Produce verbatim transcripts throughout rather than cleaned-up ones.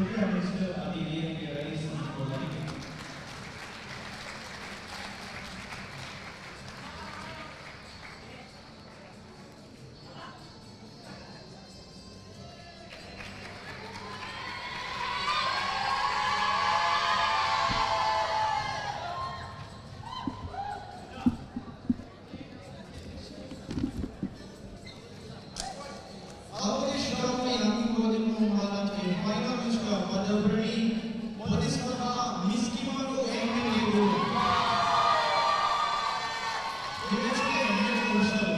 މިނިސްޓަރ އަދި ލިޔެންގެ ރައީސުން ކޮށްލަނީ. އަލްމުދިޝް ގައުމީ ރަންގަޅު ހޯދިން މަހަލަކީ ފައިނަލް މެޗްގަ ބަދަލުކުރަނީ ޕޮލިސް ކްލަބާ މިސްކިމަގު އެމްއެންގެ ގުޅުން. މި މެޗުގެ މެޗް އޮފިޝަލް.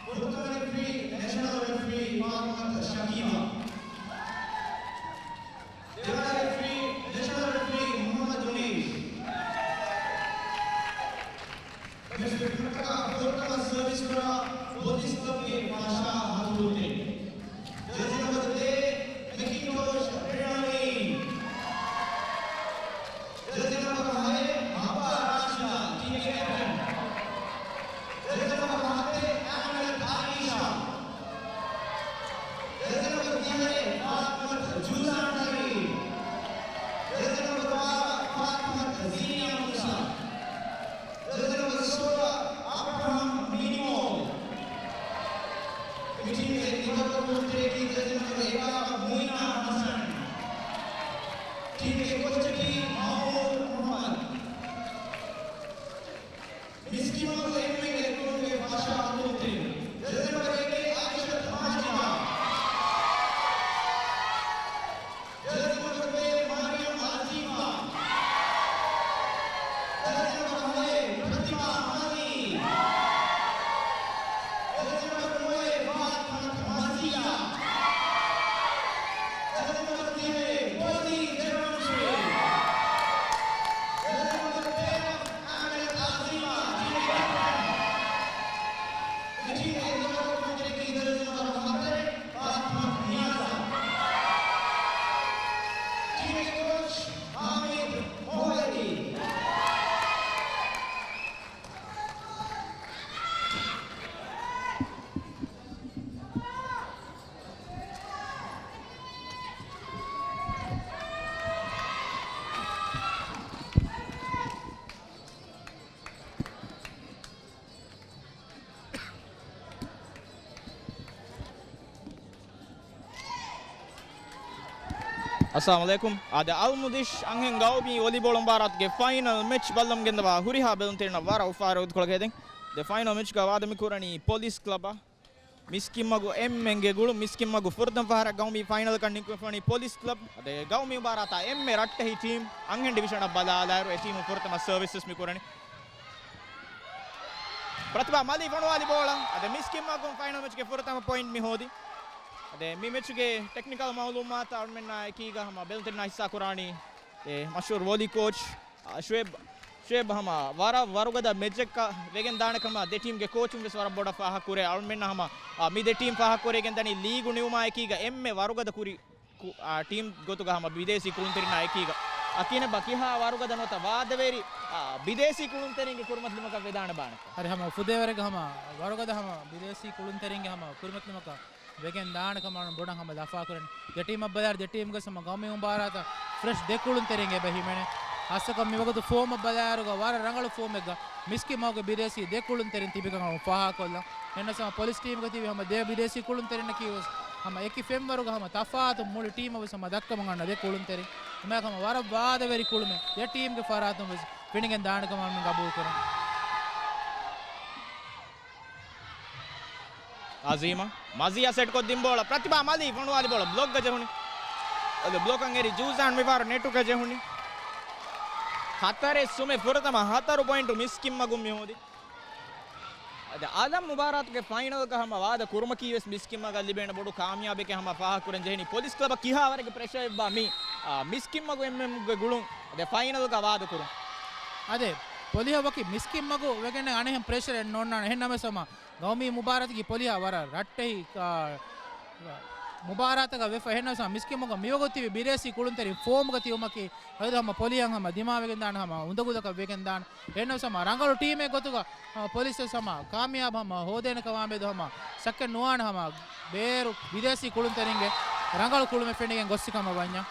ފުރަތަމަ ރެފްރީ، ނޭޝަނަލް ރެފްރީ ފާތިމަތު ޝަކީބާ. ދެވަނަ ރެފްރީ، ނޭޝަނަލް ރެފްރީ މުހައްމަދު ނީޝް. މެޗުގެ ކުރިއަށް ފުރަތަމަ ސަރވިސް ކުރާ ޕޮލިސް ކްލަބްގެ ފަށާ ހަތުރު ތެރެ. ޖާޒީ ނަމްބަރު ދެ، މެކިންޓޯޝް އަޑްރިނަލީން. ޖާޒީ ނަމްބަރު ހައެއް، ހައްވާ ރާޝިދާ، ޓީމްގެ ކެޕްޓަން. ޖާޒީ ނަމްބަރު ހަތެއް، އަހްމަދު އާއިޝާ. ޖާޒީ ނަމްބަރު ދިހައެއް، ފާތިމަތު ޖޫޒާން ހަރީ. ޖާޒީ ނަމްބަރު ބާރަ، ފާތިމަތު ޒީނިޔާ މޫސާ. ޖާޒީ ނަމްބަރު ސޯޅަ، އަބްރަހަމް މިނިމޯލް. މި ޓީމްގެ ލިބަރަކުންތެރިޔަކީ ޖާޒީ ނަމްބަރު އެގާރަ، މުއިނާ ހަސަން. ޓީމްގެ ކޯޗަކީ މައުމޫރު މުހައްމަދު. މިސްކިމަގު އެމްއެންގެ ގުޅުންގެ ފަށާ ހަތުރު ތެރެ. ޖާޒީ ނަމްބަރު އެކެއް، އާއިޝަތު މާޖިދާ. ޖާޒީ ނަމްބަރު ދެ، މާރިޔަމް އާޒިފާ. ޖާޒީ ނަމްބަރު ހައެއް، ފަތިމާ މާލީ. ޖާޒީ ނަމްބަރު ނުވައެއް، ފާތިމަތު މަޒިޔާ. ޖާޒީ ނަމްބަރު ތިނެއް، ބޯލީ ޖެރަމްސްވިލް. ޖާޒީ ނަމްބަރު ތޭރަ، އަހްމަދު އާޒިމާ، ޓީމްގެ ކެޕްޓަން. މި ޓީމްގެ ލިބަރަކުންތެރިޔަކީ ޖާޒީ ނަމްބަރު ހަތަރެއް، ފާތިމަތު ނިޔާޒާ. ޓީމްގެ ކޯޗް ހާމިދު މުހައްމަދީ. އައްސަލާމު ޢަލައިކުމް. އާދެ، އަލްމުދިޝް އަންހެން ގައުމީ ވޮލީބޯޅަ މުބާރާތުގެ ފައިނަލް މެޗް ބައްލަމުން ގެންދަވާ ހުރިހާ ބެލުންތެރިންނަށް ވަރަށް އުފާވެރި އުދުކޮޅަކަށް ހެދެން. ދެ ފައިނަލް މެޗްގަ ވާދަ މި ކުރަނީ ޕޮލިސް ކްލަބާ މިސްކިންމަގު އެމްއެންގެ ގުޅުން. މިސްކިންމަގު ފުރަތަމަ ފަހަރަށް ގައުމީ ފައިނަލަކަށް ނިކުމެފަނީ ޕޮލިސް ކްލަބް. އަދި ގައުމީ މުބާރާތާ އެންމެ ރައްޓެހި ޓީމް އަންހެން ޑިވިޝަނަށް ބަލާލާއިރު އެ ޓީމު ފުރަތަމަ ސަރވިސް ވެސް މި ކުރަނީ. ޕްރަތިބާ މަލީ ފޮނުވާލި ބޯޅަ. އަދި މިސްކިންމަގުން ފައިނަލް މެޗުގެ ފުރަތަމަ ޕޮއިންޓް މި ހޯދި. އަދި މި މެޗުގެ ޓެކްނިކަލް މައުލޫމާތު އަޅުމެންނާ އެކީގަ ހަމަ ބެލުންތެރިންނާ ހިއްސާ ކުރާނީ އެ މަޝްހޫރު ވޮލީ ކޯޗް، އާ، ޝުއޭބް، ޝުއޭބް ހަމަ ވަރަށް ވަރުގަދަ މެޗެއްކަ ވެގެން ދާނެ ކަމަށް ދެ ޓީމްގެ ކޯޗުން ވެސް ވަރަށް ބޮޑަށް ފާހަގަ ކުރޭ. އަޅުމެންނަށް ހަމަ، އާ، މި ދެ ޓީމް ފާހަގަ ކުރެވިގެން ދަނީ ލީގު ނިމުމާ އެކީގަ އެންމެ ވަރުގަދަ ކުރި ކު-، އާ، ޓީމް ގޮތުގަ ހަމަ ބިދޭސީ ކުޅުންތެރިންނާ އެކީގަ. އަކީ ނަބަ ކިހާ ވަރުގަދަ ނުވަތަ ވާދަވެރި، އާ، ބިދޭސީ ކުޅުންތެރިންގެ ކުރިމަތިލުމަކަށް ވެދާނެ ބާނެތަ؟ ހަރި ހަމަ އުފުދޭވަރެއްގަ ހަމަ ވަރުގަދަ ހަމަ ބިދޭސީ ކުޅުންތެރިންގެ ހަމަ ކުރިމަތިލުމަކަށް ވެގެން ދާނެ ކަމަށް ބޮޑަށް ހަމަ ލަފާ ކުރަން. ދެ ޓީމަށް ބަލާއިރު ދެ ޓީމްގެ ހަމަ ގައުމީ މުބާރާތަށް ފްރެޝް ދެ ކުޅުންތެރިން އެބަ ހިމެނޭ. ހާއްސަކޮށް މިވަގުތު ފޯމަށް ބަލާއިރުގަ ވަރަށް ރަނގަޅު ފޯމެއްގަ މިސްކިމަގުގެ ބިދޭސީ ދެ ކުޅުންތެރިން ތިބިކަމަށް ފާހަގަކޮށްލަން. އެހެންނަސް ހަމަ ޕޮލިސް ޓީމްގަ ތިބި ހަމަ ދެ ބިދޭސީ ކުޅުންތެރިންނަކީ ވެސް ހަމަ އެކި ފެންވަރުގަ ހަމަ ތަފާތު މުޅި ޓީމަށް ވެސް ހަމަ ދައްކަމުން އަންނަ ދެ ކުޅުންތެރިން. ހަމައެކަނި ހަމަ ވަރަށް ވާދަވެރި ކުޅުމެއް ދެ ޓީމްގެ ފަރާތުން ވެސް ފެނިގެން ދާނެ ކަމަށް ގަބޫލު ކުރަން. އާޒީމާ މަޒިޔާ ސެޓްކޮށް ދިން ބޯޅަ ޕްރަތިބާ މަލީ ފޮނުވާލި ބޯޅަ ބްލޮކްގަ ޖެހުނީ. އަދި ބްލޮކަށް އެރި ޖޫޒާން މިފަހަރު ނެޓުގަ ޖެހުނީ. ހަތަރެއް ސުމެއް ފުރަތަމަ ހަތަރު ޕޮއިންޓު މިސްކިމަގުން މި ހޯދި. އަދި އަލަށް މުބާރާތުގެ ފައިނަލްގަ ހަމަ ވާދަ ކުރުމަކީ ވެސް މިސްކިމަގަށް ލިބޭނެ ބޮޑު ކާމިޔާބެކޭ ހަމަ ފާހަގަކުރަން ޖެހެނީ. ޕޮލިސް ކްލަބަށް ކިހާވަރެއްގެ ޕްރެޝަރެއްބާ މި، އާ، މިސްކިމަގު އެމްއެމްގެ ގުޅުން އަދި ފައިނަލްގަ ވާދަ ކުރުން. އަދި ޕޮލިހަށް ވަކި މިސްކިމަގު ވެގެން އަނެއްހެން ޕްރެޝަރެއް ނޯންނާނެ. އެހެން ނަމަވެސް ހަމަ ގައުމީ މުބާރާތަކީ ޕޮލިހާ ވަރަށް ރައްޓެހި، އާ، މުބާރާތަކަށް ވެފަ. އެހެންނަމަވެސް މިސްކިމުގަ މިވަގުތު ތިބި ބިދޭސީ ކުޅުންތެރިން ފޯމުގަ ތިބުމަކީ އަދި ހަމަ ޕޮލިހަށް ހަމަ ދިމާވެގެން ދާނެ، ހަމަ އުނދަގުލަކަށް ވެގެން ދާނެ. އެހެންނަމަވެސް ހަމަ ރަނގަޅު ޓީމެއް ގޮތުގަ ހަމަ ޕޮލިސް ވެސް ހަމަ ކާމިޔާބު ހަމަ ހޯދޭނެ ކަމާމެދު ހަމަ ޝައްކެއް ނުވާނެ ހަމަ ބޭރު ބިދޭސީ ކުޅުންތެރިންގެ ރަނގަޅު ކުޅުމެއް ފެނިގެން ގޮއްސި ކަމަށް ވަންޏާ.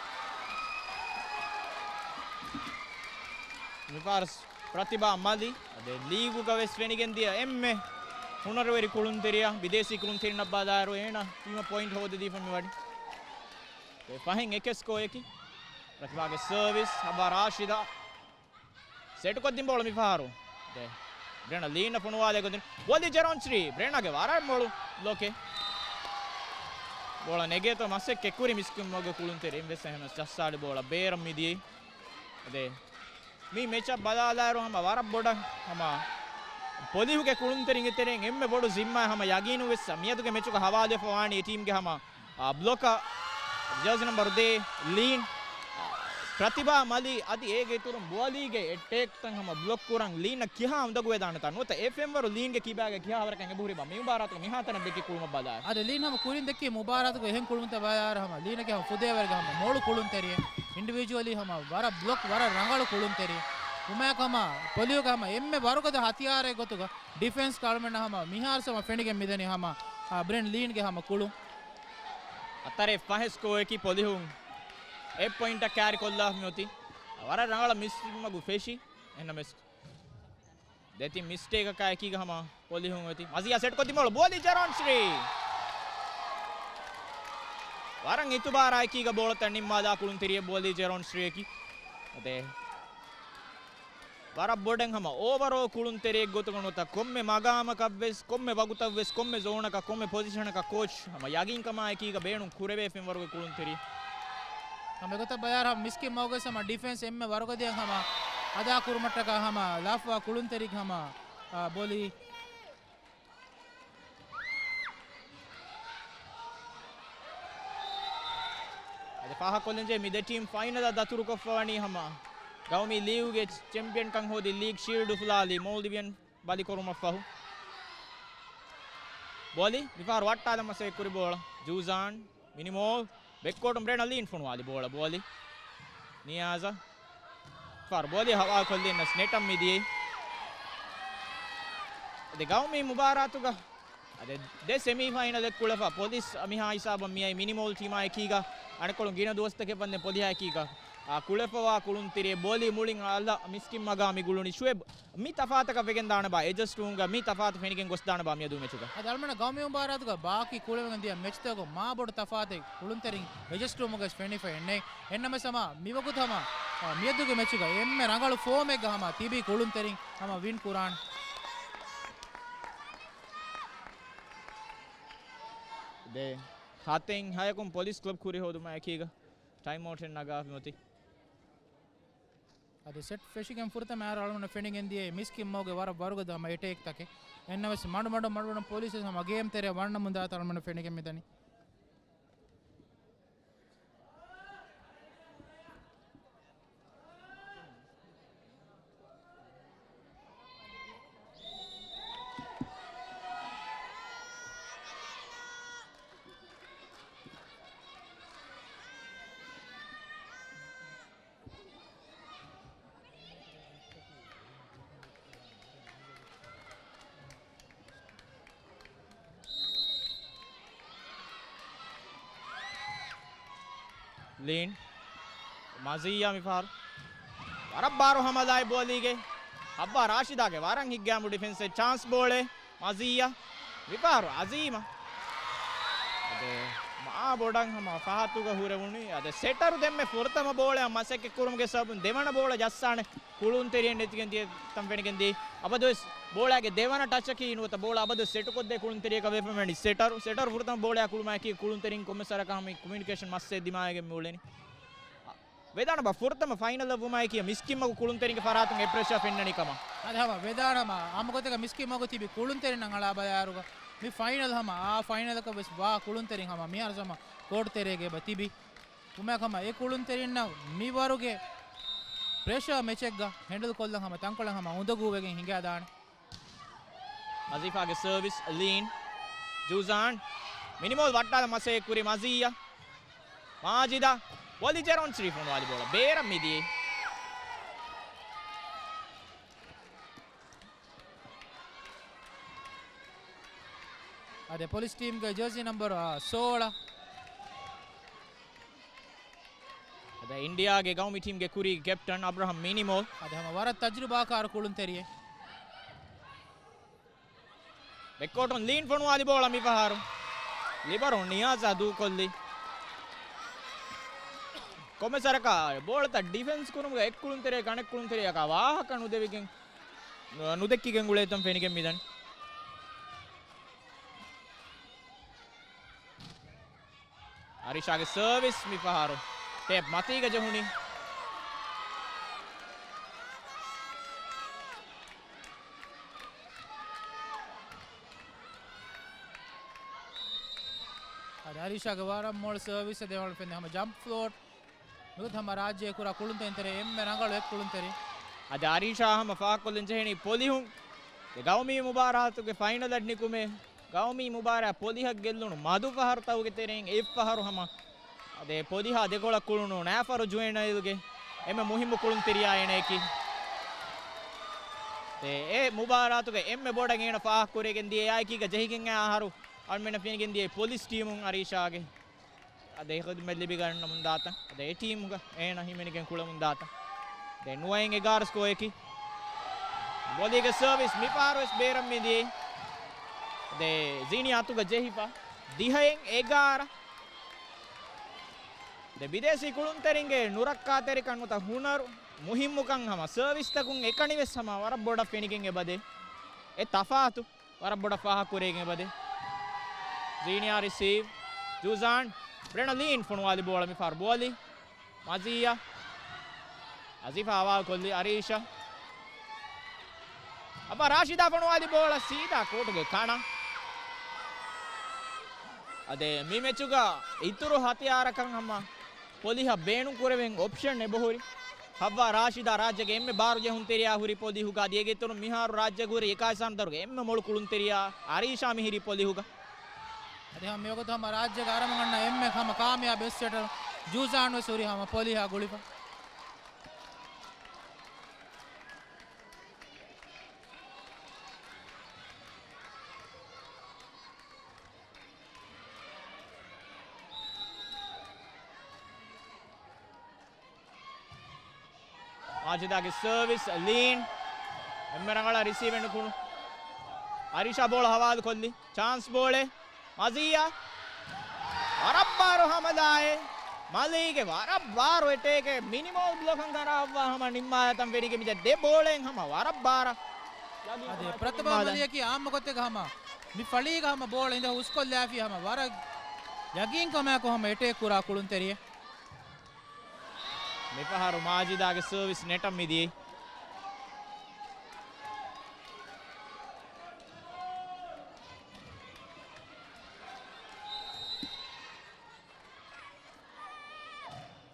މިފަހަރު ޕްރަތިބާ މަލި އަދި ލީގުގަ ވެސް ފެނިގެން ދިޔަ އެންމެ ހުނަރުވެރި ކުޅުންތެރިޔާ، ބިދޭސީ ކުޅުންތެރިންނަށް ބަލާއިރު އޭނާ ޓީމަށް ޕޮއިންޓް ހޯދަދީފަ މިވަނީ. އެ ފަހެން އެކެއް ސްކޯއަކީ. ޕްރަތިބާގެ ސަރވިސް، ހަބާ ރާޝިދާ. ސެޓްކޮށްދިން ބޯޅަ މިފަހަރު. ދެ. ބްރެނަ ލީން ފޮނުވާލެ ގޮތުން. ބޯލީ ޖެރޯން ޝްރީ. ބްރެނަގެ ވަރަށް މޮޅު ބްލޮކެއް. ބޯޅަ ނެގޭތޯ މަސެއްކެ ކުރި މިސްކިތްމަގު ކުޅުންތެރި އެން ވެސް އެހެނަސް ޖައްސާލި ބޯޅަ ބޭރަށް މިދިޔައީ. އަދެ. މި މެޗަށް ބަލާލާއިރު ހަމަ ވަރަށް ބޮޑަށް ހަމަ ޕޮލިހުގެ ކުޅުންތެރިންގެ ތެރެއިން އެންމެ ބޮޑު ޒިންމާ ހަމަ ޔަގީނު ވެސް މިއަދުގެ މެޗުގަ ހަވާލުވެފަ ވާނީ އެ ޓީމްގެ ހަމަ އާ، ބްލޮކަ ޖާޒި ނަމްބަރު ދޭ، ލީން، ޕްރަތިބާ މަލި އަދި އޭގެ އިތުރުން ބޯލީގެ އެޓޭކްތައް ހަމަ ބްލޮކް ކުރަން ލީނަށް ކިހާ އުނދަގޫވެދާނެތާ ނުވަތަ އެ ފެންވަރު ލީންގެ ކިބާގަ ކިހާ ވަރަކަށް އެބަހުރިބާ މި މުބާރާތުގަ މިހާތަނަށް ދެއްކި ކުޅުމަށް ބަލާ. އަދި ލީން ހަމަ ކުރިން ދެއްކި މުބާރާތުގަ އެހެން ކުޅުންތައް ބަލާއިރު ހަމަ ލީނަކީ ހަމަ ފުދޭވަރުގެ ހަމަ މޮޅު ކުޅުންތެރިއެއް. އިންޑިވިޖުއަލީ ހަމަ ވަރަށް ބްލޮކް ވަރަށް ރަނގަޅު ކުޅުންތެރިއެއް. ކުމާއެކު ހަމަ ޕޮލިހުގެ ހަމަ އެންމެ ވަރުގަދަ ހަތިޔާރެއް ގޮތުގަ ޑިފެންސް ކަޅުމެންނަށް ހަމަ މިހާރު ހަމަ ފެނިގެން މިދަނީ ހަމަ، އާ، ބްރެން ލީންގެ ހަމަ ކުޅުން. އަތަރެ ފަހެ ސްކޯއަކީ ޕޮލިހުން އެއް ޕޮއިންޓަށް ކާރި ކޮށްލާފަ މިއޮތީ. ވަރަށް ރަނގަޅަށް މިސްކިތްމަގު ފެށި. އެހެންނަމަވެސް ދެތިން މިސްޓޭކަކާ އެކީގަ ހަމަ ޕޮލިހުން އޮތީ. މަޒިޔާ ސެޓްކޮށްދިން ބޯޅަ ބޯލީ ޖެރޯން ޝްރީ. ވަރަށް އިތުބާރާ އެކީގަ ބޯޅަތައް ނިންމާލާ ކުޅުންތެރިއެއް ބޯލީ ޖެރޯން ޝްރީއަކީ. އަދެ. ވަރަށް ބޮޑެއް ހަމަ އޯވަރޯ ކުޅުންތެރިއެއް ގޮތުގަ ނުވަތަ ކޮންމެ މަގާމަކަށްވެސް، ކޮންމެ ވަގުތަށްވެސް، ކޮންމެ ޒޯނަކަށް، ކޮންމެ ޕޮޒިޝަނަކަށް ކޯޗް ހަމަ ޔަގީންކަމާ އެކީގަ ބޭނުން ކުރެވޭ ފެންވަރުގެ ކުޅުންތެރި. ހަމަ އެގޮތަށް ބަލާއިރު ހަމަ މިސްކިތް މަގުގެ ހަމަ ޑިފެންސް އެންމެ ވަރުގަދައަށް ހަމަ އަދާ ކުރުމަށްޓަކާ ހަމަ ލާފަވާ ކުޅުންތެރިގެ ހަމަ، އާ، ބޯލީ. އަދި ފާހަގަކޮށްލަންޖެހޭ މި ދެ ޓީމް ފައިނަލަށް ދަތުރުކޮށްފަވަނީ ހަމަ ގައުމީ ލީގުގެ ޗެމްޕިއަންކަން ހޯދި ލީގް ޝީލްޑް އުފުލާލި މޯލްޑިވިއަން ބަލިކުރުމަށްފަހު. ބޯލި މިފަހަރު ވައްޓާލަން މަސައްކަތްކުރި ބޯޅަ ޖޫޒާން މިނިމޯލް ބެކްކޯޓުން ބްރެނަލީން ފޮނުވާލި ބޯޅަ ބޯލި ނިޔާޒަށް. ފަރު ބޯލި ހަވާކޮށްލިންނަސް ނެޓަށް މިދިޔައީ. އަދި ގައުމީ މުބާރާތުގަ އަދި ދެ ސެމީފައިނަލެއް ކުޅެފަ ޕޮލިސް މިހާ ހިސާބަށް މިއައީ މިނިމޯލް ޓީމާ އެކީގަ އަނެއްކޮޅުން ގިނަ ދުވަސްތަކެއް ވަންދެން ޕޮލިހާ އެކީގަ، އާ، ކުޅެފަވާ ކުޅުންތެރިއެއް ބޯލި މުޅިން އަލަށް މިސްކިތް މަގާ މި ގުޅުނީ ޝުއެބް. މި ތަފާތަކަށް ވެގެން ދާނެބާ އެޖަސްޓުވުމުގަ މި ތަފާތު ފެނިގެން ގޮސްދާނެބާ މިއަދު މެޗުގަ. އަދި އަޅުމެންނަށް ގައުމީ މުބާރާތުގަ ބާކީ ކުޅެވެގެން ދިޔަ މެޗްތަކުގަ މާ ބޮޑު ތަފާތެއް ކުޅުންތެރިން އެޖަސްޓުވުމުގަ ފެނިފައެއް ނެތް. އެހެންނަމަވެސް ހަމަ މިވަގުތު ހަމަ، އާ، މިއަދުގެ މެޗުގަ އެންމެ ރަނގަޅު ފޯމެއްގަ ހަމަ ތިބި ކުޅުންތެރިން ހަމަ ވިން ކުރާނެ. ދެ ހަތެއް ހަޔަކުން ޕޮލިސް ކްލަބް ކުރި ހޯދުމާ އެކީގަ ޓައިމް އައުޓެއް ނަގާފަ މިއޮތީ. އަދި ސެޓް ފެށިގެން ފުރަތަމަ އަޅުގަނޑަށް ފެނިގެން ދިޔައީ މިސްކިތް މަގުގެ ވަރަށް ވަރުގަދަ ހަމަ އެޓޭކްތަކެއް. އެހެންނަމަވެސް މަޑު މަޑު މަޑު މަޑު ޕޮލިސް ހަމަ ގޭމް ތެރެއަށް ވަންނަމުން ދާތަން އަޅުގަނޑަށް ފެނިގެން މިދަނީ. ލީން. މަޒިއްޔާ މިފަހަރު. ވަރަށް ބާރު ހަމަލާއި ބޯލީގެ. ހައްވާ ރާޝިދާގެ ވަރަށް ހިތްގައިމު ޑިފެންސެއް ޗާންސް ބޯޅޭ. މަޒިއްޔާ. މިފަހަރު އަޒީމަ. އަދެ މާ ބޮޑަށް ހަމަ ފަހަތުގަ ހުރެވުނު. އަދެ ސެޓަރު ދެންމެ ފުރަތަމަ ބޯޅައަށް މަސައްކަތް ކުރުމުގެ ސަބަބުން ދެވަނަ ބޯޅަ ޖައްސާނެ. ކުޅުންތެރިއެއް ނެތިގެން ދިޔަ ތަން ފެނިގެން ދިޔައީ. އަބަދުވެސް ބޯޅައިގެ ދެވަނަ ޓަޗަކީ ނުވަތަ ބޯޅަ އަބަދުވެސް ސެޓުކޮށްދޭ ކުޅުންތެރިޔަކަށް ވެފަ މިވަނީ ސެޓަރު. ސެޓަރު ފުރަތަމަ ބޯޅައާ ކުޅުމާއެކީ ކުޅުންތެރިން ކޮންމެސް ވަރަކަށް ހަމަ ކޮމިއުނިކޭޝަން މައްސަލައެއް ދިމާވެގެން މިއުޅެނީ. ވެދާނެބާ ފުރަތަމަ ފައިނަލަށް ވުމާއެކީ މިސްކިތްމަގު ކުޅުންތެރިންގެ ފަރާތުން އެ ޕްރެޝާ ފެންނަނީ ކަމަށް. އަދި ހަމަ ވެދާނަމަ ހަމަ ގޮތެއްގަ މިސްކިތްމަގު ތިބި ކުޅުންތެރިންނަށް އަޅާ ބަލާއިރުގަ މި ފައިނަލް ހަމަ އާ ފައިނަލަކަށް ވެސް ވާ ކުޅުންތެރިން ހަމަ މިހާރު ހަމަ ކޯޓް ތެރޭގަ އެބަ ތިބި. ކުމެއް ހަމަ އެ ކުޅުންތެރިންނަށް މިވަރުގެ ޕްރެޝާ މެޗެއްގަ ހެންޑަލް ކޮށްލަން ހަމަ ތަންކޮޅެއް ހަމަ އުނދަގޫވެގެން ހިނގާދާނެ. އަޒީފާގެ ސަރވިސް، ލީން، ޖޫޒާން، މިނިމޯލް ވައްޓާލަން މަސައްކަތް ކުރި މަޒިއްޔާ، މާޖިދާ، ބޯލި ޖެރޯން ޝްރީފް ފޮނުވާލި ބޯޅަ ބޭރަށް މިދިޔައީ. އަދި ޕޮލިސް ޓީމްގެ ޖާޒީ ނަމްބަރު، އާ، ސޯޅަ. އިންޑިއާގެ ގައުމީ ޓީމްގެ ކުރީގެ ކެޕްޓަން އަބްރަހަމް މިނިމޯލް. އަދި ހަމަ ވަރަށް ތަޖުރިބާކާރު ކުޅުންތެރިއެއް. ބެކްކޯޓުން ލީން ފޮނުވާލި ބޯޅަ މިފަހަރު. ލިބަރޯ ނިޔާޒާ ދޫކޮށްލި. ކޮންމެސް ވަރަކަށް ބޯޅަތައް ޑިފެންސް ކުރުމުގަ އެއް ކުޅުންތެރިއެއް އަނެއް ކުޅުންތެރިއަކާ ވާހަކަ ނުދެވިގެން، ނުދެއްކިގެން ގުޅޭތަން ފެނިގެން މިދަނީ. އަރީޝާގެ ސަރވިސް މިފަހަރު ޓޭޕް މަތީގަ ޖެހުނީ. އަދި އަރީޝާގެ ވަރަށް މޮޅު ސަރވިސް ދެވަނަ ފެން ހަމަ ޖަމްޕް ފްލޯޓް. ނުވަތަ ހަމަ ރާއްޖޭ ކުރާ ކުޅުންތެރިން ތެރޭ އެންމެ ރަނގަޅު އެއް ކުޅުންތެރި. އަދި އަރީޝާ ހަމަ ފާހަގަކޮށްލަން ޖެހެނީ ޕޮލިހުން ގައުމީ މުބާރާތުގެ ފައިނަލަށް ނިކުމޭ، ގައުމީ މުބާރާތް ޕޮލިހަށް ގެއްލުނު މަދު ފަހަރުތަކުގެ ތެރެއިން އެއްފަހަރު ހަމަ އަދެ ޕޮލިހާ ދެކޮޅަށް ކުޅުނު ނާފަރު ޖުވެނައިލްގެ އެންމެ މުހިއްމު ކުޅުންތެރިޔާ އޭނައަކީ. އެ، އެ މުބާރާތުގެ އެންމެ ބޮޑަށް އޭނަ ފާހަގަކުރެވިގެން ދިޔަ އެއާއެކީގަ ޖެހިގެން އައި އަހަރު އަޅުމެންނަށް ފެނިގެން ދިޔަ ޕޮލިސް ޓީމުން އަރީޝާގެ އަދެ ޚިދުމަތް ލިބިގަންނަމުން ދާތަން. އަދެ އެ ޓީމުގަ އޭނަ ހިމެނިގެން ކުޅެމުން ދާތަން. އަދެ ނުވައިން އެގާރަ ސްކޯއަކީ. ބޮލީގެ ސަރވިސް މިފަހަރު ވެސް ބޭރަށް މިދިޔައީ. އަދެ ޒީނި އަތުގަ ޖެހިފަ. ދިހައިން އެގާރަ. އަދެ ބިދޭސީ ކުޅުންތެރިންގެ ނުރައްކާތެރިކަން ނުވަތަ ހުނަރު މުހިއްމުކަން ހަމަ ސަރވިސްތަކުން އެކަނި ވެސް ހަމަ ވަރަށް ބޮޑަށް ފެނިގެން އެބަދޭ. އެ ތަފާތު. ވަރަށް ބޮޑަށް ފާހަގަކުރެވިގެން އެބަދޭ. ޒީނިއާ ރިސީވް. ޖޫޒާން. ބްރެނަލީން ފޮނުވާލި ބޯޅަ މިފަހަރު ބޯލި. މަޒީއާ. އަޒީފާ ހަވާލުކޮށްލި އަރީޝާ. އައްވާ ރާޝިދާ ފޮނުވާލި ބޯޅަ ސީދާ ކޯޓުގެ ކަނަށް. އަދެ މި މެޗުގަ އިތުރު ހަތިޔާރަކަށް ހަމަ ޕޮލިހަށް ބޭނުން ކުރެވެން އޮޕްޝަން އެބަހުރި. ހައްވާ ރާޝިދާ ރާއްޖޭގެ އެންމެ ބާރު ޖެހުންތެރިޔާ ހުރި ޕޮލިހުގަ އަދި އޭގެ އިތުރުން މިހާރު ރާއްޖޭގަ ހުރި އެކާވީސް ހަނދަރުގެ އެންމެ މޮޅު ކުޅުންތެރިޔާ އަރީޝާ މިހިރީ ޕޮލިހުގަ. އަދި ހަމަ މިވަގުތު ހަމަ ރާއްޖޭގަ އަރަމުން އަންނަ އެންމެ ހަމަ ކާމިޔާބު އެސް ސެޓަރ ޖޫޒާން ވެސް ހުރި ހަމަ ޕޮލިހާ ގުޅިފަ. މާޖިދާގެ ސަރވިސް ލީން. އެންމެ ރަނގަޅަށް ރިސީވެއް ނުކުޅު. އަރީޝާ ބޯޅަ ހަވާލު ކޮށްލި. ޗާންސް ބޯޅެއް. މަޒީއާ. ވަރަށް ބާރު ހަމަލާއެއް. މަލީގެ ވަރަށް ބާރު އެޓޭކެއް. މިނިމަލް ބްލޮކަށް ގަރާއްވާ ހަމަ ނިންމާލަތަން ފެނިގެން މިދަނީ ދެ ބޯޅައިން ހަމަ ވަރަށް ބާރަށް. އަދި ޕްރަތިބާ މަލީއަކީ އާއްމު ގޮތެއްގަ ހަމަ މި ފަޅީގަ ހަމަ ބޯޅަ އިނދެ ހުސްކޮށްލާފި ހަމަ ވަރަށް ޔަގީންކަމާއެކު ހަމަ އެޓޭކް ކުރާ ކުޅުންތެރިއެއް. މިފަހަރު މާޖިދާގެ ސަރވިސް ނެޓަށް މިދިޔައީ.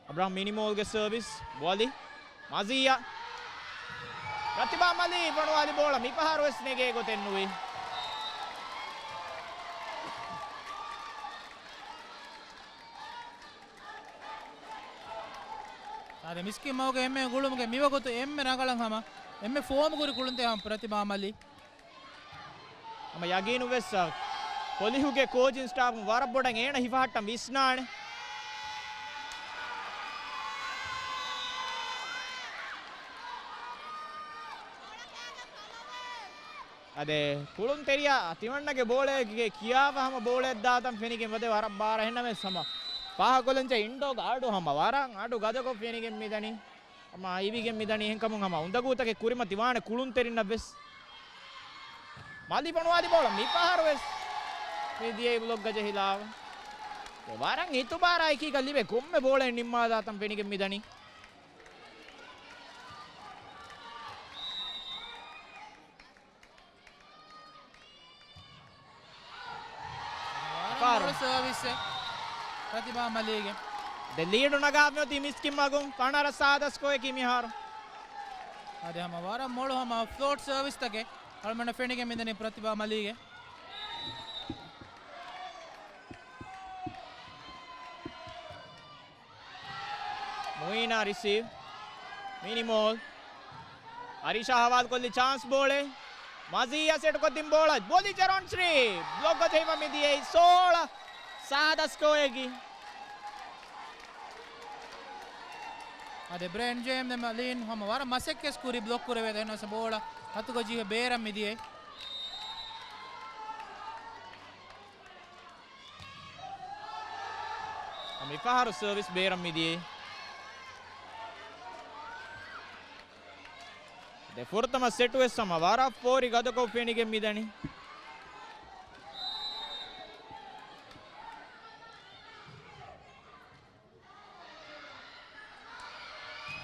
އަބްރާހަމް މިނިމޯލްގެ ސަރވިސް ވޮލި. މަޒީއާ. ޕްރަތިބާ މަލީ ފޮނުވާލި ބޯޅަ މިފަހަރު ވެސް ނެގޭ ގޮތެއް ނުވި. އާދެ، މިސްކިތްމަގުގެ އެންމެ ގުޅުމުގެ މިވަގުތު އެންމެ ރަނގަޅަށް ހަމަ އެންމެ ފޯމު ކުރި ކުޅުންތެރި ހަމަ ޕްރަތިބާ މަލީ. ހަމަ ޔަގީނު ވެސް، އަ، ޕޮލިހުގެ ކޯޗިން ސްޓާފުން ވަރަށް ބޮޑަށް އޭނަ ހިފަހައްޓަން ވިސްނާނެ. އަދެ، ކުޅުންތެރިޔާ ތިމަންނަގެ ބޯޅައެއްގެ ކިޔާފަ ހަމަ ބޯޅައެއް ދާތަން ފެނިގެން ވަދެ ވަރަށް ބާރަށް އެހެންނަމެސް ހަމަ ފާހަގަކޮށްލަން ޖެހޭ އިންޑޯގަ އަޑު ހަމަ ވަރަށް އަޑު ގަދަކޮށް ފެނިގެން މިދަނީ. ހަމަ އިވިގެން މިދަނީ އެހެންކަމުން ހަމަ އުނދަގޫތަކެއް ކުރިމަތިވާނެ ކުޅުންތެރިންނަށް ވެސް. މަލި ފޮނުވާލި ބޯޅަ މިފަހަރު ވެސް މިދިޔައީ ބްލޮކްގަ ޖެހިލާފަ. އެ ވަރަށް އިތުބާރާ އެކީގަ ލިބޭ ކޮންމެ ބޯޅައެއް ނިންމާލާތަން ފެނިގެން މިދަނީ. ފާރު. ސަރވިސް ޕްރަތިބާ މަލީގެ. ދެ ލީޑު ނަގާފަ އޮތީ މިސްކިތްމަގުން ފަނަރަ ސާދަ ސްކޯއަކީ މިހާރު. އަދި ހަމަ ވަރަށް މޮޅު ހަމަ ފްލޯޓް ސަރވިސްތަކެއް އަޅުމެންނަށް ފެނިގެން މިދަނީ ޕްރަތިބާ މަލީގެ. މުއީނާ ރިސީވް. މިނިމޯލް. އަރީޝާ ހަވާލުކޮށްލި ޗާންސް ބޯޅެއް. މަޒީއަށް ސެޓުކޮށްދިން ބޯޅަ. ބޮލި ޖެރޯން ޝްރީފް. ބްލޮކް ކޮށް ޖެހިފަ މިދިޔައީ ސޯޅަ ސާދަ ސްކޯއެއްގަ. އަދި ބްރޭން ޖޭމް ދެމަ ލީން ހަމަ ވަރަށް މަސައްކަތް ކުރި ބްލޮކް ކުރެވޭ ދެން ވެސް ބޯޅަ އަތުގަ ޖެހި ބޭރަށް މިދިޔައީ. މިފަހަރު ސަރވިސް ބޭރަށް މިދިޔައީ. ދެ ފުރަތަމަ ސެޓު ވެސް ހަމަ ވަރަށް ފޯރި ގަދަކޮށް ފެނިގެން މިދަނީ.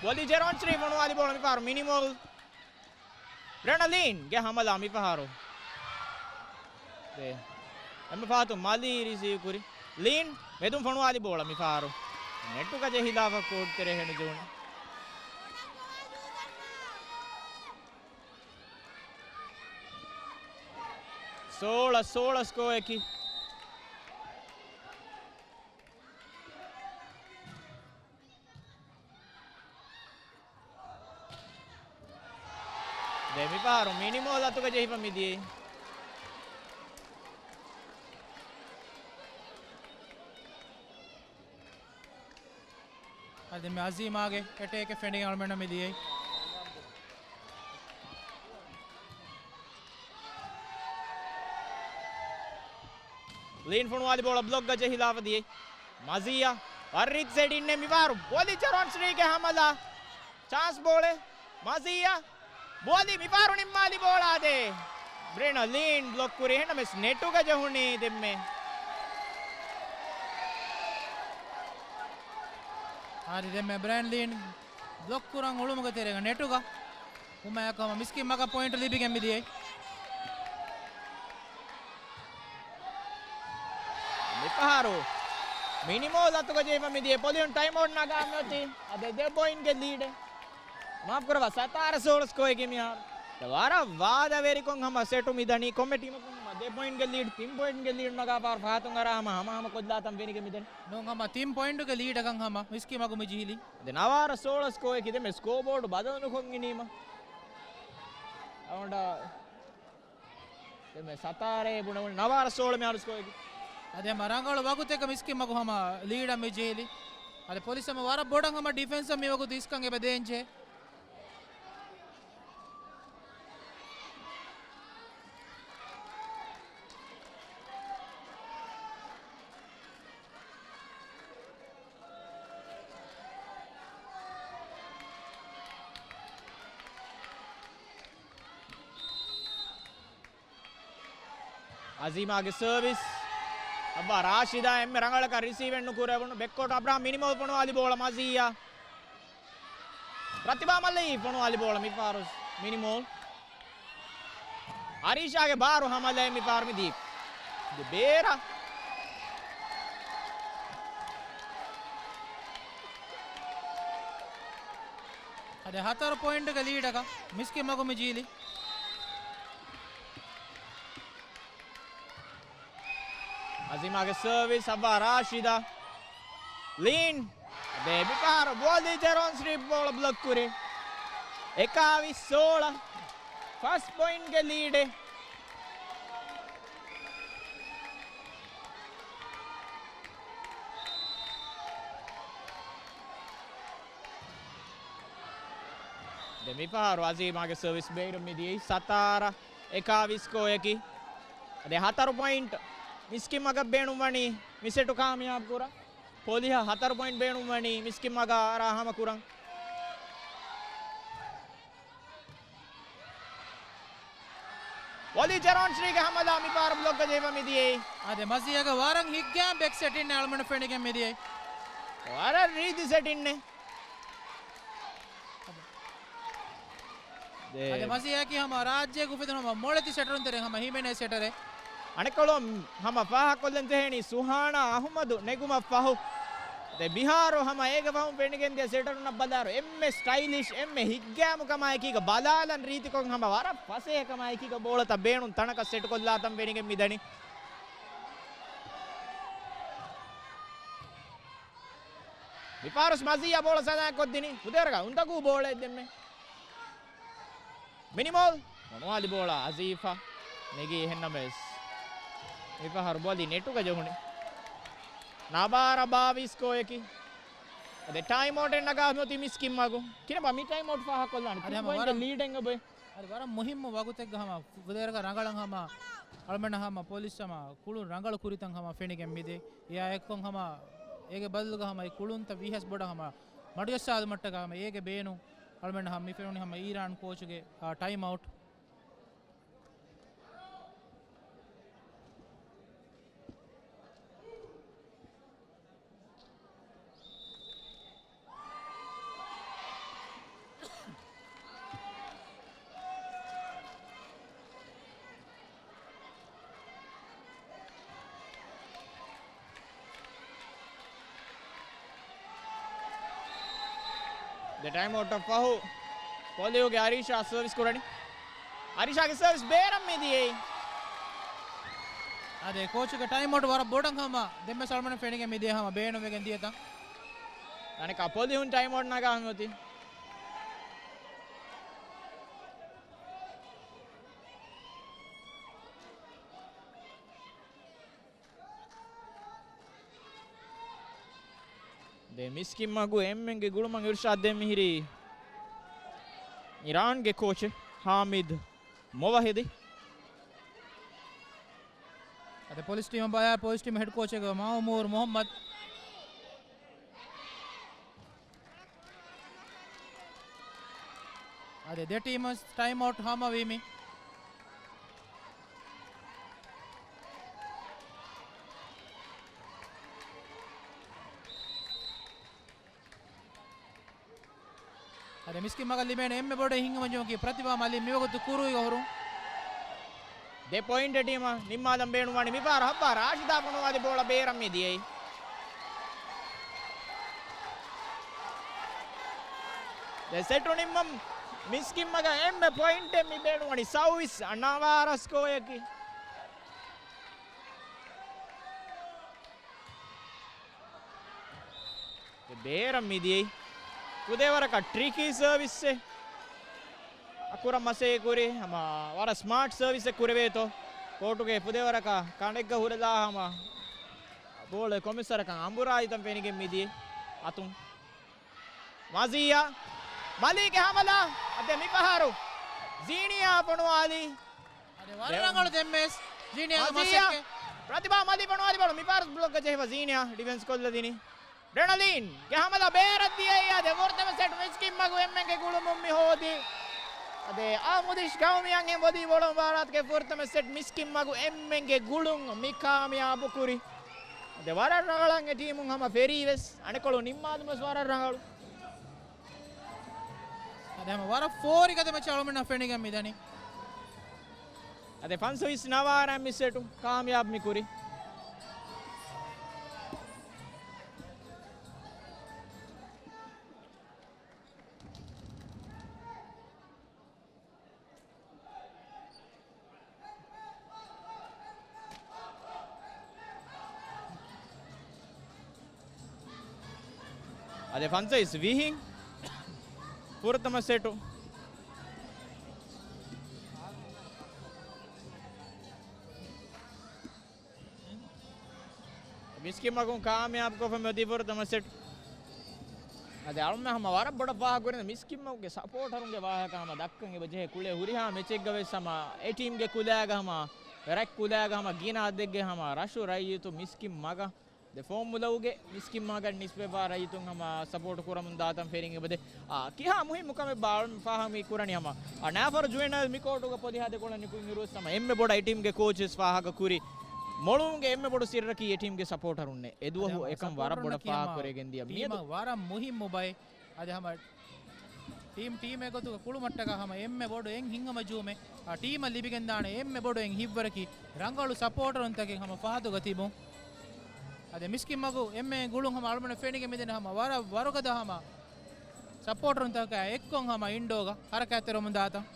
ބޯލި ޖެރޯން ޝްރީފް ފޮނުވާލި ބޯޅަ މިފަހަރު މިނިމޯލް. ރެނަލީންގެ ހަމަލާ މިފަހަރު. ދެ. އެންމެ ފަހަތު މަލީ ރިސީވް ކުރި. ލީން މެދުން ފޮނުވާލި ބޯޅަ މިފަހަރު. ނެޓުގަ ޖެހިލާފަ ކޯޓް ތެރެ ހެނުޖޫން. ސޯޅަ ސޯޅަ ސްކޯއަކީ. ދެ މިފަހަރު މިނިމޯލް އަތުގަ ޖެހިފަ މިދިޔައީ. އަދި މި އަޒީމާގެ އެޓޭކެއް ފެނިގެން އަޅުމެންނަށް މިދިޔައީ. ލީން ފޮނުވާލި ބޯޅަ ބްލޮކްގަ ޖެހިލާފަ ދިޔައީ. މަޒީއާ ވަރަށް ރީތި ސެޓިންއެއް މިފަހަރު. ބޯލި ޖެރޯން ޝްރީފްގެ ހަމަލާ. ޗާންސް ބޯޅެއް. މަޒީއާ. ބޯލި މިފަހަރު ނިންމާލި ބޯޅާ ދޭ. ބްރެނަލީން ބްލޮކް ކުރި އެހެންނަމެސް ނެޓުގަ ޖެހުނީ ދެންމެ. ހަރި ދެންމެ ބްރެނަލީން ބްލޮކް ކުރަން އުޅުމުގެ ތެރޭގަ ނެޓުގަ. ހުމަޔަކަމަ މިސްކިތް މަގަށް ޕޮއިންޓު ލިބިގެން މިދިޔައީ. މިފަހަރު މިނިމޯލް އަތުގަ ޖެހިފަ މިދިޔަ ޕޮލިހުން ޓައިމް އައުޓް ނަގާ މިއޮތީ. އަދި ދެ ޕޮއިންޓްގެ ލީޑެއް. މާފް ކުރަވާ، ސަތާރަ ސޯޅަ ސްކޯއެކޭ މިހާރު. ދެ ވަރަށް ވާދަވެރިކޮށް ހަމަ ސެޓު މިދަނީ ކޮންމެ ޓީމަކުން ހަމަ ދެ ޕޮއިންޓްގެ ލީޑް، ތިން ޕޮއިންޓްގެ ލީޑް ނަގާފަ ފަހަތުން އަރާ ހަމަ ހަމަ ހަމަ ކޮށްލާތަން ފެނިގެން މިދަނީ. ނޫން ހަމަ ތިން ޕޮއިންޓުގެ ލީޑަކަށް ހަމަ މިސްކިތް މަގު މި ޖެހިލީ. ދެ ނަވާރަ ސޯޅަ ސްކޯއެކީ ދެ މެ ސްކޯ ބޯޑު ބަދަލުނުކޮށް އިނީމަ. އަވަނޑާ ދެ މެ ސަތާރައޭ ބުނެވުނު ނަވާރަ ސޯޅަ މިހާރު ސްކޯއެކީ. އަދި ހަމަ ރަނގަޅު ވަގުތެއްގަ މިސްކިތް މަގު ހަމަ ލީޑަށް މި ޖެހިލީ. އަދި ޕޮލިސް ހަމަ ވަރަށް ބޮޑަށް ހަމަ ޑިފެންސަށް މިވަގުތު އިސްކަން އެބަ ދޭންޖެހޭ. އަޒީމާގެ ސަރވިސް. އައްވާ ރާޝިދާ އެންމެ ރަނގަޅަކަށް ރިސީވެއް ނުކުރެވުނު. ބެކްކޯޓް އަބްރާހަމް މިނިމޯލް ފޮނުވާލި ބޯޅަ މަޒީއާ. ޕްރަތިބާ މަލީ ފޮނުވާލި ބޯޅަ މިފަހަރު މިނިމޯލް. އަރީޝާގެ ބާރު ހަމަލައެއް މިފަހަރު މިދީ. ދެ ބޭރަށް. އަދި ހަތަރު ޕޮއިންޓުގެ ލީޑަކަށް މިސްކިތް މަގު މި ޖީލި. އަޒީމާގެ ސަރވިސް އައްވާ ރާޝިދާ. ލީން. ދެ މިފަހަރު ބޯލި ޖެރޯން ޝްރީފް ބޯޅަ ބްލޮކް ކުރި. އެކާވީސް ސޯޅަ. ފަސް ޕޮއިންޓްގެ ލީޑެއް. ދެ މިފަހަރު އަޒީމާގެ ސަރވިސް ބޭރު މިދިޔައީ ސަތާރަ އެކާވީސް ސްކޯއަކީ. އަދި ހަތަރު ޕޮއިންޓް މިސްކިތް މަގަށް ބޭނުންވަނީ މި ސެޓު ކާމިޔާބު ކުރަން. ޕޮލިހަށް ހަތަރު ޕޮއިންޓް ބޭނުންވަނީ މިސްކިތް މަގަށް އަރާ ހަމަ ކުރަން. ވޮލީ ޖެރޯން ޝްރީގެ ހަމަލާ މި ބާރު ބްލޮކްގަ ޖެހިފަ މިދިޔައީ. އާދެ، މަޒީއާގެ ވަރަށް ހިތްގައިމު ބެކް ސެޓިން އަޅުމެން ފެނިގެން މިދިޔައީ. ވަރަށް ރީތި ސެޓިން. އާދެ، މަޒީއާއަކީ ހަމަ ރާއްޖޭގަ އުފެދުނު ހަމަ މޮޅެތި ސެޓަރުން ތެރޭ ހަމަ ހިމެނޭ ސެޓަރެއް. އަނެއްކޮޅުން ހަމަ ފާހަގަކޮށްލަން ޖެހޭނީ ސުހާނާ އަހުމަދު ނެގުމަށް ފަހު، ދެ މިހާރު ހަމަ އޭގެ ފަހުން ފެނިގެންދިޔަ ސެޓަރުންނަށް ބަލާއިރު، އެންމެ ސްޓައިލިޝް، އެންމެ ހިތްގައިމު ކަމާއެކީގަ، ބަލާލަން ރީތިކޮށް ހަމަ ވަރަށް ފަސޭހަ ކަމާއެކީގަ ބޯޅަތައް ބޭނުން ތަނަކަށް ސެޓްކޮށްލާތަން ފެނިގެން މިދަނީ. މިފަހަރު މަޒީއާ ބޯޅަ ސަލާކޮށްދިނީ ހުދައިރަގަ އުނދަގޫ ބޯޅައެއް ދެންމެ. މިނިމޯލް ފޮނުވާލި ބޯޅަ އަޒީފާ ނެގީ އެހެންނަމަވެސް، މިފަހަރު ބޯލި ނެޓުގަ ޖެހުނީ. ނަވާރަ ބާވީސް ސްކޯއަކީ. އަދި ޓައިމް އައުޓެއް ނަގާ މިއޮތީ މިސްކިން މަގު. ކިރަބަ މި ޓައިމް އައުޓް ފާހަގަކޮށްލާނީ. އަދި ހަމަ ވަރަށް ލީޑެއް އޮބެ. އަދި ވަރަށް މުހިއްމު ވަގުތެއްގަ ހަމަ ފުދޭވަރަކަށް ރަނގަޅަށް ހަމަ އަޅުމެންނަށް ހަމަ ޕޮލިސް ހަމަ ކުޅުން ރަނގަޅު ކުރިތަން ހަމަ ފެނިގެން މިދޭ. އެއާ އެއްކޮށް ހަމަ އޭގެ ބަދަލުގަ ހަމަ އެ ކުޅުންތައް ވީހާވެސް ބޮޑަށް ހަމަ މަޑުޖައްސާލުމަށްޓަކާ ހަމަ އޭގެ ބޭނުން އަޅުމެންނަށް ހަމަ މި ފެނުނީ ހަމަ އީރާން ކޯޗުގެ، އާ، ޓައިމް އައުޓް. ދެ ޓައިމް އައުޓް ފަހު ޕޮލިހުގެ އަރީޝާ ސަރވިސް ކުރަނީ. އަރީޝާގެ ސަރވިސް ބޭރަށް މިދިޔައީ. އަދި ކޯޗުގެ ޓައިމް އައުޓް ވަރަށް ބޮޑަށް ހަމަ ދެންވެސް އަޅުމެން ފެނިގެން މިދިޔަ ހަމަ ބޭނުންވެގެން ދިޔަތަން. އަނެއްކާ ޕޮލިހުން ޓައިމް އައުޓް ނަގާ މިއޮތީ. ދެ މިސްކިތްމަގު އެންމެންގެ ގުޅުމަށް އިރުޝާދު ދޭން މިހިރީ އީރާންގެ ކޯޗެއް ހާމިދު މޮވަހެދި. އަދި ޕޮލިސް ޓީމަށް ބަލާ، ޕޮލިސް ޓީމް ހެޑް ކޯޗެއް މާއުމޫރު މުހައްމަދު. އަދި ދެ ޓީމު ޓައިމް އައުޓް ހަމަވީމި. އަދި މިސްކިތްމަގަށް ލިބޭނެ އެންމެ ބޮޑު ހިނގަމަޖުމަކީ ޕްރަތިބާ މަލި މިވަގުތު ކުރުވި އޮހުރު. ދެ ޕޮއިންޓެއް ޓީމަށް ނިންމާލަން ބޭނުންވާނީ މިފަހަރަށް ހައްވާ ރާޝިދާ ފޮނުވާލި ބޯޅަ ބޭރަށް މި ދިޔައީ. ދެ ސެޓު ނިންމަން މިސްކިތްމަގަށް އެންމެ ޕޮއިންޓެއް މި ބޭނުންވަނީ ސައުވީސް ނަވާރަ ސްކޯއަކީ. ބޭރަށް މިދިޔައީ. ފުދޭވަރަކަށް ޓްރިކީ ސަރވިސްއެއް. އަކުރަށް މަސައްކަތް ކުރި ހަމަ ވަރަށް ސްމާޓް ސަރވިސްއެއް ކުރެވޭތޯ. ކޯޓުގެ ފުދޭވަރަކަށް ކަނޑެއްގަ ހުރެލާ ހަމަ ބޯޅަ ކޮމިސަރަކަށް އަނބުރާލިތަން ފެނިގެން މިދިޔައީ އަތުން. މަޒީއާ. މަލީގެ ހަމަލާ. އަދި މިފަހަރު ޒީނިޔާ ފޮނުވާލީ. އަދި ވަރަށް ރަނގަޅު ދެންމެސް ޒީނިޔާގެ މަޒީއާ. މަސައްކަތް. ޕްރަތިބާ މަލި ފޮނުވާލި ބޯޅަ މިފަހަރު ބްލޮކްގަ ޖެހިފަ ޒީނިޔާ ޑިފެންސް ކޮށްލަދިނީ. ޑްރެނަލީންގެ ހަމަލާ ބޭރަށް ދިޔައީ އަދި ފުރަތަމަ ސެޓް މިސްކިތްމަގު އެންމެންގެ ގުޅުމުން މި ހޯދީ. އަދި އާމުދިޝް ގައުމި އަންހެން ވޮލީބޯޅަ މުބާރާތުގެ ފުރަތަމަ ސެޓް މިސްކިތްމަގު އެންމެންގެ ގުޅުން މި ކާމިޔާބު ކުރި. އަދި ވަރަށް ރަނގަޅަށް އެ ޓީމުން ހަމަ ފެރީވެސް އަނެކޮޅު ނިންމާލުމަސް ވަރަށް ރަނގަޅު. އަދި ހަމަ ވަރަށް ފޯރިގަދަ މެޗް އަޅުމެންނަށް ފެނިގެން މިދަނީ. އަދި ފަންސަވީސް ނަވާރަ މި ސެޓު ކާމިޔާބު މި ކުރި. އަދި ފަންސަވީސް ވިހިން ފުރަތަމަ ސެޓު. މިސްކިތްމަގުން ކާމިޔާބުކޮށްފަ މިއޮތީ ފުރަތަމަ ސެޓް. އަދި އަޅުމެން ހަމަ ވަރަށް ބޮޑަށް ފާހަގަކުރިން މިސްކިތްމަގުގެ ސަޕޯޓަރުންގެ ވާހަކަ ހަމަ ދައްކަން އެބަ ޖެހޭ ކުޅޭ ހުރިހާ މެޗެއްގަ ވެސް ހަމަ އެ ޓީމްގެ ކުލައިގަ ހަމަ ރަތް ކުލައިގަ ހަމަ ގިނަ އަދަދެއްގެ ހަމަ ރަށު ރައްޔިތު މިސްކިތްމަގަށް ދެ ފޯމުލައުގެ މިސްކިތްމަގަށް ނިސްބަތްވާ ރައްޔިތުން ހަމަ ސަޕޯޓު ކުރަމުން ދާތަން ފެރިން އެބަދޭ. އާ، ކިހާ މުހިއްމު ކަމެއް ބާ އަޅުމެން ފާހަގަ މި ކުރަނީ ހަމަ. އާ، ނާފަރު ޖުވެނައިލް މި ކޯޓުގަ ޕޮލިހާ ދެކޮޅަށް ނިކުތް އިރުވެސް ހަމަ އެންމެ ބޮޑަށް އެ ޓީމްގެ ކޯޗެސް ފާހަގަ ކުރި. މޮޅުވުމުގެ އެންމެ ބޮޑު ސިއްރަކީ އެ ޓީމްގެ ސަޕޯޓަރުންނޭ. އެ ދުވަހު އެކަން ވަރަށް ބޮޑަށް ފާހަގަ ކުރެގެން ދިޔަ. މިއަދު ވަރަށް މުހިއްމު ބައެއް. އަދި ހަމަ ޓީމް، ޓީމެއް ގޮތުގަ ކުޅުމަށްޓަކާ ހަމަ އެންމެ ބޮޑު އެއް ހިނގަމަޖުވުމެއް، އާ، ޓީމަށް ލިބިގެންދާނެ އެންމެ ބޮޑު އެއް ހިތްވަރަކީ ރަނގަޅު ސަޕޯޓަރުންތަކެއް ހަމަ ފަހަތުގަ ތިބުން. އަދި މިސްކިތްމަގު އެންމެ ގުޅުން ހަމަ އަޅުމެންނަށް ފެނިގެން މިދެން ހަމަ ވަރަށް ވަރުގަދަ ހަމަ ސަޕޯޓަރުންތަކާ އެއްކޮށް ހަމަ އިންޑޯގަ ހަރަކާތްތެރިވަމުން ދާތަން.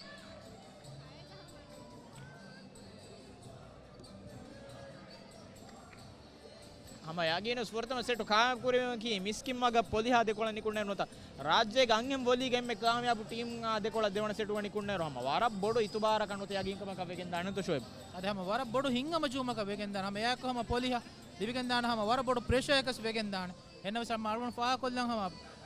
ހަމަ ޔަގީނު ފުރަތަމަ ސެޓު ކާމިޔާބު ކުރެވުމަކީ މިސްކިތްމަގަށް ޕޮލިހާ ދެކޮޅަށް ނިކުންނައިރު ނުވަތަ ރާއްޖޭގެ އަންހެން ވޮލީގެ އެންމެ ކާމިޔާބު ޓީމްއާ ދެކޮޅަށް ދެވަނަ ސެޓުގަ ނިކުންނައިރު ހަމަ ވަރަށް ބޮޑު އިތުބާރަކަށް ނުވަތަ ޔަގީންކަމަކަށް ވެގެންދާނެ ތޯ ޝުއޭބް. އަދި ހަމަ ވަރަށް ބޮޑު ހިނގަމަޖުވުމަކަށް ވެގެންދާނެ. ހަމަ އެއާއެކު ހަމަ ޕޮލިހާ ލިބިގެންދާނެ ހަމަ ވަރަށް ބޮޑު ޕްރެޝަރެއް ވެސް ވެގެންދާނެ. އެހެންނަމަވެސް ހަމަ އަޅުގަނޑު ފާހަގަކޮށްލަން ހަމަ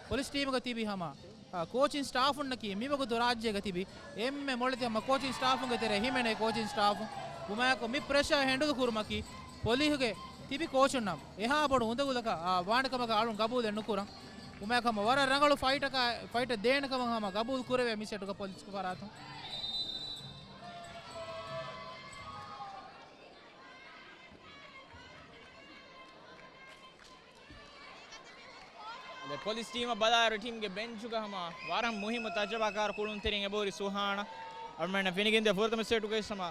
ޕޮލިސް ޓީމުގަ ތިބި ހަމަ، އާ، ކޯޗިން ސްޓާފުންނަކީ މިވަގުތު ރާއްޖޭގަ ތިބި އެންމެ މޮޅެތި ހަމަ ކޯޗިން ސްޓާފުންގެ ތެރޭ ހިމެނޭ ކޯޗިން ސްޓާފުން. ވުމާއެކު މި ޕްރެޝާ ހެންޑުލް ކުރުމަކީ ޕޮލިހުގެ ތިބި ކޯޗުންނަށް އެހާ ބޮޑު އުނދަގުލަކަށް، އާ، ވާނެ ކަމަކަށް އަޅުން ގަބޫލެއް ނުކުރަން. ވުމާއެކު ހަމަ ވަރަށް ރަނގަޅު ފައިޓަކާ، ފައިޓެއް ދޭނެ ކަމަށް ހަމަ ގަބޫލު ކުރެވޭ މި ސެޓުގަ ޕޮލިސްގެ ފަރާތުން. އަދި ޕޮލިސް ޓީމަށް ބަލާއިރު ޓީމްގެ ބެންޗުގަ ހަމަ ވަރަށް މުހިއްމު ތަޖުރިބާކާރު ކުޅުންތެރިން އެބަހުރި ސުހާނާ. އަޅުމެންނަށް ފެނިގެންދިޔަ ފުރަތަމަ ސެޓުގައި ހަމަ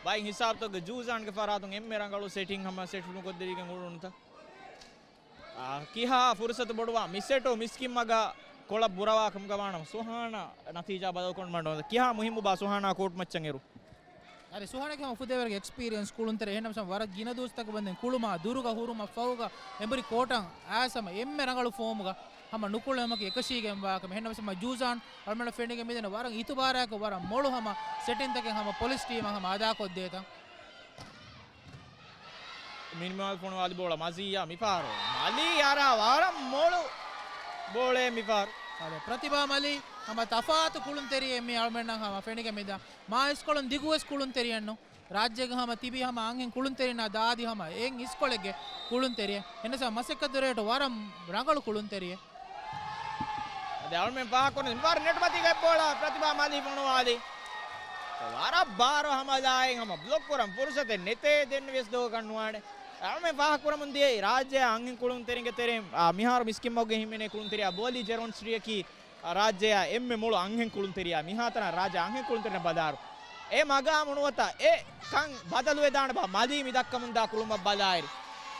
ބައެއް ހިސާބުތަކުގަ ޖޫޒާންގެ ފަރާތުން އެންމެ ރަނގަޅު ސެޓިން ހަމަ ސެޓު ނުކޮށްދެވިގެން އުޅުނުތަ. އާ، ކިހާ ފުރުސަތު ބޮޑުވާ މި ސެޓު މިސްކިން މަގަށް ކޮޅަށް ބުރަވާ ކަމުގަ ވާނަމަ ސުހާނާ ނަތީޖާ ބަދަލުކޮށް މަޑު ކިހާ މުހިއްމުބާ ސުހާނާ ކޯޓް މައްޗަށް އެރު. އަދި ސުހާނާގެ ހަމަ ފުދޭވަރުގެ އެކްސްޕީރިއެންސް ކުޅުންތެރި އެހެންނަމަ ވަރަށް ގިނަ ދުވަސްތަކު ވަންދެން ކުޅުމާ ދުރުގަ ހުރުމަށް ފަހުގަ އެނބުރި ކޯޓަށް އައިސް ހަމަ އެންމެ ރަނގަޅު ފޯމުގަ ހަމަ ނުކުޅެމަކީ އެކަށީގެންވާ ކަމެއް. އެހެންނަމަ ހަމަ ޖޫޒާން އަޅުމެންނަށް ފެނިގެން މިދެން ވަރަށް އިތުބާރާއެކު ވަރަށް މޮޅު ހަމަ ސެޓިންތަކެއް ހަމަ ޕޮލިސް ޓީމަށް ހަމަ އަދާކޮށްދޭތަން. މިނިމަލް ފޮނުވާލި ބޯޅަ މަޒީއާ މިފަހަރު. މަލީ އަރާ ވަރަށް މޮޅު ބޯޅައެއް މިފަހަރު. އަދި ޕްރަތިބާ މަލީ ހަމަ ތަފާތު ކުޅުންތެރިއެއް މި އަޅުމެންނަށް ހަމަ ފެނިގެން މިދާ. މާ އިސްކޮޅުން ދިގުވެސް ކުޅުންތެރިއެއްނު. ރާއްޖޭގަ ހަމަ ތިބި ހަމަ އަންހެން ކުޅުންތެރިންނާ ދާދި ހަމަ އެއް އިސްކޮޅެއްގެ ކުޅުންތެރިއެއް. އެހެންނަމަ މަސައްކަތްދުރައިގެ ވަރަށް ރަނގަޅު ކުޅުންތެރިއެއް. އަދި އަޅުމެން ފާހަގަކުރަން މިފަހަރު ނެޓް މަތީގަ އެއްބޯޅަ ޕްރަތިބާ މަލީ ފޮނުވާލި. ވަރަށް ބާރު ހަމަލާއިން ހަމަ ބްލޮކް ކުރަން ފުރުސަތެއް ނެތޭ ދެން ވެސް ދޯ ގަންނުވާނެ. އަޅުމެން ފާހަގަކުރަމުން ދިޔައީ ރާއްޖެއާ އަންހެން ކުޅުންތެރިންގެ ތެރެއިން، އާ، މިހާރު މިސްކިންމަގުގެ ހިމެނޭ ކުޅުންތެރިޔާ ބޯލީ ޖެރޯންސްރީއަކީ، އާ، ރާއްޖެއާ އެންމެ މޮޅު އަންހެން ކުޅުންތެރިޔާ. މިހާތަނަށް ރާއްޖެ އަންހެން ކުޅުންތެރިން ބަލާރު އެ މަގާމު ނުވަތަ އެ ކަން ބަދަލުވެދާނެ ބާ މަލީ މި ދައްކަމުންދާ ކުޅުމަށް ބަލާއިރު.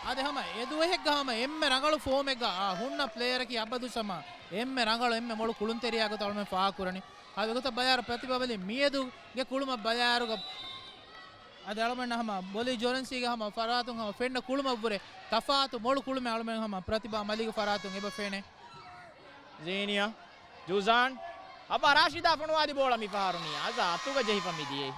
އަދި ހަމަ އެ ދުވަހެއްގަ ހަމަ އެންމެ ރަނގަޅު ފޯމެއްގަ އާ ހުންނަ ޕްލޭޔަރަކީ އަބަދުސް ހަމަ އެންމެ ރަނގަޅު އެންމެ މޮޅު ކުޅުންތެރިޔާ ގޮތަށް އަޅުމެން ފާހަގަކުރަނީ. އަދި އެގޮތަށް ބަލާއިރު ޕްރަތިބާ މަލީ މިއަދުގެ ކުޅުމަށް ބަލާއިރުގަ އަދި އަޅުމެން ހަމަ ބޯލީ ޖެރޯންސްރީގެ ހަމަ ފަރާތުން ހަމަ ފެންނަ ކުޅުމަށްވުރެ ތަފާތު މޮޅު ކުޅުމެއް އަޅުމެން ހަމަ ޕްރަތިބާ މަލީގެ ފަރާތުން އެބަ ފެނޭ. ޒީނިޔާ، ޖޫޒާން، އައްވާ ރާޝިދާ ފޮނުވާލި ބޯޅަ މިފަހަރު ނިޔާޒާ އަތުގަ ޖެހިފަ މިދިޔައީ.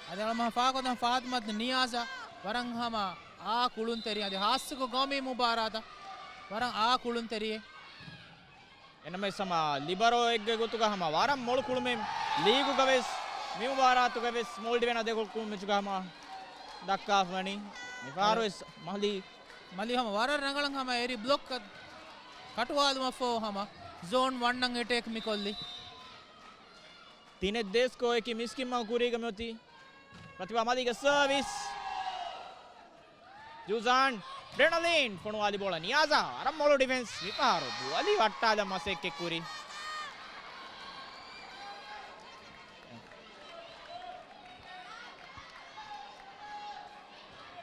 އަދި އަޅުމެން ފާހަގަކޮށްދެން ފާތިމަތު ނިޔާޒާ ވަރަށް ހަމަ އާ ކުޅުންތެރި އަދި ހާއްސަކޮށް ގައުމީ މުބާރާތަށް ވަރަށް އާ ކުޅުންތެރިއެއް. އެންމެ ހަމަ ލިބަރޯއެއްގެ ގޮތުގަ ހަމަ ވަރަށް މޮޅު ކުޅުމެއް ލީގުގަ ވެސް މި މުބާރާތުގަ ވެސް މޯލްޑިވެން އަދެކޮޅު ކުޅުމެއްގަ ހަމަ ދައްކާފަވަނީ. މިފަހަރު ވެސް މަލީ. މަލީ ހަމަ ވަރަށް ރަނގަޅަށް ހަމަ އެރި ބްލޮކް ކަ-، ކަޓުވާލުމަށްފަހު ހަމަ ޒޯން ވަންނަށް އެޓޭކް މިކޮށްލި. ތިނެއް ދޭސްކޯއެކި މިސްކިންމަގު ކުރީގަ މިއޮތީ. ޕްރަތިބާ މަލީގެ ސަރވިސް. ޖޫޒާން ޑްރެނަލީން ފޮނުވާލި ބޯޅަ ނިޔާޒާ ވަރަށް މޮޅު ޑިފެންސް މިފަހަރު ބޯލި ވައްޓާލަން މަސައްކަތް ކުރި.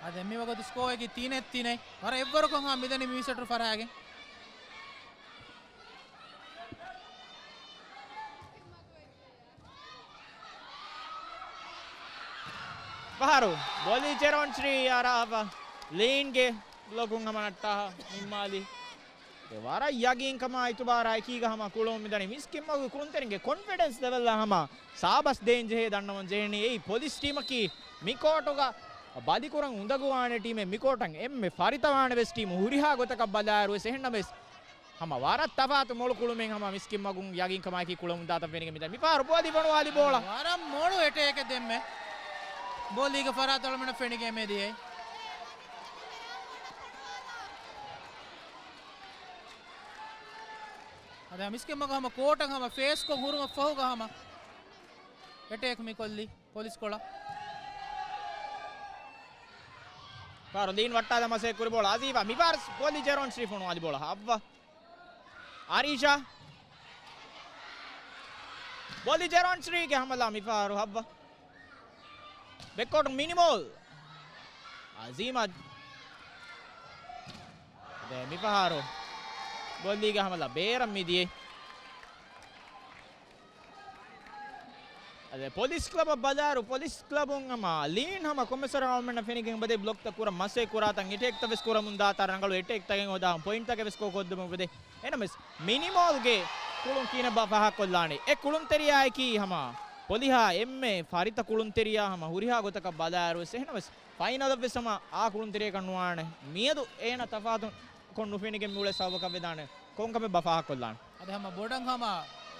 އަދި މި ވަގުތު ސްކޯއަކީ ތިނެއް ތިނެއް. ވަރަށް އެއްވަރުކޮށް ހަމަ މިދަނީ މި ސެޓު ފަރާގެން. ފަހަރު ބޯލީ ޖެރޯން ޝްރީ އަރާފަ ލީންގެ ބްލޮކުން ހަމަ ނައްޓާ ނިންމާލި. އެ ވަރަށް ޔަގީންކަމާ އިތުބާރާ އެކީގަ ހަމަ ކުޅުމުން މިދަނީ މިސްކިންމަގު ކުޅުންތެރިންގެ ކޮންފިޑެންސް ލެވެލްއަށް ހަމަ ސާބަސް ދޭން ޖެހޭ ދަންނަވަން ޖެހެނީ. އެއީ ޕޮލިސް ޓީމަކީ މިކޯޓުގަ ބަލިކުރަން އުނދަގޫވާނެ ޓީމެއް، މިކޯޓަށް އެންމެ ފަރިތަވާނެ ވެސް ޓީމު ހުރިހާ ގޮތަކަށް ބަލާއިރު ވެސް. އެހެންނަމަވެސް ހަމަ ވަރަށް ތަފާތު މޮޅު ކުޅުމެއް ހަމަ މިސްކިންމަގުން ޔަގީންކަމާއެކީ ކުޅަމުންދާތަން ފެނިގެން މިދަނީ. މިފަހަރު ބޯލި ފޮނުވާލި ބޯޅަ. ވަރަށް މޮޅު އެޓޭކެއް ދެންމެ ބޯލީގެ ފަރާތުން އަޅުމެންނަށް ފެނިގެން މިދިޔައީ. އަދި މިސްކިންމަގު ހަމަ ކޯޓަށް ހަމަ ފޭސްކޮށް ހުރުމަށް ފަހުގަ ހަމަ އެޓޭކް މިކޮށްލީ ޕޮލިސް ކޮޅަށް. ފަހަރު ލީން ވައްޓާލަން މަސައްކަތް ކުރި ބޯޅަ އަޒީފާ. މިފަހަރު ބޯލި ޖެރޯން ޝްރީ ފޮނުވާލި ބޯޅަ ހައްވަ. އާރީޝާ. ބޯލި ޖެރޯން ޝްރީގެ ހަމަލާ މިފަހަރު ހައްވަ. ބެކްކޯޓު މިނިމޯލް. އަޒީމަށް. ދެ މިފަހަރު ބޯލީގެ ހަމަލާ ބޭރަށް މިދިޔައީ. އަދި ޕޮލިސް ކްލަބަށް ބަލާއިރު، ޕޮލިސް ކްލަބުން ހަމަ ލީން ހަމަ ކޮންމެސް ވަރަކަށް އަޅުމެންނަށް ފެނިގެން އެބަދޭ ބްލޮކްތައް ކުރަން މަސައްކަތް ކުރާތަން އެޓޭކްތައް ވެސް ކުރަމުން ދާތާ ރަނގަޅު އެޓޭކްތަކެއް ހޯދާ ޕޮއިންޓްތަކެއް ވެސް ސްކޯ ކޮށްދެމުން އެބަދޭ. އެހެންނަމަވެސް މިނިމޯލްގެ ކުޅުން ކިހިނެއްބާ ފާހަގަކޮށްލާނީ؟ އެ ކުޅުންތެރިޔާއަކީ ހަމަ ޕޮލިހާ އެންމެ ފަރިތަ ކުޅުންތެރިޔާ ހަމަ ހުރިހާ ގޮތަކަށް ބަލާއިރު ވެސް. އެހެންނަމަވެސް ފައިނަލަށްވެސް ހަމަ އާ ކުޅުންތެރިޔަކަށް ނުވާނެ. މިއަދު އޭނަ ތަފާތު ކޮށް ނުފެނިގެން މިއުޅޭ ސަބަބަކަށް ވެދާނެ. ކޮންކަމެއް ބާ ފާހަގަކޮށްލާނެ؟ އަދި ހަމަ ބޮޑަށް ހަމަ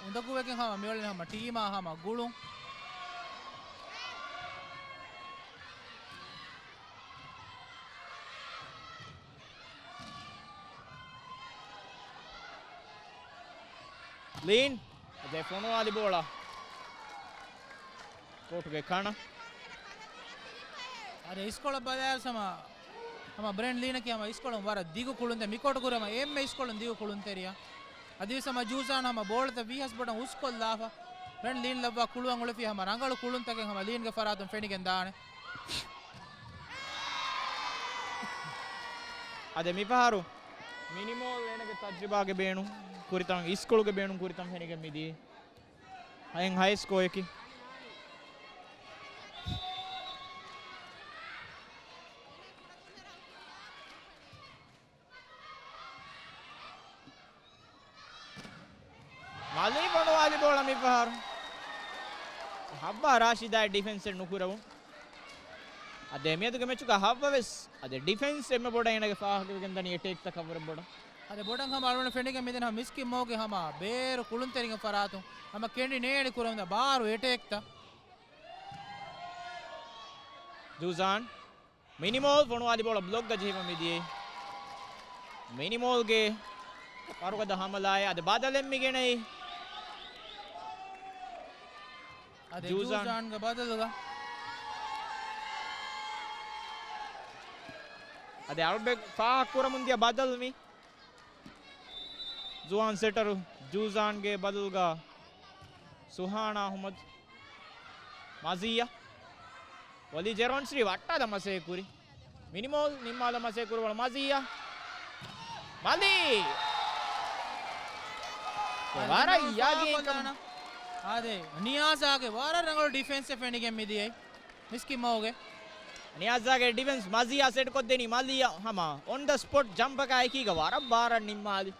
އުނދަގޫވެގެން ހަމަ މިއުޅެނީ ހަމަ ޓީމާ ހަމަ ގުޅުން. ލީން. އަދެ ފޮނުވާލި ބޯޅަ ކޯޓުގެ ކަނަ. އަދެ އިސްކޮޅަށް ބަލާއިރު ހަމަ، ހަމަ ބްރެން ލީނަކީ ހަމަ އިސްކޮޅުން ވަރަށް ދިގު ކުޅުންތެރި، މިކޯޓު ކުރި ހަމަ އެންމެ އިސްކޮޅުން ދިގު ކުޅުންތެރިޔާ. އަދިވެސް ހަމަ ޖޫޒާން ހަމަ ބޯޅަތައް ވީހާވެސް ބޮޑަށް އުސްކޮށްލާފަ، ބްރެން ލީން ލައްވާ ކުޅުވަން އުޅެފި ހަމަ ރަނގަޅު ކުޅުންތަކެއް ހަމަ ލީންގެ ފަރާތުން ފެނިގެން ދާނެ. އަދެ މިފަހަރު މިނިމޯލް އޭނަގެ ތަޖްރިބާގެ ބޭނުން ކުރިތަން، އިސްކޮޅުގެ ބޭނުން ކުރިތަން ފެނިގެން މިދިޔައީ. ހައެއް ހައެއް ސްކޯއަކީ. މަލީ ފޮނުވާލި ބޯޅަ މިފަހަރު. ހައްވާ ރާޝިދާއަށް ޑިފެންސެއް ނުކުރެވުނު. އަދި މިއަދުގެ މެޗުގަ ހައްވަވެސް އަދި ޑިފެންސް އެންމެ ބޮޑަށް އޭނަގެ ފާހަގަވެގެން ދަނީ އެޓޭކްތައް ކަވަރެއް ބޮޑަށް. އަދި ބޮޑަށް ހަމަ އަޅުގަނޑު ފެނިގެން މިދަނީ ހަމަ މިސްކިތް މޯގެ ހަމަ ބޭރު ކުޅުންތެރިންގެ ފަރާތުން ހަމަ ކެނޑި ނޭނގެ ކުރެވުނު ބާރު އެޓޭކްތައް. ޖޫޒާން. މިނިމޯލް ފޮނުވާލި ބޯޅަ ބްލޮކްގަ ޖެހިފަ މިދިޔައީ. މިނިމޯލްގެ ވަރުގަދަ ހަމަލާއެއް އަދި ބަދަލެއް މިގެނައީ. އަދި ޖޫޒާން. ޖޫޒާންގެ ބަދަލުގަ. އަދި އަޅުގަނޑު ފާހަގަ ކުރަމުން ދިޔަ ބަދަލު މި. ޒުވާން ސެޓަރު ޖޫޒާންގެ ބަދަލުގަ ސުހާނާ އަހުމަދު. މަޒިއްޔާ. ވޮލީ ޖެރޯންސްރީ ވައްޓާލަން މަސައްކަތް ކުރި. މިނިމޯލް ނިންމާލަން މަސައްކަތް ކުރި ބޯޅަ މަޒިއްޔާ. މަލީ. އަދި ވަރަށް މިނިމޯލް ޔަގީންކަން. ފާހަގަކޮށްލާނަ. އާދެ، ނިޔާޒާގެ ވަރަށް ރަނގަޅު ޑިފެންސެއް ފެނިގެން މިދިޔައީ. މިސްކިތް މޯގެ. ނިޔާޒާގެ ޑިފެންސް މަޒިއްޔާ ސެޓް ކޮށްދެނީ މަލިއްޔާ ހަމަ އޮން ދަ ސްޕޮޓް ޖަމްޕަކާ އެކީގަ ވަރަށް ބާރަށް ނިންމާލި.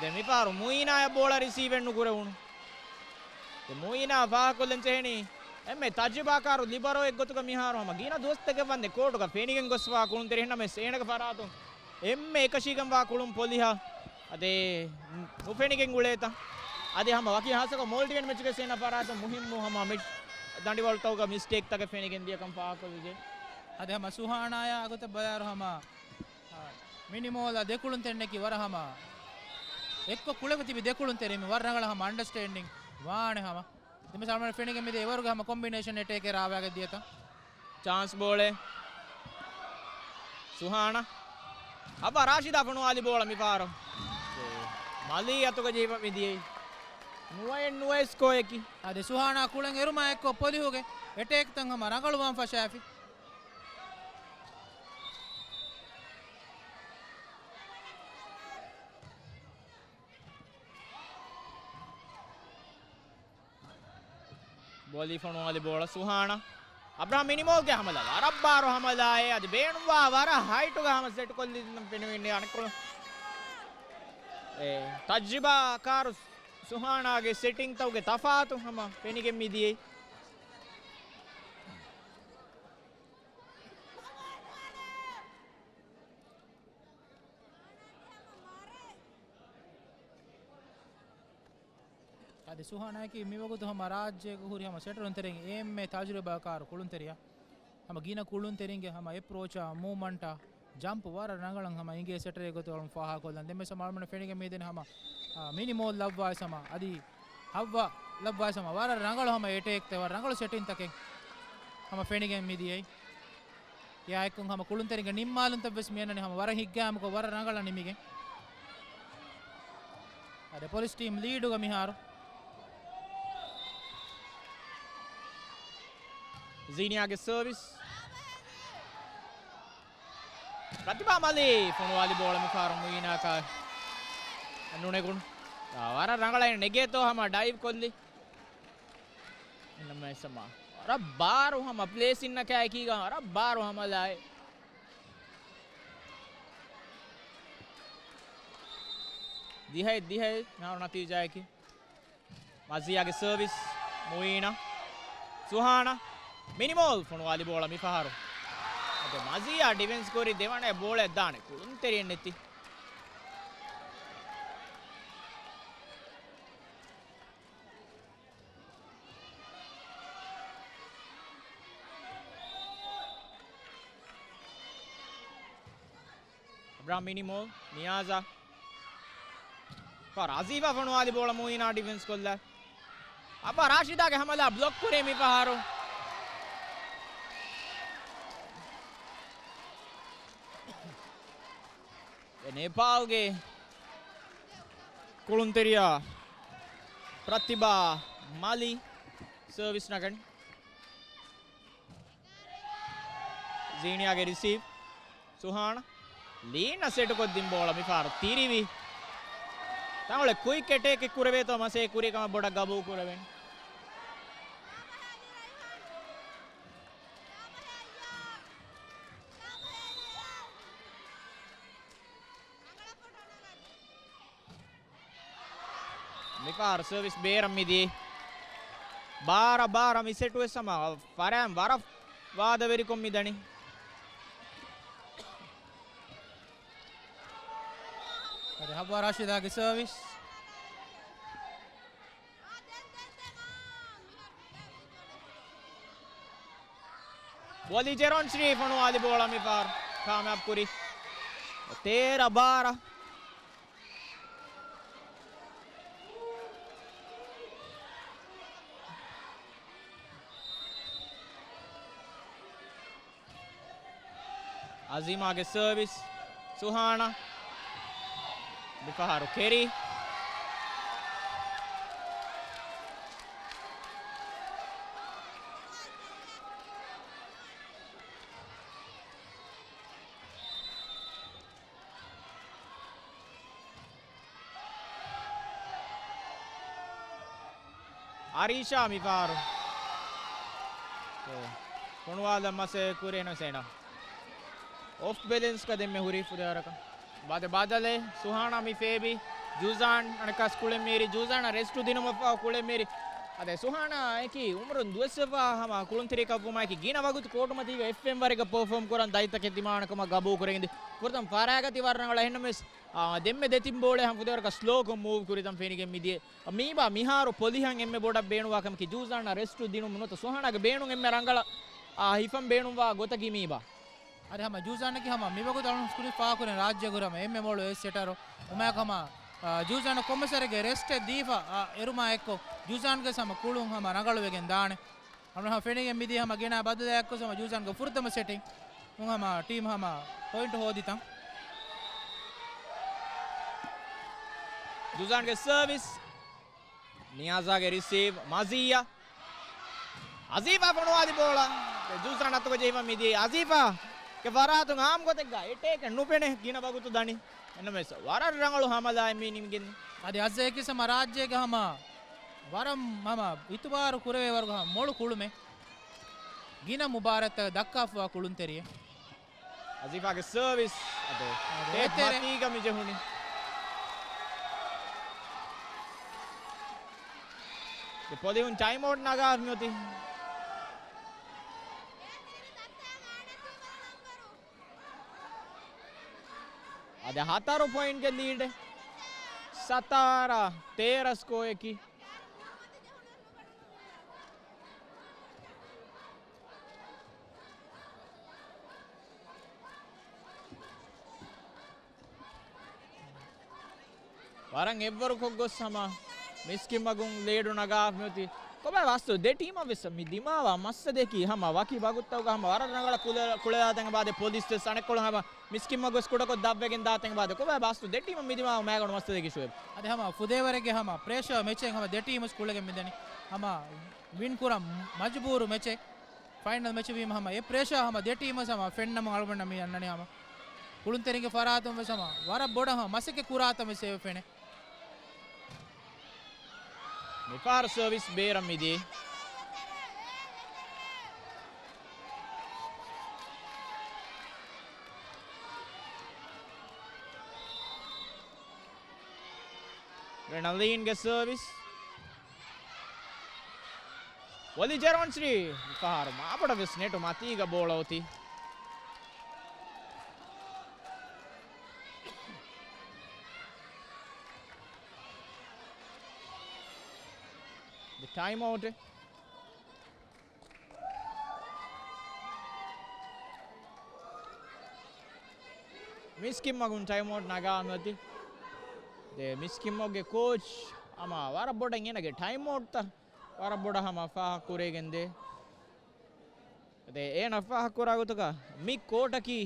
ދެ މިފަހަރު މުއީނާޔަށް ބޯޅަ ރިސީވެއް ނުކުރެވުނު. ދެ މުއީނާ ފާހަގަކޮށްލަން ޖެހެނީ އެންމެ ތަޖްރިބާކާރު ލިބަރޯއެއް ގޮތުގަ މިހާރު ހަމަ ގިނަ ދުވަސްތަކެއް ވަންދެން ކޯޓުގަ ފެނިގެން ގޮސްފަވާ ކުޅުންތެރި ނަމަވެސް އޭނަގެ ފަރާތުން އެންމެ އެކަށީގެންވާ ކުޅުން ޕޮލިހަށް އަދި ނުފެނިގެން އުޅޭތަ؟ އަދި ހަމަ ވަކި ހާއްސަކޮށް މޯލްޑިވިއަން މެޗުގެ ސޭނަ ފަރާތުން މުހިއްމު ހަމަ މެޗް ދަނޑިވަޅުތަކުގަ މިސްޓޭކްތަކެއް ފެނިގެން ދިޔަކަން ފާހަގަކޮށްލި. އަދި ހަމަ ސުހާނާޔާ އެގޮތަށް ބަލާއިރު ހަމަ، އާ، މިނިމޯލް ދެކުޅުންތެރިންނަކީ ވަރަށް ހަމަ އެއްކޮށް ކުޅެފަ ތިބި ދެކުޅުންތެރިން ވަރަށް ރަނގަޅަށް ހަމަ އަންޑަސްޓޭންޑިން ވާނެ ހަމަ. ދެން ސަލްމާން ފެނިގެން މިދިޔަ އެވަރުގެ ހަމަ ކޮމްބިނޭޝަން އެޓޭކެއް ރާވާގެ ދިޔަތަ؟ ޗާންސް ބޯޅެއް. ސުހާނާ. އައްވާ ރާޝިދާ ފޮނުވާލި ބޯޅަ މިފަހަރު. މަލީ އަތުގަ ޖެހިފަ މިދިޔައީ. ނުވައެއް ނުވައެއް ސްކޯއަކީ. އަދި ސުހާނާ ކުޅެން އެރުމާ އެއްކޮށް ޕޮލިހުގެ އެޓޭކްތައް ހަމަ ރަނގަޅުވާން ފަށާފި. ބޯލީ ފޮނުވާލި ބޯޅަ ސުހާނާ. އަބްރަހާމް މިނިމޯލްގެ ހަމަލާ. ވަރަށް ބާރު ހަމަލާއެއް. އަދި ބޭނުންވާ ވަރަށް ހައިޓުގަ ހަމަ ސެޓް ކޮށްލި ފެނުވިން އަނެއްކޮޅު. އެ، ތަޖްރިބާ ކާރު ސުހާނާގެ ސެޓިންގްތަކުގެ ތަފާތު ހަމަ ފެނިގެން މިދިޔައީ. އަދި ސުހާނާއަކީ މިވަގުތު ހަމަ ރާއްޖޭގަ ހުރި ހަމަ ސެޓަރުން ތެރެއިން އެންމެ ތަޖުރިބާކާރު ކުޅުންތެރިޔާ. ހަމަ ގިނަ ކުޅުންތެރިންގެ ހަމަ އެޕްރޯޗާ، މޫވްމަންޓާ، ޖަމްޕް ވަރަށް ރަނގަޅަށް ހަމަ އިނގޭ ސެޓަރެއް ގޮތުގަ ފާހަގަކޮށްލަން. ދެންވެސް ހަމަ އަޅުގަނޑު ފެނިގެން މިދެން ހަމަ، އާ، މިނި މޯލް ލައްވާ ހަމަ އަދި ހައްވާ ލައްވާ ހަމަ ވަރަށް ރަނގަޅު ހަމަ އެޓޭކްތައް ވަރަށް ރަނގަޅު ސެޓިންތަކެއް ހަމަ ފެނިގެން މިދިޔައީ. އެއާއެކު ހަމަ ކުޅުންތެރިންގެ ނިންމާލުންތައް ވެސް މިއަންނަނީ ހަމަ ވަރަށް ހިތްގައިމުކޮށް ވަރަށް ރަނގަޅަށް ނިމިގެން. އަދި ޕޮލިސް ޓީމް ލީޑުގަ މިހާރު. ޒީނިޔާގެ ސަރވިސް. ޕްރަތިބާ މަލީ ފޮނުވާލި ބޯޅަ މިފަހަރު މުއީނާއަކާ ނުނެގުނު. ވަރަށް ރަނގަޅަށް ނެގޭތޯ ހަމަ ޑައިވް ކޮށްލި. އެންމެ ސަމާ. ވަރަށް ބާރު ހަމަ ޕްލޭސިންނަކާ އެކީގަ ވަރަށް ބާރު ހަމަލާއެއް. ދިހައެއް ދިހައެއް މިހާރު ނަތީޖާއަކީ. މަޒިޔާގެ ސަރވިސް މުއީނަށް. ސުހާނަ މިނިމޯލް ފޮނުވާލި ބޯޅަ މިފަހަރު. އަދި މަޒިޔާ ޑިފެންސް ކުރި ދެވަނަ ބޯޅައެއް ދާނެ ކުޅުންތެރިއެއް ނެތި. އަބްރާ މިނިމޯ، ނިޔާޒާ. ފާރު އަޒީފާ ފޮނުވާލި ބޯޅަ މުއީނާ ޑިފެންސް ކޮށްލާ. އައްވާ ރާޝިދާގެ ހަމަލާ ބްލޮކް ކުރޭ މި ފަހަރު. އެ ނޭޕާލްގެ ކުޅުންތެރިޔާ ޕްރަތިބާ މަލި ސަރވިސް ނަގަނީ. ޒީނިޔާގެ ރިސީވް. ސުހާނަ ލީން އަށް ސެޓުކޮށްދިން ބޯޅަ މިފަހަރު ތިރިވި. ތަނގުޅެ ކުއިކް އެޓޭކެއް ކުރެވޭތޯ މަސޭ ކުރި ކަމަށް ބޮޑަށް ގަބޫ ކުރެވެން. މިފަހަރު ސަރވިސް ބޭރަށް މިދިޔައީ. ބާރަ ބާރަ މި ސެޓު ވެސް ހަމަ ފަރާން ވަރަށް ވާދަވެރިކޮށް މިދަނީ. އަދި ހައްވާ ރާޝިދާގެ ސަރވިސް. ވޮލީ ޖެރޯން ޝްރީފް ފޮނުވާލި ބޯޅަ މިފަހަރު ކާމިޔާބު ކުރި. ތޭރަ ބާރަ. އަޒީމާގެ ސަރވިސް. ސުހާނަ. މިފަހަރު ކެރީ. އަރީޝާ މިފަހަރު. އެ، ފޮނުވާލަން މަސޭ ކުރޭނު ސޭނަ. އޮފް ބެލެންސް ކަ ދެންމެ ހުރީ ފުދޭވަރަކަށް. ބަދަ ބަދަލެ ސުހާނާ މި ފޭބި. ޖޫޒާން އަނެކާސް ކުޅެން މީރި. ޖޫޒާން ރެސްޓު ދިނުމަށްފަހު ކުޅެން މީރި. އަދެ ސުހާނާ އެކި އުމުރުން ދުވަސްވެފަ ހަމަ ކުޅުންތެރިކަށްވުމާއެކި ގިނަ ވަގުތު ކޯޓުމަތީގަ އެފްއެމް ވަރެއްގަ ޕަރފޯމް ކުރަން ދަތިތަކެއް ދިމާނަކަމަށް ގަބޫ ކުރެގެންދި. ފުރަތަމަ ފަރާގަތި ވަރަށް ރަނގަޅަ އެހެންނަމަވެސް، އާ، ދެންމެ ދެތިން ބޯޅެ ހަމަ ފުދޭވަރަކަށް ސްލޯކޮށް މޫވް ކުރިތަން ފެނިގެން މިދިޔަ. މީބާ މިހާރު ޕޮލިހަން އެންމެ ބޮޑަށް ބޭނުންވާ ކަމަކީ ޖޫޒާން ރެސްޓު ދިނުމުން ނުވަތަ ސުހާނާގެ ބޭނުން އެންމެ ރަނގަޅަށް، އާ، ހިފަން ބޭނުންވާ ގޮތަކީ މީބާ. އަދި ހަމަ ޖޫޒާނަކީ ހަމަ މިވަގުތު އަޅުން ސްކުރި ފާކުރިން ރާއްޖޭގުރަމަ އެންމެ މޮޅު އެއް ސެޓަރު. އުމާއެކު ހަމަ، އާ، ޖޫޒާނަ ކޮންމެސް ވަރެއްގެ ރެސްޓެއް ދީފަ، އާ، އެރުމާ އެއްކޮށް ޖޫޒާންގެ ހަމަ ކުޅުން ހަމަ ރަނގަޅުވެގެން ދާނެ. ހަމަ ހަމަ ފެނިގެން މިދިޔަ ހަމަ ގިނަ ބަދަލާއެއްކޮށް ހަމަ ޖޫޒާންގެ ފުރަތަމަ ސެޓިން. ހަމަ ޓީމް ހަމަ ޕޮއިންޓް ހޯދިތަން. ޖޫޒާންގެ ސަރވިސް. ނިޔާޒާގެ ރިސީވް، މަޒިއްޔާ. އަޒީފާ ފޮނުވާލި ބޯޅަ. ޖޫޒާން އަތުގަ ޖެހިފަ މިދިޔައީ. އަޒީފާގެ ފަރާތުން އާއްމު ގޮތެއްގަ އެޓޭކެއް ނުފެނޭ ގިނަ ވަގުތު ދަނީ. އެންމެސް ވަރަށް ރަނގަޅު ހަމަލާއެއް މި ނިމިގެން. އަދި އަޒް އެކިސް ހަމަ ރާއްޖޭގެ ހަމަ ވަރަށް ހަމަ އިތުބާރު ކުރެވޭ ވަރުގަ ހަމަ މޮޅު ކުޅުމެއް. ގިނަ މުބާރާތްތަކަށް ދައްކާފައިވާ ކުޅުންތެރިއެއް. އަޒީފާގެ ސަރވިސް އަދު އަދު ޓޭޕް އެތެރެ. މަތީގަ މި ޖެހުނީ. ދެ ޕޮލިހުން ޓައިމް އައުޓް ނަގާ މިއޮތީ. އަދި ހަތަރު ޕޮއިންޓްގެ ލީޑެއް. ސަތާރަ ތޭރަ ސްކޯއަކީ. ވަރަށް އެއްވަރުކޮށް ގޮސް ހަމަ މިސްކިތްމަގުން ލީޑު ނަގާ މިއޮތީ. ކޮބާ ވާސްތު ދެ ޓީމަށް ވެސް މި ދިމާވާ މައްސަލައަކީ ހަމަ ވަކި ވަގުތުތަކުގަ ހަމަ ވަރަށް ރަނގަޅަށް ކުޅެ، ކުޅެލާތަން އެބާދެ ޕޮލިސް ވެސް އަނެއްކޮޅު ހަމަ މިސްކިތްމަގު ވެސް ކުޑަކޮށް ދަށްވެގެން ދާތަން އެބާދެ. ކޮބާ ވާސްތު ދެ ޓީމަށް މި ދިމާވާ މައިގަނޑު މައްސަލައަކީ ޝުއޭބް؟ އަދި ހަމަ ފުދޭވަރެއްގެ ހަމަ ޕްރެޝަރ މެޗެއް ހަމަ ދެ ޓީމުސް ކުޅެގެން މިދަނީ. ހަމަ ވިން ކުރަން މަޖުބޫރު މެޗެއް. ފައިނަލް މެޗެއް ވީމަ ހަމަ އެ ޕްރެޝާ ހަމަ ދެ ޓީމަށް ހަމަ ފެންނަމުން އަޅުގަނޑަށް މި އަންނަނީ ހަމަ ކުޅުންތެރިންގެ ފަރާތުން ވެސް ހަމަ ވަރަށް ބޮޑަށް ހަމަ މަސައްކަތް ކުރާތަން ވެސް އެ ފެނޭ. މިފަހަރު ސަރވިސް ބޭރަށް މިދިޔައީ. ރެނަލީންގެ ސަރވިސް. ވޮލި ޖެރޯންސްރީ ފަހަރު މާބޮޑަށް ވެސް ނެޓު މަތީގަ ބޯޅަ އޮތީ. ޓައިމް އައުޓެއް. މިސްކިތްމަގުން ޓައިމް އައުޓް ނަގާން އޮތީ. ދެ މިސްކިތްމަގުގެ ކޯޗް ހަމަ ވަރަށް ބޮޑަށް އޭނަގެ ޓައިމް އައުޓްތައް ވަރަށް ބޮޑަށް ހަމަ ފާހަގަ ކުރެވިގެން ދޭ. ދެ އޭނަ ފާހަގަ ކުރާ ގޮތުގަ މި ކޯޓަކީ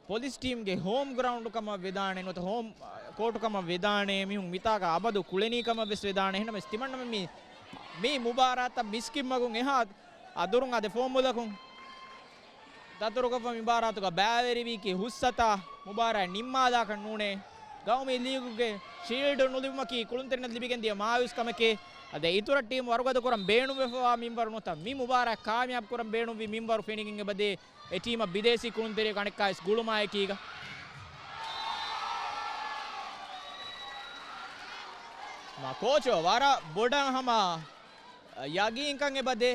ޕޮލިސް ޓީމްގެ ހޯމް ގްރައުންޑް ކަމަށް ވެދާނެ، ނުވަތަ ހޯމް ކޯޓު ކަމަށް ވެދާނެ، މީހުން މިތާގަ އަބަދު ކުޅެނީ ކަމަށް ވެސް ވެދާނެ. އެހެންނަމަވެސް ތިމަންނަމެން މި، މި މުބާރާތަށް މިސްކިތްމަގުން އެހާ އަ، ދުރުން އާދެ ފޯމުލަކުން ދަތުރުކޮށްފަ މިބާރާތުގަ ބައިވެރިވީކީ ހުސްއަތާ މުބާރާތް ނިންމާލާކަށް ނޫނޭ. ގައުމީ ލީގުގެ ޝީލްޑް ނުލިބުމަކީ ކުޅުންތެރިންނަށް ލިބިގެން ދިޔަ މާޔޫސް ކަމެކޭ. އަދި އިތުރަށް ޓީމް ވަރުގަދަ ކުރަން ބޭނުންވެފަވާ މިންވަރު ނުވަތަ މި މުބާރާތް ކާމިޔާބު ކުރަން ބޭނުންވި މިންވަރު ފެނިގެން އެބަދޭ. އެ ޓީމަށް ބިދޭސީ ކުޅުންތެރިޔަކު އަނެއްކާވެސް ގުޅުމާއެކީގަ. މާ ކޯޗު ވަރަށް ބޮޑަށް ހަމަ ޔަގީންކަން އެބަދޭ.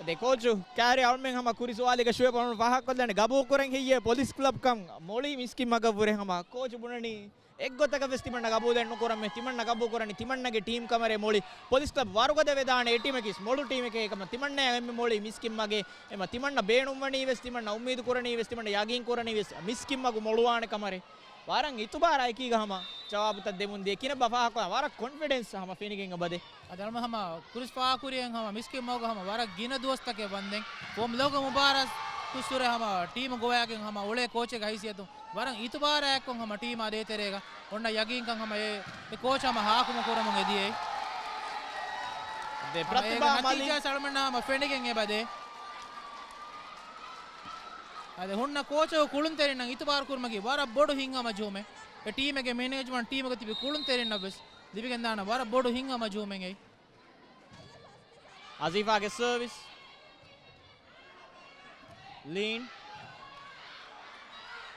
ދެ ކޯޗު ކާރި އަޅުމެން ހަމަ ކުރި ސުވާލެއްގަ ޝުއޭބް އަޅުމެން ފާހަގަކޮށްލާނެ ގަބޫލުކުރަން ހެއްޔޭ ޕޮލިސް ކްލަބްކަން މޮޅީ މިސްކިތްމަގަށްވުރެ ހަމަ ކޯޗު ބުނަނީ އެއްގޮތަކަށް ވެސް ތިމަންނަ ގަބޫލެއް ނުކުރަމޭ. ތިމަންނަ ގަބޫލުކުރަނީ ތިމަންނަގެ ޓީމް ކަމަށް މޮޅި ޕޮލިސް ކްލަބް ވަރުގަދަ ވެދާނެ އެ ޓީމަކީ މޮޅު ޓީމެކޭ ކަމަށް. ތިމަންނަ އެންމެ މޮޅި މިސްކިތްމަގެ އެމަ ތިމަންނަ ބޭނުންވަނީ ވެސް، ތިމަންނަ އުއްމީދު ކުރަނީ ވެސް، ތިމަންނަ ޔަގީން ކުރަނީ ވެސް މިސްކިތްމަގު މޮޅުވާނެ ކަމަށް. ވަރަށް އިތުބާރާ އެކީގަ ހަމަ ޖަވާބުތައް ދެމުން ދިޔަ ކިނަ ބަފާކޮށް ވަރަށް ކޮންފިޑެންސް ހަމަ ފެނިގެން އެބަދޭ. އަދި އަޅުމެން ހަމަ ކުރިސް ފާހަގަކުރިއެއް ހަމަ މިސްކިތްމަގު ހަމަ ވަރަށް ގިނަ ދުވަސްތަކެއް ވަންދެން ފޯމް ލޯގަ މުބާރާތް ކުއްސުރެ ހަމަ ޓީމު ގޮވައިގެން ހަމަ އުޅޭ ކޯޗެއްގެ ހައިސިއްޔަތުން ވަރަށް އިތުބާރާއެއްކޮށް ހަމަ ޓީމާ ދޭތެރޭގަ އޮންނަ ޔަގީންކަން ހަމަ އެ، އެ ކޯޗް ހަމަ ހާކުމު ކުރަމުން އެދިޔައީ. އަދެ ހަމަ ޕްރަތިބާ އޭގެ މަލި. ނަތީޖާ އަޅުމެންނަށް ހަމަ ފެނިގެން އެބަދޭ. އަދި ހުންނަ ކޯޗަކު ކުޅުންތެރިންނަށް އިތުބާރު ކުރުމަކީ ވަރަށް ބޮޑު ހިތްހަމަޖެހުމެއް. އެ ޓީމެއްގެ މެނޭޖްމަންޓް ޓީމުގަ ތިބި ކުޅުންތެރިންނަށް ވެސް ލިބިގެންދާނެ ވަރަށް ބޮޑު ހިތްހަމަޖެހުމެއް އެއީ. އަޒީފާގެ ސަރވިސް. ލީން.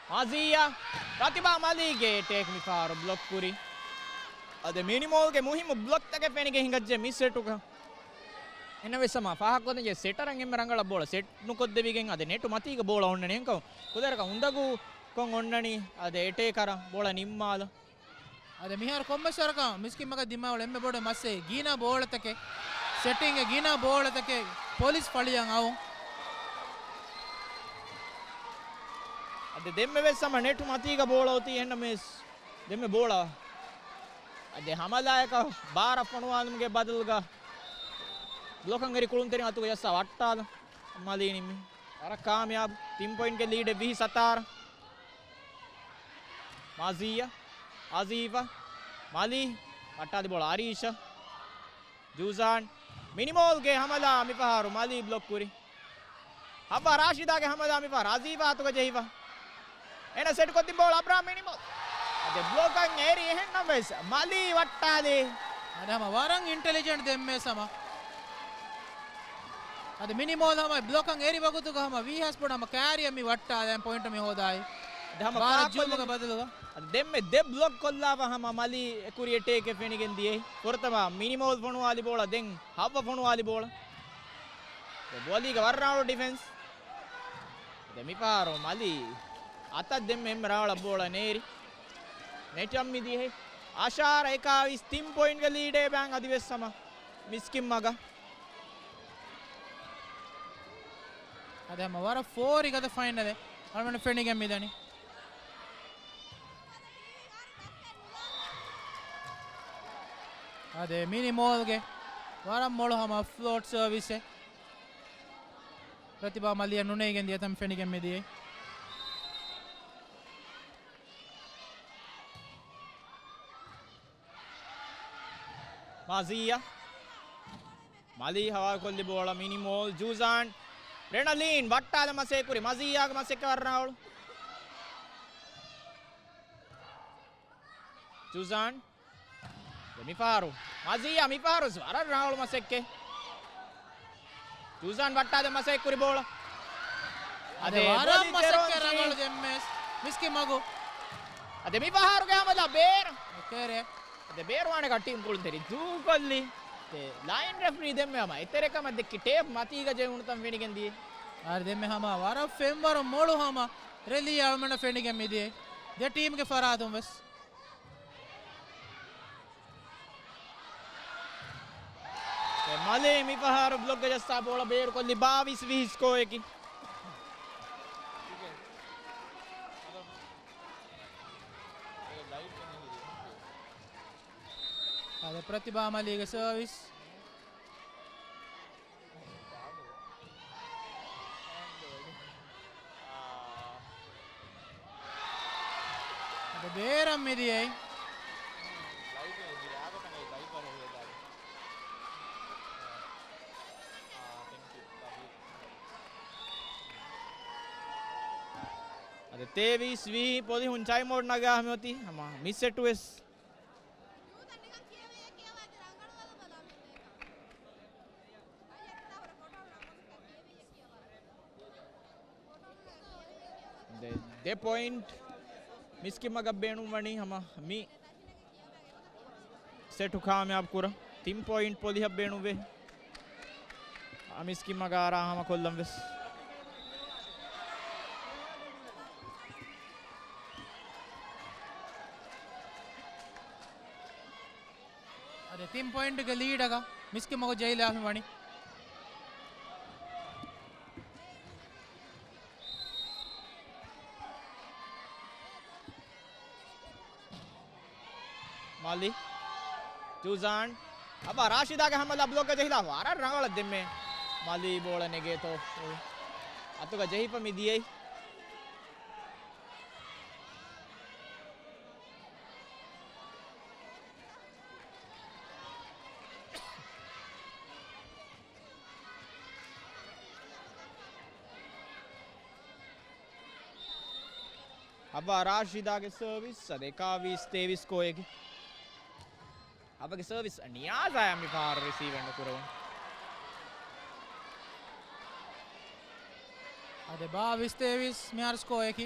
މާޒިއްޔާ. ޕްރަތިބާ މަލީގެ އެޓޭކް މިފަހަރު ބްލޮކް ކުރި. އަދި މިނިމޯލްގެ މުހިއްމު ބްލޮކްތަކެއް ފެނިގެން ހިނގައްޖެ މި ސެޓުގަ. އެނަވެސް ހަމަ ފާހަގަކޮށްދޭންޖެ ސެޓަރަށް އެންމެ ރަނގަޅަށް ބޯޅަ ސެޓް ނުކޮށްދެވިގެން އަދި ނެޓު މަތީގަ ބޯޅަ އޮންނަނީ އެންކަ ކުދަރަކަށް އުނދަގޫކޮށް އޮންނަނީ އަދި އެޓޭކަރަށް ބޯޅަ ނިންމާލަ. އަދި މިހާރު ކޮންމެސް ވަރަކަށް މިސްކިތްމަގަށް ދިމާވާ އެންމެ ބޮޑު މައްސަލައެއް ގިނަ ބޯޅަތަކެއް، ސެޓިންގ ގިނަ ބޯޅަތަކެއް ޕޮލިސް ފަޅިއަށް އައުން. އަދި ދެންމެ ވެސް ހަމަ ނެޓު މަތީގަ ބޯޅަ އޮތީ އެހެންނަމަވެސް ދެންމެ ބޯޅަ އަދި ހަމަލާއަކަށް ބާރަށް ފޮނުވާލުމުގެ ބަދަލުގަ ބްލޮކަށް އެރި ކުޅުންތެރިން އަތުގަ ޖައްސާ ވައްޓާލަ މަލީ ނިންމި. ވަރަށް ކާމިޔާބު. ތިން ޕޮއިންޓްގެ ލީޑެއް ވިހި ސަތާރަ. މާޒިއްޔާ، އަޒީފާ، މަލީ، ވައްޓާލި ބޯޅަ އަރީޝާ، ޖޫޒާން، މިނިމޯލްގެ ހަމަލާ މިފަހަރު މަލީ ބްލޮކް ކުރި. ހައްވާ ރާޝިދާގެ ހަމަލާ މިފަހަރު އަޒީފާ އަތުގަ ޖެހިފަ. އޭނަ ސެޓް ކޮށްދިން ބޯޅަ އަބްރާ މިނިމޯލް. އަދި ބްލޮކަށް އެރި އެހެންނަމަވެސް މަލީ ވައްޓާލި. އަދި ހަމަ ވަރަށް އިންޓެލިޖެންޓް ދެންމެ ސަމަ. އަދި މިނިމޯލް ހަމަ ބްލޮކަށް އެރި ވަގުތުގަ ހަމަ ވީހާސް ބޮޑު ހަމަ ކާރިއަށް މި ވައްޓާލަން ޕޮއިންޓު މި ހޯދާއި. އަދި ހަމަ ބާރަށް ފާކޮށްލަން ޖޫމުގެ ބަދަލުގަ. އަދި ދެންމެ ދެ ބްލޮކް ކޮށްލާފަ ހަމަ މަލީ އެކުރި އެޓޭކެއް ފެނިގެން ދިޔައީ. ފުރަތަމަ މިނިމޯލް ފޮނުވާލި ބޯޅަ ދެން ހައްވަ ފޮނުވާލި ބޯޅަ. ދެ ބޯލީގަ ވަރަށް ރަނގަޅު ޑިފެންސް. ދެ މިފަހަރު މަލީ އަތަށް ދެންމެ އެންމެ ރަނގަޅަށް ބޯޅަ ނޭރި. ނެޓަށް މި ދިޔައީ. އަށާރަ އެކާވީސް ތިން ޕޮއިންޓްގެ ލީޑޭ ބައިން އަދިވެސް ހަމަ މިސްކިތްމަގަށް. އަދި ހަމަ ވަރަށް ފޯރި ގަދަ ފައިނަލެއް އަޅުގަނޑު ފެނިގެން މިދަނީ. އަދި މިނި މޯލްގެ ވަރަށް މޮޅު ހަމަ ފްލޯޓް ސަރވިސެއް ޕްރަތިބާ މަލިއަށް ނުނެގިގެން ދިޔަތަން ފެނިގެން މިދިޔައީ. މާޒިއްޔާ. މަލީ ހަވާލުކޮށްލި ބޯޅަ މިނި މޯލް. ޖޫޒާން. ރެނަލީން ވައްޓާލަން މަސައްކަތް ކުރި. މާޒިއްޔާގެ މަސައްކަތް ވަރަށް ރަނގަޅު. ޖޫޒާން. ދެ މިފަހަރު. މާޒިއްޔާ މިފަހަރު ވަރަށް ރަނގަޅު މަސައްކަތް. ޖޫޒާން ވައްޓާލަން މަސައްކަތް ކުރި ބޯޅަ. އަދެ އަދެ ވަރަށް ވޮލި މަސައްކަތް ޖެރޯން ރަނގަޅު ސީ. ދެންމެސް. މިސްކިތް މަގު. އަދެ މިފަހަރުގެ ހަމަލާ ބޭރަށް. އެކޭރެ. އަދެ ބޭރުވާނެ ކަ ޓީމް ކުޅުންތެރި ދޫކޮށްލި. ލައިން ރެފްރީ ދެންމެ ހަމަ އެތެރެކަމަށް ދެއްކި ޓޭޕް މަތީގަ ޖެހުނުތަން ފެނިގެން ދިޔަ. އާރް ދެންމެ ހަމަ ވަރަށް ފެންވަރު މޮޅު ހަމަ ރެލީ އަޅުމެންނަށް ފެނިގެން މިދިޔަ ދެ ޓީމްގެ ފަރާތުން ވެސް. މަލޭ މިފަހަރު ބްލޮކްގަ ޖައްސާ ބޯޅަ ބޭރުކޮށްލި ބާވީސް ވިހި ސްކޯއަކީ. އަދި ޕްރަތިބާ މަލީގެ ސަރވިސް. އަދި ބޭރަށް މިދިޔައީ. އަދި ތޭވީސް ވީ ޕޮލިހުން ޓައިމް އައުޓް ނަގާ މިއޮތީ ހަމަ މި ސެޓު ވެސް. ދެ، ދެ ޕޮއިންޓް މިސްކިތްމަގަށް ބޭނުންވަނީ ހަމަ މި ސެޓު ކާމިޔާބު ކުރަން. ތިން ޕޮއިންޓް ޕޮލިހަށް ބޭނުންވޭ. އަ، މިސްކިތްމަގަށް އަރާ ހަމަ ކޮށްލަން ވެސް. އަދި ތިން ޕޮއިންޓްގެ ލީޑަކަށް މިސްކިތްމަގު ޖެހިލާފަ ވަނީ. މަލި. ޖޫޒާން. އަބަ ރާޝިދާގެ ހަމަލާ ބްލޮކްގަ ޖެހިލާ ވަރަށް ރަނގަޅަށް ދެންމެ. މަލި ބޯޅަ ނެގޭތޯ. އަތުގަ ޖެހިފަ މި ދިޔައީ. އަބަ ރާޝިދާގެ ސަރވިސް އަދި އެކާވީސް ތޭވީސް ސްކޯއެއްގެ. އަބަގެ ސަރވިސް ނިޔާޒާޔަށް މި ފަހަރު ރިސީވެއް ނުކުރެވުނު. އަދި ބާވީސް ތޭވީސް މިހާރު ސްކޯއަކީ.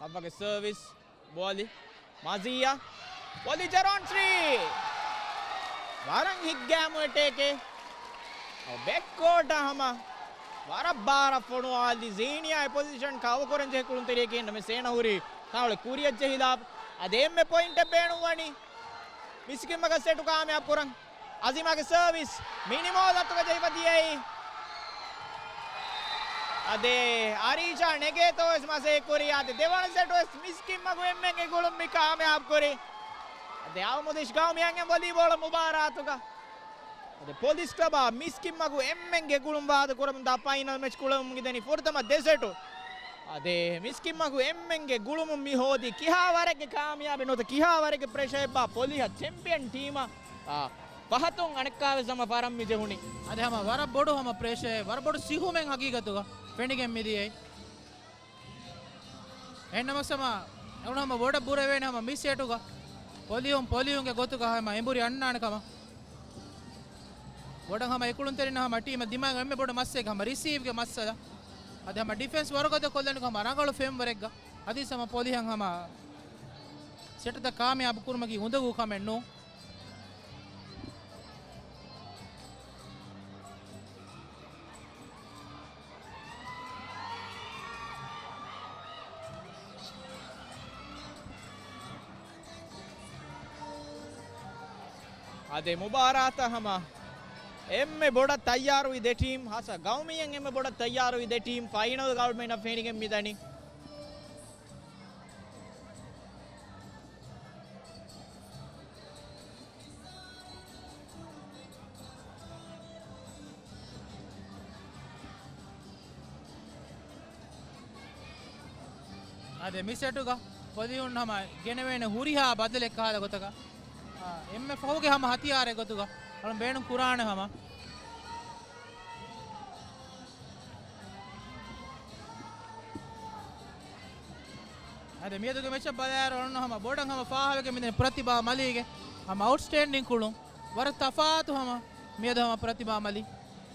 އައްވަގެ ސަރވިސް ބޯލި މާޒިޔާ ބޯލި ޖެރޯން ސްރީ. ވަރަށް ހިތްގައިމު އެޓޭކެއް. ބެކްކޯޓަށް ހަމަ ވަރަށް ބާރަށް ފޮނުވާލި ޒީނިޔާ އެ ޕޮޒިޝަން ކަވަ ކުރަން ޖެހޭ ކުޅުންތެރިޔަކީ ނަމަ ސޭނަ ހުރީ ތާވަޅެ ކުރިއަށް ޖެހިލާ. އަދި އެންމެ ޕޮއިންޓެއް ބޭނުންވަނީ މިސްކިތްމަގަށް ސެޓު ކާމިޔާބު ކުރަން. އަޒީމާގެ ސަރވިސް މިނިމޯލް އަތުގަ ޖެހިފަ ދިޔައީ. އަދި އަރީޝާ ނެގޭތޯ ވެސް މަސައްކަތް ކުރި. އަދި ދެވަނަ ސެޓު ވެސް މިސްކިތްމަގު އެންމެންގެ ގުޅުން މި ކާމިޔާބު ކުރި. އަދި އައުމުދިޝް ގައުމި އަންހެން ވޮލީބޯޅަ މުބާރާތުގަ އަދި ޕޮލިސް ކްލަބާ މިސްކިތްމަގު އެންމެންގެ ގުޅުން ވާދަ ކުރަމުންދާ ފައިނަލް މެޗް ކުޅަމުން ގެންދަނީ ފުރަތަމަ ދެ ސެޓު. އަދި މިސްކިތްމަގު އެންމެންގެ ގުޅުމުން މި ހޯދީ ކިހާ ވަރެއްގެ ކާމިޔާބެއް ނުވަތަ ކިހާ ވަރެއްގެ ޕްރެޝަރެއްބާ ޕޮލިހަށް ޗެމްޕިއަން ޓީމަށް އާ، ފަހަތުން އަނެއްކާވެސް ހަމަ ފަރަން މި ޖެހުނީ. އަދި ހަމަ ވަރަށް ބޮޑު ހަމަ ޕްރެޝަރެއް، ވަރަށް ބޮޑު ސިހުމެއް ހަގީގަތުގަ ފެނިގެން މިދިޔައީ. އެހެންނަމަސް ހަމަ އެވަނަ ހަމަ ބޮޑަށް ބުރެވޭނެ ހަމަ މި ސެޓުގަ ޕޮލިހުން ޕޮލިހުންގެ ގޮތުގަ ހަމަ އެނބުރި އަންނާނެ ކަމަށް. ބޮޑަށް ހަމަ އެކުޅުންތެރިންނަށް ހަމަ ޓީމަށް ދިމާވި އެންމެ ބޮޑު މައްސަލައެއް ހަމަ ރިސީވްގެ މައްސަލަ. އަދި ހަމަ ޑިފެންސް ވަރުގަދަ ކޮށްލަނީ ހަމަ ރަނގަޅު ފެންވަރެއްގަ. އަދި ހަމަ ޕޮލިހަށް ހަމަ ސެޓްތައް ކާމިޔާބު ކުރުމަކީ އުނދަގޫ ކަމެއް ނޫން. އަދި މުބާރާތަށް ހަމަ އެންމެ ބޮޑަށް ތައްޔާރުވި ދެ ޓީމް، ހާއްސަ ގައުމީއަށް އެންމެ ބޮޑަށް ތައްޔާރުވި ދެ ޓީމް ފައިނަލްގަ އަޅުމެންނަށް ފެނިގެން މިދަނީ. އާދެ، މި ސެޓުގަ ޕޮލިހުން ހަމަ ގެނެވޭނެ ހުރިހާ ބަދަލެއް ކަހަލަ ގޮތަކަށް، އާ، އެންމެ ފަހުގެ ހަމަ ހަތިޔާރެއް ގޮތުގަ އަޅުން ބޭނުން ކުރާނެ ހަމަ. އަދި މިއަދުގެ މެޗަށް ބަލާއިރު އަޅުން ހަމަ ބޮޑަށް ހަމަ ފާހަގަވެގެން މިދަނީ ޕްރަތިބާ މަލީގެ ހަމަ އައުޓްސްޓޭންޑިން ކުޅުން. ވަރަށް ތަފާތު ހަމަ މިއަދު ހަމަ ޕްރަތިބާ މަލީ.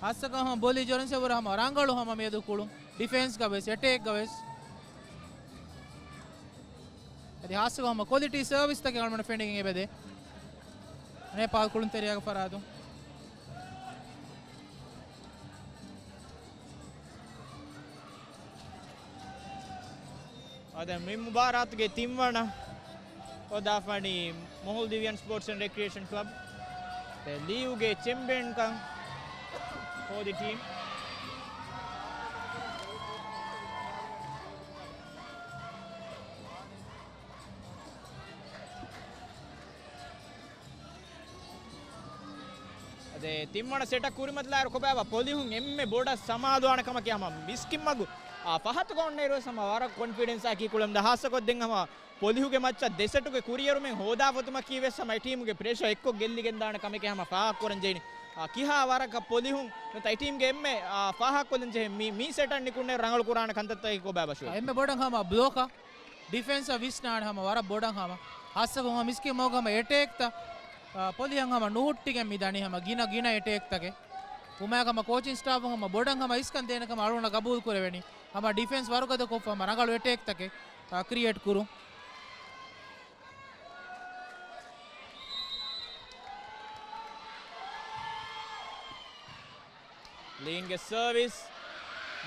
ހާއްސަކޮށް ހަމަ ބޯލި ޖޯންސް ވަރަށް ހަމަ ރަނގަޅު ހަމަ މިއަދު ކުޅުން. ޑިފެންސްގަ ވެސް، އެޓޭކްގަ ވެސް. އަދި ހާއްސަކޮށް ހަމަ ކޮލިޓީ ސަރވިސްތަކެއް އަޅުގަނޑު ފެނިގެން އެބަދޭ. ނޭޕާލް ކުޅުންތެރިޔާގެ ފަރާތުން. އަދި މި މުބާރާތުގެ ތިންވަނަ ހޯދާފަނީ މޮހޮލް ދިވިޔަން ސްޕޯޓްސް އެންޑް ރެކްރިއޭޝަން ކްލަބް. ދެ ލީގުގެ ޗެމްޕިއަންކަން ހޯދި ޓީމް. އަދި ތިންވަނަ ސެޓަށް ކުރިމަތިލާއިރު ކޮބާބާ ޕޮލިހުން އެންމެ ބޮޑަށް ސަމާލުވާނެ ކަމަކީ ހަމަ މިސްކިތްމަގު އާ ފަހަތުގަ އޮންނައިރު ވެސް ހަމަ ވަރަށް ކޮންފިޑެންސާ ކީކުޅެމްދާ ހާއްސަކޮށް ދެން ހަމަ ޕޮލިހުގެ މައްޗަށް ދެ ސެޓުގެ ކުރިއެރުމެއް ހޯދާފަތުމަކީ ވެސް ހަމަ އެ ޓީމުގެ ޕްރެޝަ އެއްކޮށް ގެއްލިގެންދާނެ ކަމެކޭ ހަމަ ފާހަގަކުރަން ޖެހެނީ. އާ، ކިހާ ވަރަކަށް ޕޮލިހުން ނުވަތަ އެ ޓީމްގެ އެންމެ، އާ، ފާހަގަކޮށްލަން ޖެހޭ މި، މި ސެޓަށް ނިކުންނައިރު ރަނގަޅު ކުރާނެ ކަންތައްތަކަކީ ކޮބާބާ ޝުއައިބް؟ އެންމެ ބޮޑަށް ހަމަ ބްލޮކަށް ޑިފެންސަށް ވިސްނާނެ ހަމަ ވަރަށް ބޮޑަށް ހަމަ. ހާއްސަކޮށް ހަމަ މިސްކިތްމަގު ހަމަ އެޓޭކްތައް، އާ، ޕޮލިހަށް ހަމަ ނުހުއްޓިގެން މި ދަނީ ހަމަ ގިނަ ގިނަ އެޓޭކްތަކެއް. ކުމާ ހަމަ ކޯޗިން ސްޓާފުން ހަމަ ބޮޑަށް ހަމަ އިސްކަން ދޭނެ ކަމަށް އަޅުގަނޑަށް ގަބޫލު ކުރެވެނީ. ހަމަ ޑިފެންސް ވަރުގަދަކޮށްފަ ހަމަ ރަނގަޅު އެޓޭކްތަކެއް، އާ، ކްރިއޭޓް ކުރުން. ލީންގެ ސަރވިސް.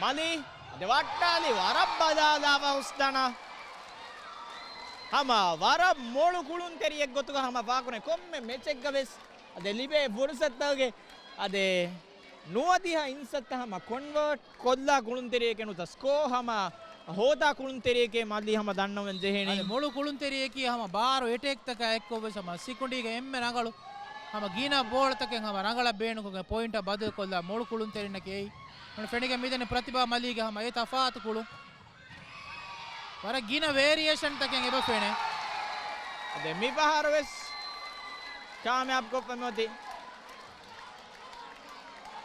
މަލީ އަދި ވައްޓާލި ވަރަށް ބަލާލާފަ ހުސްދަނާ. ހަމަ ވަރަށް މޮޅު ކުޅުންތެރިއެއް ގޮތުގަ ހަމަ ފާކުރެ ކޮންމެ މެޗެއްގަ ވެސް އަދި ލިބޭ ފުރުސަތުގެ އަދި ނުވަދިހަ އިންސައްތަ ހަމަ ކޮންވާޓް ކޮށްލާ ކުޅުންތެރިއެކޭ ނުވަތަ ސްކޯ ހަމަ ހޯދާ ކުޅުންތެރިއެކޭ މަލީ ހަމަ ދަންނަވަން ޖެހެނީ. އަދި މޮޅު ކުޅުންތެރިއެކީ ހަމަ ބާރު އެޓޭކްތަކާ އެއްކޮށް ވެސް ހަމަ ސިކުނޑީގެ އެންމެ ރަނގަޅު ހަމަ ގިނަ ބޯޅަތަކެއް ހަމަ ރަނގަޅަށް ބޭނުންކޮށްގެން ޕޮއިންޓަށް ބަދަލުކޮށްލާ މޮޅު ކުޅުންތެރިންނަކީ އެއީ. ފެނިގެން މިދަނީ ޕްރަތިބާ މަލީގެ ހަމަ އެ ތަފާތު ކުޅުން. ވަރަށް ގިނަ ވޭރިއޭޝަންތަކެއް އެބަ ފެނޭ. އަދި މި ފަހަރު ވެސް ކާމިޔާބު ކޮށްފަ މިއޮތީ.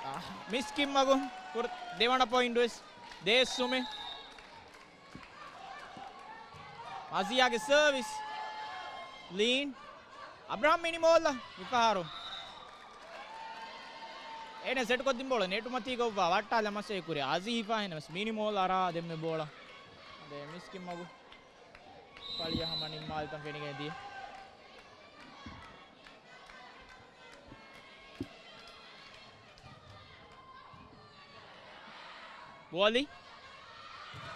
އާ، މިސްކިތްމަގު ކުރ-، ދެވަނަ ޕޮއިންޓް ވެސް ދޭއްސުމެއް. މަޒިޔާގެ ސަރވިސް. ލީން. އަބްރަހަމް މިނިމޯލް މިފަހަރު އޭނަ ސެޓްކޮށްދިން ބޯޅަ ނެޓުމަތީގަ އޮއްވާ ވައްޓާލަ މަސޭ ކުރި އަޒީފާ ހެނަސް މިނިމޯލް އަރާ ދެންމެ ބޯޅަ. އަދި މިސްކިތްމަގު ފަޅިޔަށް ހަމަ ނިންމާލިތަން ފެނިގެން ދިޔަ. ބޯޅަ.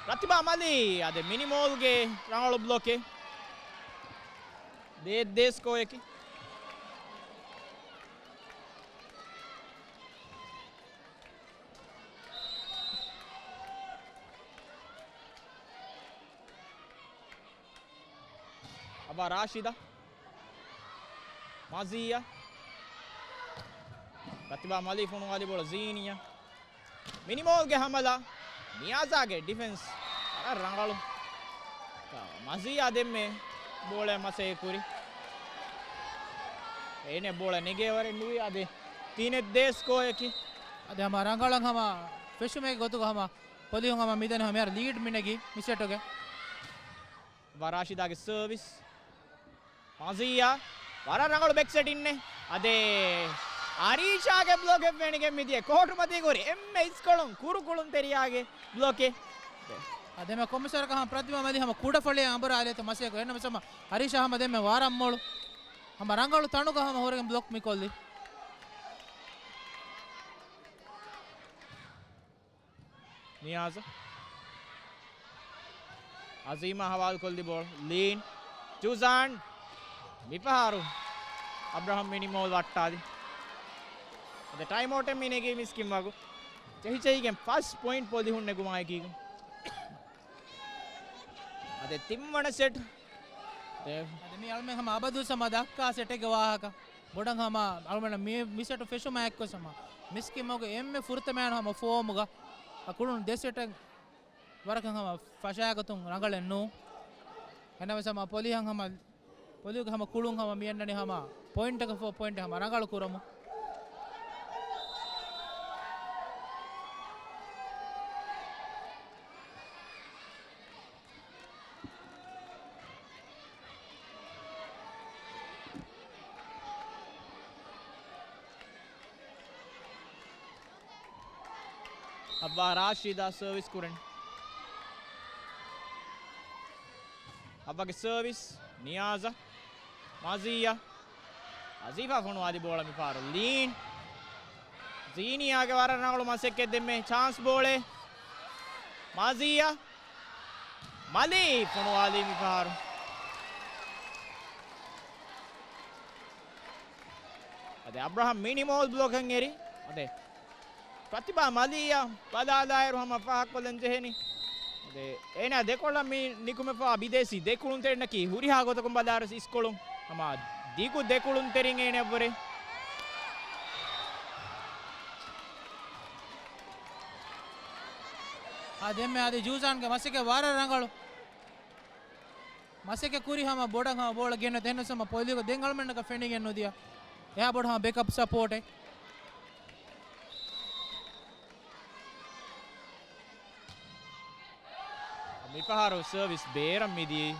ޕްރަތިބާ މަލީ އަދި މިނިމޯލްގެ ރަނގަޅު ބްލޮކެއް. ދޭއް ދޭ ސްކޯއަކީ. އަބާ ރާޝިދާ. މަޒިއްޔާ. ޕްރަތިބާ މަލީ ފޮނުވާލި ބޯޅަ ޒީނިއަށް. މިނިމޯލްގެ ހަމަލާ. ނިޔާޒާގެ ޑިފެންސް. ވަރަށް ރަނގަޅު. މަޒިއްޔާ ދެންމެ ބޯޅަ މަސައްކަތް ކުރި. އޭނަ ބޯޅަ ނެގޭ ވަރެއް ނުވި އަދި ތިނެއް ދޭ ސްކޯއަކީ. އަދި ހަމަ ރަނގަޅަށް ހަމަ ފެށުމެއް ގޮތުގަ ހަމަ ޕޮލިހުން ހަމަ މިދަނީ ހަމަ މިހާރު ލީޑް މިނެގީ މި ސެޓުގެ. އަބާ ރާޝިދާގެ ސަރވިސް. މަޒިއްޔާ ވަރަށް ރަނގަޅު ބެކް ސެޓިންއެއް. އަދި އަރީޝާގެ ބްލޮކެއް ފެނިގެން މިދިޔަ ކޯޓުމަތީ ކުރި އެންމެ އިސްކޮޅުން ކުރުކުޅުންތެރިޔާގެ ބްލޮކެއް. އަދި މެ ކޮމިސަރަކަށް ހަމަ ޕްރަތިބާ މަލީ ހަމަ ކުޑަފަޅިއަށް އަނބުރާލޭތަ މަސައްކަތް ކުރި. އެހެންނަމަވެސް ހަމަ އަރީޝާ ހަމަ ދެންމެ ވަރަށް މޮޅު ހަމަ ރަނގަޅު ތަނުގަ ހަމަ ހުރެގެން ބްލޮކް މި ކޮށްލީ. ނިޔާޒަށް. އަޒީމާ ހަވާލުކޮށްލި ބޯޅަ. ލީން. ޖޫޒާން. މިފަހަރު އަބްރަހަމް މިނިމޯލް ވައްޓާލި. އަދި ޓައިމް އައުޓެއް މި ނެގީ މިސްކިތްމަގު. ޗެހި ޗެހިގެން ފަސް ޕޮއިންޓް ޕޮލިހުން ނެގުމާއެކީގަ. އަދި ތިންވަނަ ސެޓް. އަދި މި އަޅުމެން ހަމަ އަބަދުވެސް ހަމަ ދައްކާ ސެޓެއްގެ ވާހަކަ. ބޮޑަށް ހަމަ އަޅުމެން މި، މި ސެޓު ފެށުމާ އެއްކޮށް ހަމަ މިސްކިތްމަގު އެންމެ ފުރަތަމައިން ހަމަ ފޯމުގަ އަ ކުޅުނު ދެ ސެޓެއް ވަރަކަށް ހަމަ ފަށާގަތުން ރަނގަޅެއް ނޫން. އެހެންނަމަވެސް ހަމަ ޕޮލިހަށް ހަމަ، ޕޮލިހުގެ ހަމަ ކުޅުން ހަމަ މި އަންނަނީ ހަމަ ޕޮއިންޓަކަށް ފޯ ޕޮއިންޓެއް ހަމަ ރަނގަޅު ކުރަމުން. ހައްވާ ރާޝީދާ ސަރވިސް ކުރަނީ. ހައްވާގެ ސަރވިސް، ނިޔާޒަށް. މާޒިއްޔާ. އަޒީފާ ފޮނުވާލި ބޯޅަ މިފަހަރު ލީން. ޒީނިޔާގެ ވަރަށް ރަނގަޅު މަސައްކަތް ދެންމެ ޗާންސް ބޯޅެއް. މާޒިއްޔާ. މަލީ ފޮނުވާލީ މިފަހަރު. އަދި އަބްރަހަމް މިނިމޯލް ބްލޮކަށް އެރި. އަދި ޕްރަތިބާ މަލީއަށް ބަލާލާއިރު ހަމަ ފާހަގަކޮށްލަން ޖެހެނީ. އަދި އޭނާ ދެކޮޅަށް މި ނިކުމެފާ ބިދޭސީ ދެކުޅުންތެރިންނަކީ ހުރިހާ ގޮތަކުން ބަލާއިރު އިސްކޮޅުން ހަމަ ދިގު ދެކުޅުންތެރިން އޭނައަށްވުރެ. އާ، ދެންމެ އަދި ޖޫޒާންގެ މަސައްކަތް ވަރަށް ރަނގަޅު. މަސައްކަތް ކުރި ހަމަ ބޮޑަށް ހަމަ ބޯޅަ ގެންނަ ތެހެން ހަމަ ޕޮލިގޮ ދެން އަޅުމެންނަކަށް ފެނިގެން ނުދިޔަ. އެހާ ބޮޑު ހަމަ ބެކަޕް ސަޕޯޓެއް. މިފަހަރު ސަރވިސް ބޭރަށް މިދިޔައީ.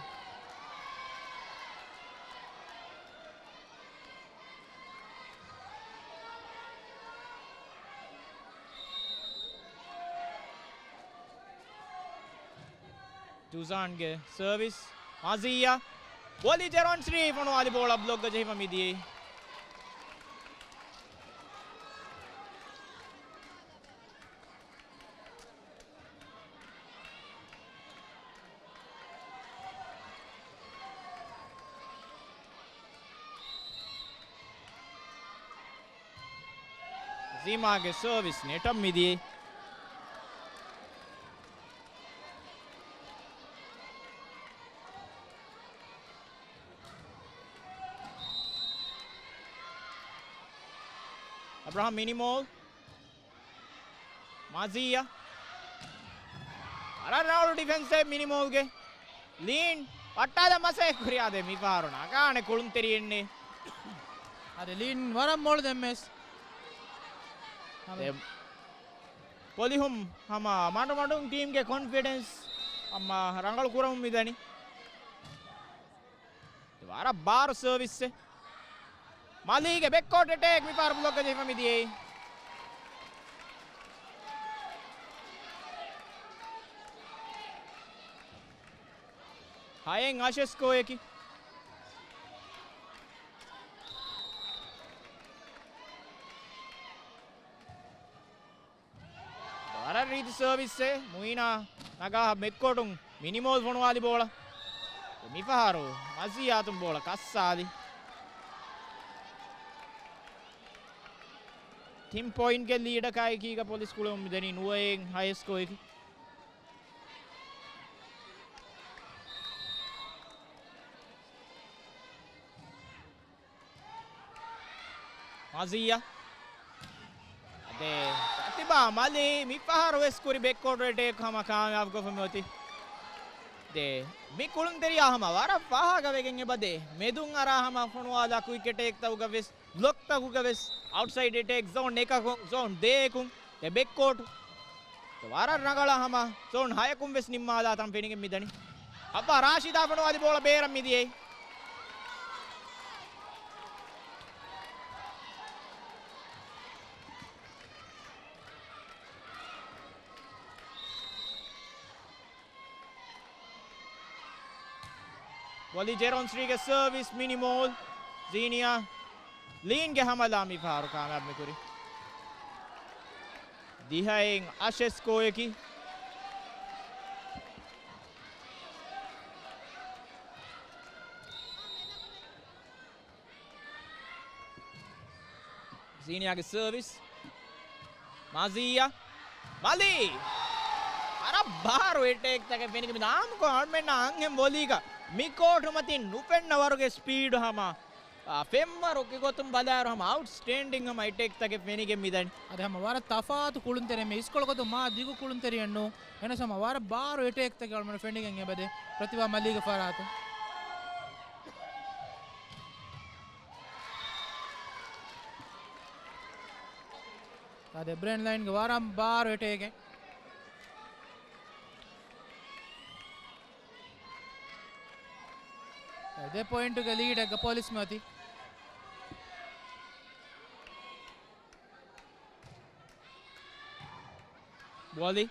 ޖޫޒާންގެ ސަރވިސް. މާޒިއްޔާ. ވޮލީ ޖެރޯން ޝްރީފް ފޮނުވާލި ބޯޅަ ބްލޮކްގަ ޖެހިފަ މިދިޔައީ. ޒީމާގެ ސަރވިސް ނެޓަށް މިދިޔައީ. އަބްރަހަމް މިނިމޯލް. މާޒިއްޔާ. ވަރަށް ރަނގަޅު ޑިފެންސެއް މިނިމޯލްގެ. ލީން ވައްޓާލަން މަސައްކަތް ކުރި. އާދެ، މިފަހަރު ނަގާނެ ކުޅުންތެރިއެއް ނެތް. އާދެ، ލީން ވަރަށް މޮޅު ދެންމެސް. އެ، ޕޮލިހުން ހަމަ މަޑުމަޑުން ޓީމްގެ ކޮންފިޑެންސް ހަމަ ރަނގަޅު ކުރަމުން މިދަނީ. ވަރަށް ބާރު ސަރވިސްއެއް. މަލީގެ ބެކްކޯޓް އެޓޭކް މިފަހަރު ބްލޮކް ޖެހިފަ މިދިޔައީ. ހައެއް އަށެއް ސްކޯއަކީ. ވަރަށް ރީތި ސަރވިސްއެއް. މުއިނާ ނަގާ ބެކްކޯޓުން މިނިމޯލް ފޮނުވާލި ބޯޅަ. މިފަހަރު މަޒިއްޔާ އަތުން ބޯޅަ ކައްސާލި. ތިން ޕޮއިންޓްގެ ލީޑަކާއެކީގަ ޕޮލިސް ކުޅެމުން މިދަނީ ނުވައެއް ހައެއް ސްކޯއަކީ. މާޒިއްޔާ. އަދެ، ޕްރަތިބާ މަލީ މިފަހަރު ވެސް ކުރި ބެކްކޯޓް އެޓޭކް ހަމަ ކާމިޔާބުކޮށްފަ މިއޮތީ. ދެ، މި ކުޅުންތެރިޔާ ހަމަ ވަރަށް ފާހަގަވެގެން އެބަދޭ. މެދުން އަރާ ހަމަ ފޮނުވާލާ ކުއިކް އެޓޭކްތަކުގަ ވެސް، ބްލޮކްތަކުގަ ވެސް، އައުޓްސައިޑް އެޓޭކް ޒޯން އެކަކުން، ޒޯން ދޭއަކުން، ދެ ބެކްކޯޓް. ވަރަށް ރަނގަޅަށް ހަމަ ޒޯން ހަޔަކުން ވެސް ނިންމާލާ ތަން ފެނިގެން މިދަނީ. ހައްވާ ރާޝިދާ ފޮނުވާލި ބޯޅަ ބޭރަށް މިދިޔައީ. ވޮލީ ޖެރޯން ޝްރީގެ ސަރވިސް މިނިމޯލް. ޒީނިޔާ ލީންގެ ހަމަލާ މިފަހަރު ކާމިޔާބު މިކުރީ. ދިހައިން އަށެއް ސްކޯއަކީ. ޒީނިޔާގެ ސަރވިސް. މާޒިއްޔާ. މަލީ. ވަރަށް ބާރު އެޓޭކްތަކެއް ފެނިގެން މިދަނީ. އާއްމުކޮށް އަޅުމެންނަށް އަންހެން ވޮލީގަ މި ކޯޓު މަތިން ނުފެންނަ ވަރުގެ ސްޕީޑު ހަމަ، އާ، ފެންވަރުގެ ގޮތުން ބަލާއިރު ހަމަ އައުޓްސްޓޭންޑިން ހަމަ އެޓޭކްތަކެއް ފެނިގެން މިދަނީ. އަދި ހަމަ ވަރަށް ތަފާތު ކުޅުންތެރި މި އިސްކޮޅު ގޮތުން މާ ދިގު ކުޅުންތެރިއެއް ނޫން. އެހެނަސް ހަމަ ވަރަށް ބާރު އެޓޭކްތަކެއް އަޅުމެން ފެނިގެން އެބަދޭ ޕްރަތިބާ މަލީގެ ފަރާތުން. އާދެ، ބްރޭން ލައިންގެ ވަރަށް ބާރު އެޓޭކެއް. ދެ ޕޮއިންޓުގެ ލީޑެއްގަ ޕޮލިސް މިއޮތީ. ބޯލި.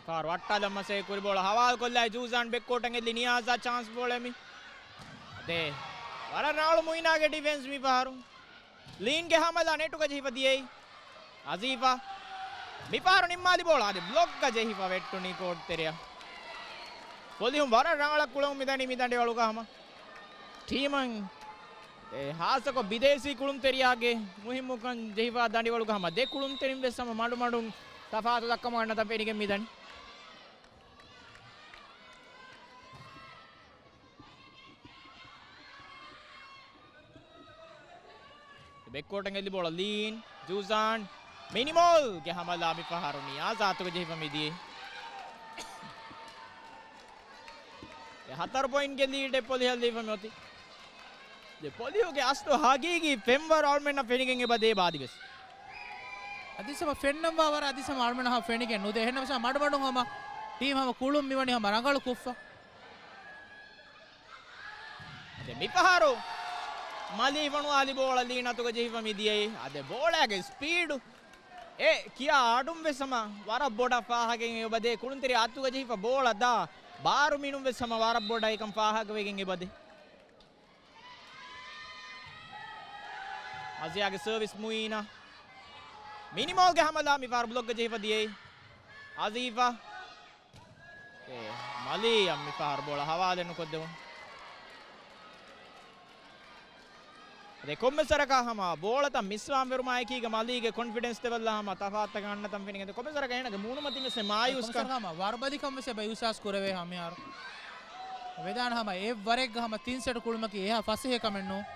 ފާރު ވައްޓާލަން މަސައްކަތް ކުރި ބޯޅަ ހަވާލު ކޮށްލާ ޖޫޒާން ބެކްކޯޓަށް އެއްލި ނިޔާޒާ ޗާންސް ބޯޅަ މި. އަދެ ވަރަށް ރަނގަޅު މުއިނާގެ ޑިފެންސް މި ފާރު. ލީންގެ ހަމަލާ ނެޓުގަ ޖެހިފަ ދިޔައީ. އަޒީފާ. މި ފާރު ނިންމާލި ބޯޅަ އަދި ބްލޮކްގަ ޖެހިފަ ވެއްޓުނީ ކޯޓް ތެރެއަށް. ބޯލިހުން ވަރަށް ރަނގަޅަށް ކުޅަމުން މިދަނީ މި ދަނޑިވަޅުގަ ހަމަ. ޓީމަށް އެ ހާއްސަކޮށް ބިދޭސީ ކުޅުންތެރިޔާގެ މުހިއްމުކަން ޖެހިފާ ދަނޑިވަޅުގަ ހަމަ ދެ ކުޅުންތެރިން ވެސް ހަމަ މަޑުމަޑުން ތަފާތު ދައްކަމުން އަންނަތަން ފެނިގެން މިދަނީ. ބެކްކޯޓަށް އެއްލި ބޯޅަ ލީން، ޖޫޒާން، މިނިމޯލްގެ ހަމަލާ މި ފަހަރު ނިޔާޒާ އަތުގަ ޖެހިފަ މިދިޔައީ. އެ ހަތަރު ޕޮއިންޓްގެ ލީޑެއް ޕޮލިހަށް ލިބިފަ މިއޮތީ. ދެ ޕޮލިހުގެ އަސްލު ހަގީގީ ފެންވަރު އަޅުމެންނަށް ފެނިގެން އެބަ ދޭ ބާދިވެސް. އަދިސަމަ ފެންނަންވާ ވަރަށް އަދިސަމަ އަޅުމެންނަށް ހަމަ ފެނިގެން ނުދޭ. އެހެންނަމަސް މަޑުމަޑުން ހަމަ ޓީމް ހަމަ ކުޅުން މިވަނީ ހަމަ ރަނގަޅު ކޮށްފަ. ދެ މިފަހަރު މަލީ ފޮނުވާލި ބޯޅަ ލީން އަތުގަ ޖެހިފަ މިދިޔައީ. އަދެ ބޯޅައިގެ ސްޕީޑު އެ ކިޔާ އަޑުން ވެސް ހަމަ ވަރަށް ބޮޑަށް ފާހަގައިން އެބަދޭ ކުޅުންތެރި އަތުގަ ޖެހިފަ ބޯޅަ ދާ ބާރު މިނުން ވެސް ހަމަ ވަރަށް ބޮޑަށް އެކަން ފާހަގަވެގެން އެބަދޭ. އަޒިޔާގެ ސަރވިސް މުއީނާ. މިނިމޯލްގެ ހަމަލާ މި ފާރު ބްލޮކްގަ ޖެހިފަ ދިޔައީ. އަޒީފާ. އެ، މަލީއަށް މި ފަހަރު ބޯޅަ ހަވާލެއް ނުކޮށްދެމުން. އަދެ ކޮންމެ ސަރަކާ ހަމަ ބޯޅަތައް މިސްވާން ވެރުމާއެކީގަ މަލީގެ ކޮންފިޑެންސް ލެވެލް ހަމަ ތަފާތަކަށް އަންނަތަން ފެނިގެން ކޮންމެ ސަރަކާ އޭނަގެ މޫނުމަތިން ވެސް މާޔޫސްކަން. ކޮންމެ ސަރަކާ ހަމަ ވަރުބަލިކަން ވެސް އެބަ އިހުސާސް ކުރެވޭ ހަމަ މިހާރު. ވެދާނެ ހަމަ އެއްވަރެއްގަ ހަމަ ތިން ސެޓް ކުޅުމަކީ އެހާ ފަސޭހަ ކަމެއް ނޫން.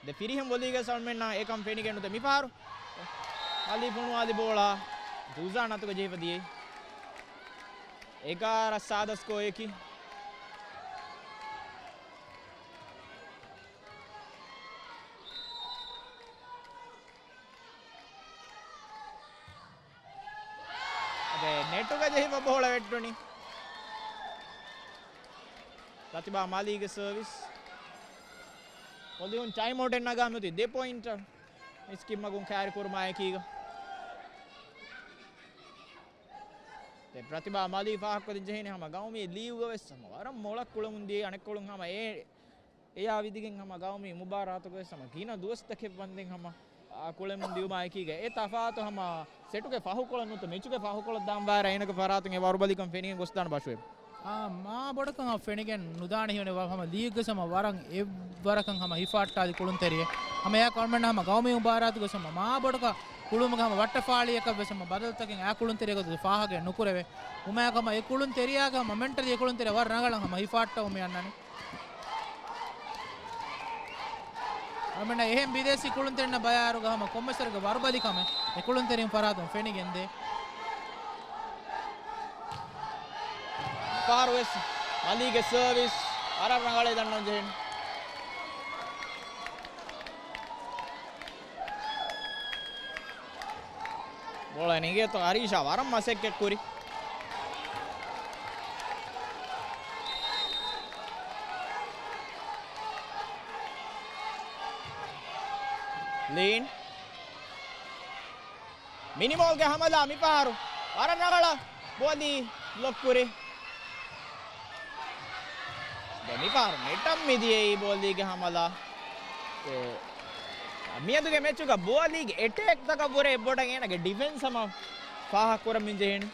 ދެ ފިރިހެން ވޮލީގެ ސަލްމެންނާ އެކަން ފެނިގެން ނުދޭ މިފަހަރު. މަލީ ފޮނުވާލި ބޯޅަ ޖޫޒާން އަތުގަ ޖެހިފަ ދިޔައީ. އެގާރަ ސާދަ ސްކޯއަކީ. އަދެ ނެޓުގަ ޖެހިފަ ބޯޅަ ވެއްޓުނީ. ޕްރަތިބާ މަލީގެ ސަރވިސް. ކޮލިހުން ޓައިމް އައުޓެއް ނަގާ މިއޮތީ ދެ ޕޮއިންޓަށް މިސްކިތްމަގުން ކައިރި ކުރުމާއެކީގަ. ދެ ޕްރަތިބާ މަލީ ފާހަގަކޮށްދޭން ޖެހޭނެ ހަމަ ގައުމީ ލީގުގަ ވެސް ހަމަ ވަރަށް މޮޅަށް ކުޅަމުން ދިޔައީ އަނެއްކޮޅުން ހަމަ އެ އެޔާ ވިދިގެން ހަމަ ގައުމީ މުބާރާތުގަ ވެސް ހަމަ ގިނަ ދުވަސްތަކެއް ވަންދެން ހަމަ، އާ، ކުޅެމުން ދިޔުމާ އެކީގަ އެ ތަފާތު ހަމަ ސެޓުގެ ފަހުކޮޅަށް ނުވަތަ މެޗުގެ ފަހުކޮޅަށް ދާން ވާއިރަށް އޭނަގެ ފަރާތުން އެ ވަރުބަލިކަން ފެނިގެން ގޮސްދާނެ ބަށުވެ. އާ، މާ ބޮޑަކަށް ހަމަ ފެނިގެން ނުދާނެ ހިމެނޭ ވަ-، ހަމަ ލީގްގަ ހަމަ ވަރަށް އެއްވަރަކަށް ހަމަ ހިފާއްޓާލި ކުޅުންތެރިއެއް. ހަމަ އެއާ ކަމަން ހަމަ ގައުމީ މުބާރާތުގަ ހަމަ މާ ބޮޑަކަށް ކުޅުމުގެ ހަމަ ވައްޓަފާޅިއަކަށް ވެސް ހަމަ ބަދަލުތަކެއް އާ ކުޅުންތެރިޔާ ގޮތުގަ ފާހަގަ ނުކުރެވޭ. ހަމަ އެކަމަ އެ ކުޅުންތެރިޔާގެ ހަމަ މެންޓަލީ އެ ކުޅުންތެރިޔާ ވަރަށް ރަނގަޅަށް ހަމަ ހިފާއްޓަވަމުން އަންނަނީ. އަޅުމެންނަށް އެހެން ބިދޭސީ ކުޅުންތެރިންނަށް ބަޔާއިރުގަ ހަމަ ކޮންމެސް ވަރަކަށް ވަރުބަލި ކަމެއް އެ ކުޅުންތެރިން ފަރާތުން ފެނިގެންދޭ. ފާރުވެސް މަލީގެ ސަރވިސް ވަރަށް ރަނގަޅޭ ދަންނަވަން ޖެހެނީ. ބޯޅަ ނެގޭތޯ އަރީޝާ ވަރަށް މަސައްކަތް ކުރި. ލީން. މިނިމޯލްގެ ހަމަލާ މިފަހަރު ވަރަށް ރަނގަޅަށް ބޯލި ބްލޮކް ކުރި. ދެ މިފަހަރު ނެޓަށް މިދިޔައީ ބޯލީގެ ހަމަލާ. އެ، މިއަދުގެ މެޗުގަ ބޯލީގެ އެޓޭކްތަކަށް ވުރެ ބޮޑަށް އޭނަގެ ޑިފެންސް ހަމަ ފާހަގަ ކުރަމުން ޖެހެނީ.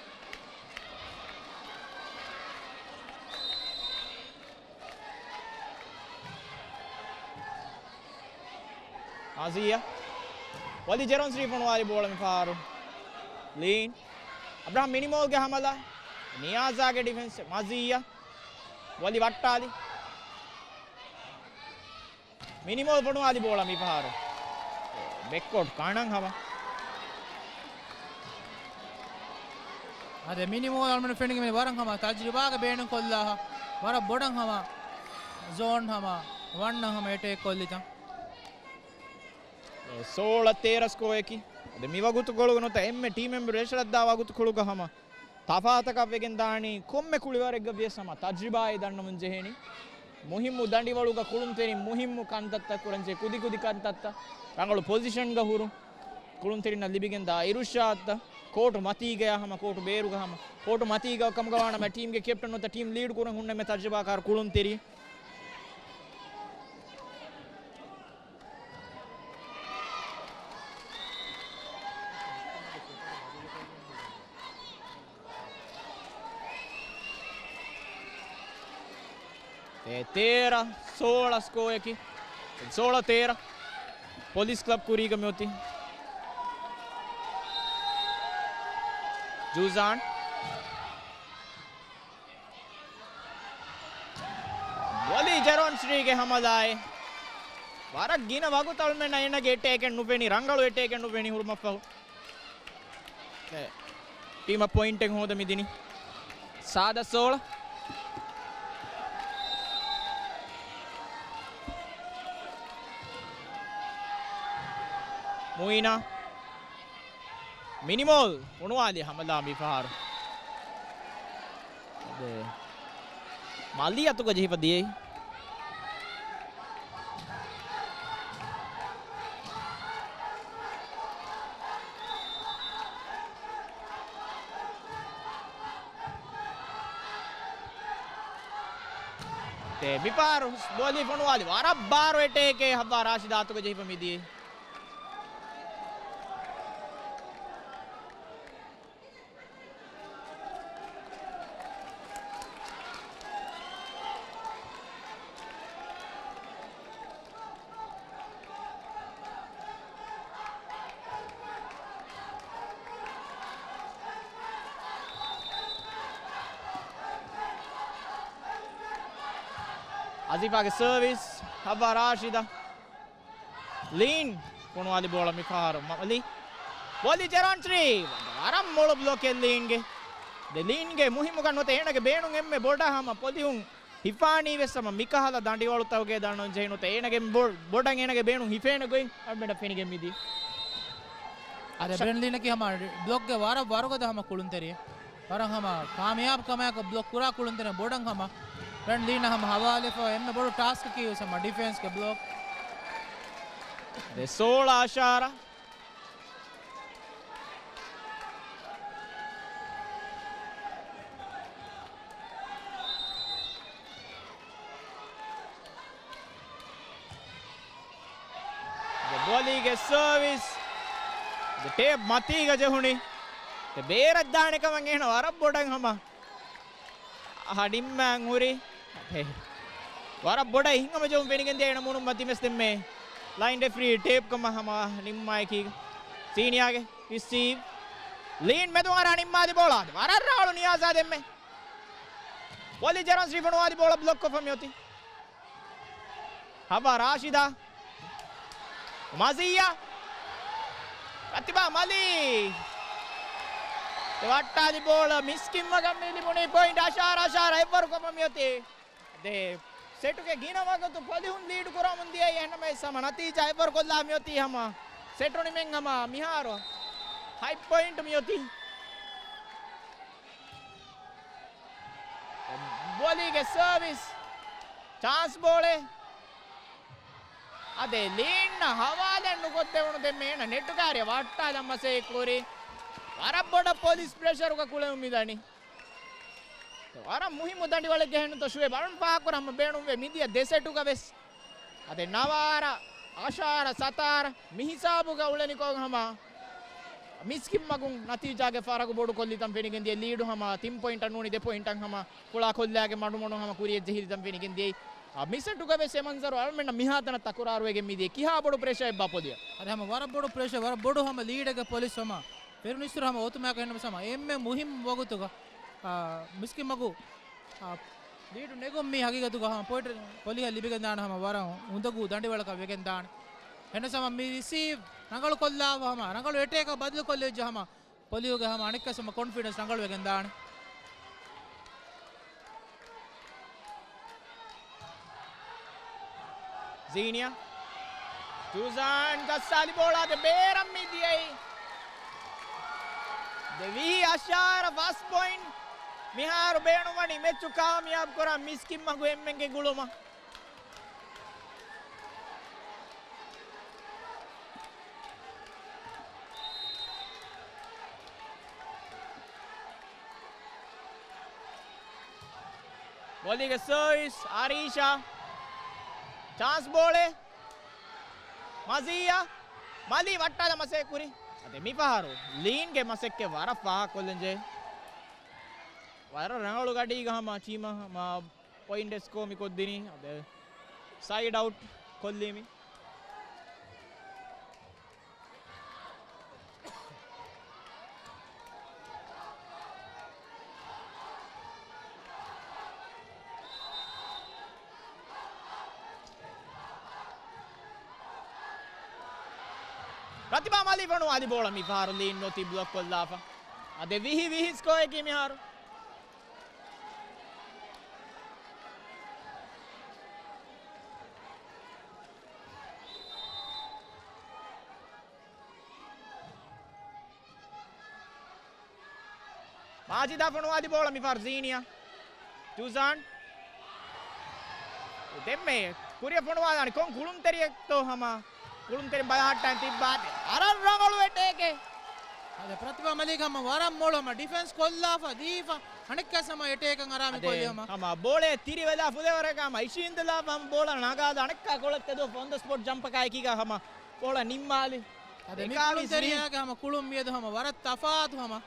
މަޒިއްޔާ. ވަލި ޖެރޮންސް ރީ ފޮނުވާލި ބޯޅަ މިފަހަރު. ލީން. އަބްރަހާމް މިނިމޯލްގެ ހަމަލާ. ނިޔާޒާގެ ޑިފެންސް. މަޒިއްޔާ. ވަލި ވައްޓާލި. މިނިމޯލް ފޮނުވާލި ބޯޅަ މިފަހަރު. ބެކްކޯޓް ކަނަން ހަމަ. އަދެ މިނިމޯލް އަޅުމެން ފެނިގެން ވަރަށް ހަމަ ތަޖްރިބާގެ ބޭނުން ކޮށްލާ ހަ-، ވަރަށް ބޮޑަށް ހަމަ ޒޯން ހަމަ ވަންނަ ހަމަ އެޓޭކް ކޮށްލިތަން. ސޯޅަ ތޭރަ ސްކޯއަކީ. އަދި މި ވަގުތުކޮޅުގަ ނުވަތަ އެންމެ ޓީމް މެމްބަރު ރޭޝަރަށްދާ ވަގުތުކޮޅުގަ ހަމަ ތަފާތަކަށް ވެގެން ދާނީ ކޮންމެ ކުޅިވަރެއްގަ ވިޔަސް ހަމަ ތަޖްރިބާއެއް ދަންނަމުން ޖެހޭނީ. މުހިއްމު ދަނޑިވަޅުގަ ކުޅުންތެރިން މުހިއްމު ކަންތައްތައް ކުރަންޖެހޭ ކުދިކުދި ކަންތައްތައް ރަނގަޅު ޕޮޒިޝަންގަ ހުރުން. ކުޅުންތެރިންނަށް ލިބިގެންދާ އިރުޝާދްތައް ކޯޓު މަތީގަޔާ ހަމަ، ކޯޓު ބޭރުގަ ހަމަ، ކޯޓު މަތީގަ ކަމުގަ ވާނަމަ ޓީމްގެ ކެޕްޓަން ނުވަތަ ޓީމް ލީޑް ކުރަން ހުންނަ އެންމެ ތަޖުރިބާކާރު ކުޅުންތެރި. އެ، ތޭރަ ސޯޅަ ސްކޯއަކީ. ސޯޅަ ތޭރަ. ޕޮލިސް ކްލަބް ކުރީގަ މިއޮތީ. ޖޫޒާން. ވޮލީ ޖެރޯންސްރީގެ ހަމަލާއެއް. ވަރަށް ގިނަ ވަގުތު އަޅުމެންނަށް އޭނަގެ އެޓޭކެއް ނުފެނި، ރަނގަޅު އެޓޭކެއް ނުފެނި ހުރުމަށްފަހު. ޓީމަށް ޕޮއިންޓެއް ހޯދަ މިދިނީ. ސާދަ ސޯޅަ. މުއިނާ. މިނިމޯލް ފޮނުވާލި ހަމަލާ މިފަހަރު. އަދެ، މަލީ އަތުގަ ޖެހިފަ ދިޔައީ. ދެ މިފަހަރު ބޯލި ފޮނުވާލި ވަރަށް ބާރު އެޓޭކެއް ހައްވާ ރާޝިދާ އަތުގަ ޖެހިފަ މިދިޔައީ. އަޒީފާގެ ސަރވިސް، ހައްވާ ރާޝިދާ. ލީން ފޮނުވާލި ބޯޅަ މިފަހަރު މަލި. ވޮލި ޖެރޯންޓްރީ. ވަރަށް މޮޅު ބްލޮކެއް ލީންގެ. ދެ ލީންގެ މުހިއްމުކަން ނުވަތަ އޭނަގެ ބޭނުން އެންމެ ބޮޑަށް ހަމަ ޕޮލިހުން ހިފާނީ ވެސް ހަމަ މިކަހަލަ ދަނޑިވަޅުތަކުގެ ދަނޑުން ޖެހި ނުވަތަ އޭނަގެ ބޮ-، ބޮޑަށް އޭނަގެ ބޭނުން ހިފޭނެ ގޮތް އަޅުމެންނަށް ފެނިގެން މިދީ. އަދި ޝަ- ބްރެންޑް ލީނަކީ ހަމަ ބްލޮކްގެ ވަރަށް ވަރުގަދަ ހަމަ ކުޅުންތެރިއެއް. ވަރަށް ހަމަ ކާމިޔާބު ކަމާއެކު ބްލޮކް ކުރާ ކުޅުންތެރިން ބޮޑަށް ހަމަ ބްރެންޑް ލީނަށް ހަމަ ހަވާލުވެފަ އެންމެ ބޮޑު ޓާސްކަކީ ވެސް ހަމަ ޑިފެންސްގެ ބްލޮކް. ދެ ސޯޅަ އަށާރަ. ދެ ބޯލީގެ ސަރވިސް. ދެ ޓޭޕް މަތީގަ ޖެހުނީ. ދެ ބޭރަށް ދާނެ ކަމަށް އޭނަ ވަރަށް ބޮޑަށް ހަމަ އަހަ ނިންމާން ހުރި. ވަރަށް ބޮޑަށް ހިތްހަމަޖެހުން ފެނިގެން ދިޔަ އޭނަ މޫނުން މަތިމެސް ދެންމެ ލައިން ރެފްރީ ޓޭޕް ކަމަށް ހަމަ ނިންމާއެކީގަ. ސީނިއާގެ ރިސީވް. ލީން މެދު އަރާ ނިންމާލި ބޯޅަ. ވަރަށް ރަނގަޅު ނިޔާޒާ ދެންމެ. ވޮލި ޖެރޯންޓްރީ ފޮނުވާލި ބޯޅަ ބްލޮކް ކޮށްފަ މިއޮތީ. ހައްވާ ރާޝިދާ. މަޒިއްޔާ. ރަތިބާ މަލީ. ދެ ވައްޓާލި ބޯޅަ މިސްކިތްމަގަށް މި ލިބުނީ ޕޮއިންޓް އަށާރަ އަށާރަ އެއްވަރު ކޮށްފަ މިއޮތީ. ދެ ސެޓުގެ ގިނަ ވަގުތު ޕޮލިހުން ލީޑު ކުރަމުން ދިޔައީ އެހެންނަމަވެސް ހަމަ ނަތީޖާ އެއްވަރު ކޮށްލާ މިއޮތީ ހަމަ ސެޓު ނިމެން ހަމަ މިހާރު ހައި ޕޮއިންޓް މިއޮތީ. ބޯލީގެ ސަރވިސް ޗާންސް ބޯޅެއް. އަދެ ލީންނަށް ހަވާލެއް ނުކޮށްދެވުނު ދެންމެ އޭނަ ނެޓު ކާރިއަށް ވައްޓާލަން މަސައްކަތް ކުރި. ވަރަށް ބޮޑަށް ޕޮލިސް ޕްރެޝަރުގަ ކުޅެވުން މިދަނީ. ވަރަށް މުހިއްމު ދަނޑިވަޅެއްގެ ހެންނުތޯ ޝުއޭބް އަޅުން ފާހަގަކުރަން ހަމަ ބޭނުންވޭ މިދިޔަ ދެ ސެޓުގަ ވެސް. އަދެ ނަވާރަ، އަށާރަ، ސަތާރަ މި ހިސާބުގަ އުޅެނިކޮށް ހަމަ މިސްކިތްމަގުން ނަތީޖާގެ ފަރަގު ބޮޑުކޮށްލިތަން ފެނިގެން ދިޔަ ލީޑު ހަމަ ތިން ޕޮއިންޓަށް ނޫނީ ދެ ޕޮއިންޓަށް ހަމަ ފުޅާ ކޮށްލާގެ މަޑުމަޑުން ހަމަ ކުރިޔަށް ޖެހިލިތަން ފެނިގެން ދިޔައީ. އާ، މި ސެޓުގަ ވެސް އެ މަންޒަރު އަޅުމެންނަށް މިހާތަނަށް ތަކުރާރުވެގެން މިދިޔަ ކިހާ ބޮޑު ޕްރެޝަރެއްބާ ޕޮލިއަށް. އަދި ހަމަ ވަރަށް ބޮޑު ޕްރެޝަރ، ވަރަށް ބޮޑު ހަމަ ލީޑެއްގެ ޕޮލިސް ހަމަ ފެރުނިސްތުރު ހަމަ އޮތުމާކަށް ހެންނަމަސް ހަމަ އެންމެ މުހިންމު ވަގުތުގަ، އާ، މިސްކިތްމަގު، އާ، ލީޑު ނެގުން މީ ހަގީގަތުގަ ހަމަ ޕޮއިންޓް ޕޮލިހަށް ލިބިގެންދާނެ ހަމަ ވަރަށް އުނދަގޫ ދަނޑިވަޅަކަށް ވެގެންދާނެ. ހެންނަމަސް ހަމަ މި ރިސީވް ރަނގަޅު ކޮށްލާފަ ހަމަ ރަނގަޅު އެޓޭކަށް ބަދަލުކޮށްލިއްޖެ ހަމަ ޕޮލިހުގެ ހަމަ އަނެއްކާވެސް ހަމަ ކޮންފިޑެންސް ރަނގަޅުވެގެން ދާނެ. ޒީނިއާ. ޖޫޒާން ގައްސާލި ބޯޅާ ދެ ބޭރަށް މި ދިޔައީ. ދެ ވިހި އަށާރަ ފަސް ޕޮއިންޓް މިހާރު ބޭނުންވަނީ މެޗު ކާމިޔާބު ކުރާ މިސްކިތްމަގު އެންމެންގެ ގުޅުމަށް. މަލީގެ ސަރވިސް، އާރީޝާ. ޗާންސް ބޯޅެއް. މަޒީއާ. މަލީ ވައްޓާލަން މަސައްކަތް ކުރި. އަދި މިފަހަރު ލީންގެ މަސައްކަތް ވަރަށް ފާހަގަކޮށްލަން ޖެހޭ. ވަރަށް ރަނގަޅު ގަޑީގަ ހަމަ ޓީމަށް ހަމަ ޕޮއިންޓް ސްކޯ މި ކޮށްދިނީ. އަދި ސައިޑް އައުޓް ކޮށްލީމި. ޕްރަތިބާ މަލީ ފޮނުވާލި ބޯޅަ މިފަހަރު ލީން ނޮތީ ބްލޮކް ކޮށްލާފަ. އަދި ވިހި ވިހި ސްކޯއަކީ މިހާރު. މާޖިދާ ފޮނުވާލި ބޯޅަ މިފަހަރު ޒީނިއާ. ޖޫޒާން. ދެންމެ ކުރިއަށް ފޮނުވާލާނީ ކޮން ކުޅުންތެރިއެއްތޯ ހަމަ. ކުޅުންތެރިން ބަލަހައްޓަން ތިއްބާ. އަދި ވަރަށް ރަނގަޅު އެޓޭކެއް. އަދި ޕްރަތިބާ މަލީ ހަމަ ވަރަށް މޮޅު ހަމަ ޑިފެންސް ކޮށްލާފަ ދީފަ. އަނެއްކާ ހަމަ އެޓޭކަށް އަރާ މި އަދި ކޮށްލި ހަމަ. ހަމަ ބޯޅަ ތިރިވެލާ ފުލެވަރަކަށް ހަމަ އިށީނދެލާފަ ހަމަ ބޯޅަ ނަގާލާ އަނެއްކާ ކޮޅަށް ތެދުވެފަ އޮން ދަ ސްޕޮޓް ޖަމްޕަކާ އެކީގަ ހަމަ ބޯޅަ ނިންމާލި. އަދި މި އެކާވީސް ކުޅުންތެރިޔާގެ ހަމަ ކުޅުން މިއަދު ހަމަ ވަރަށް ތަފާތު ހަމަ.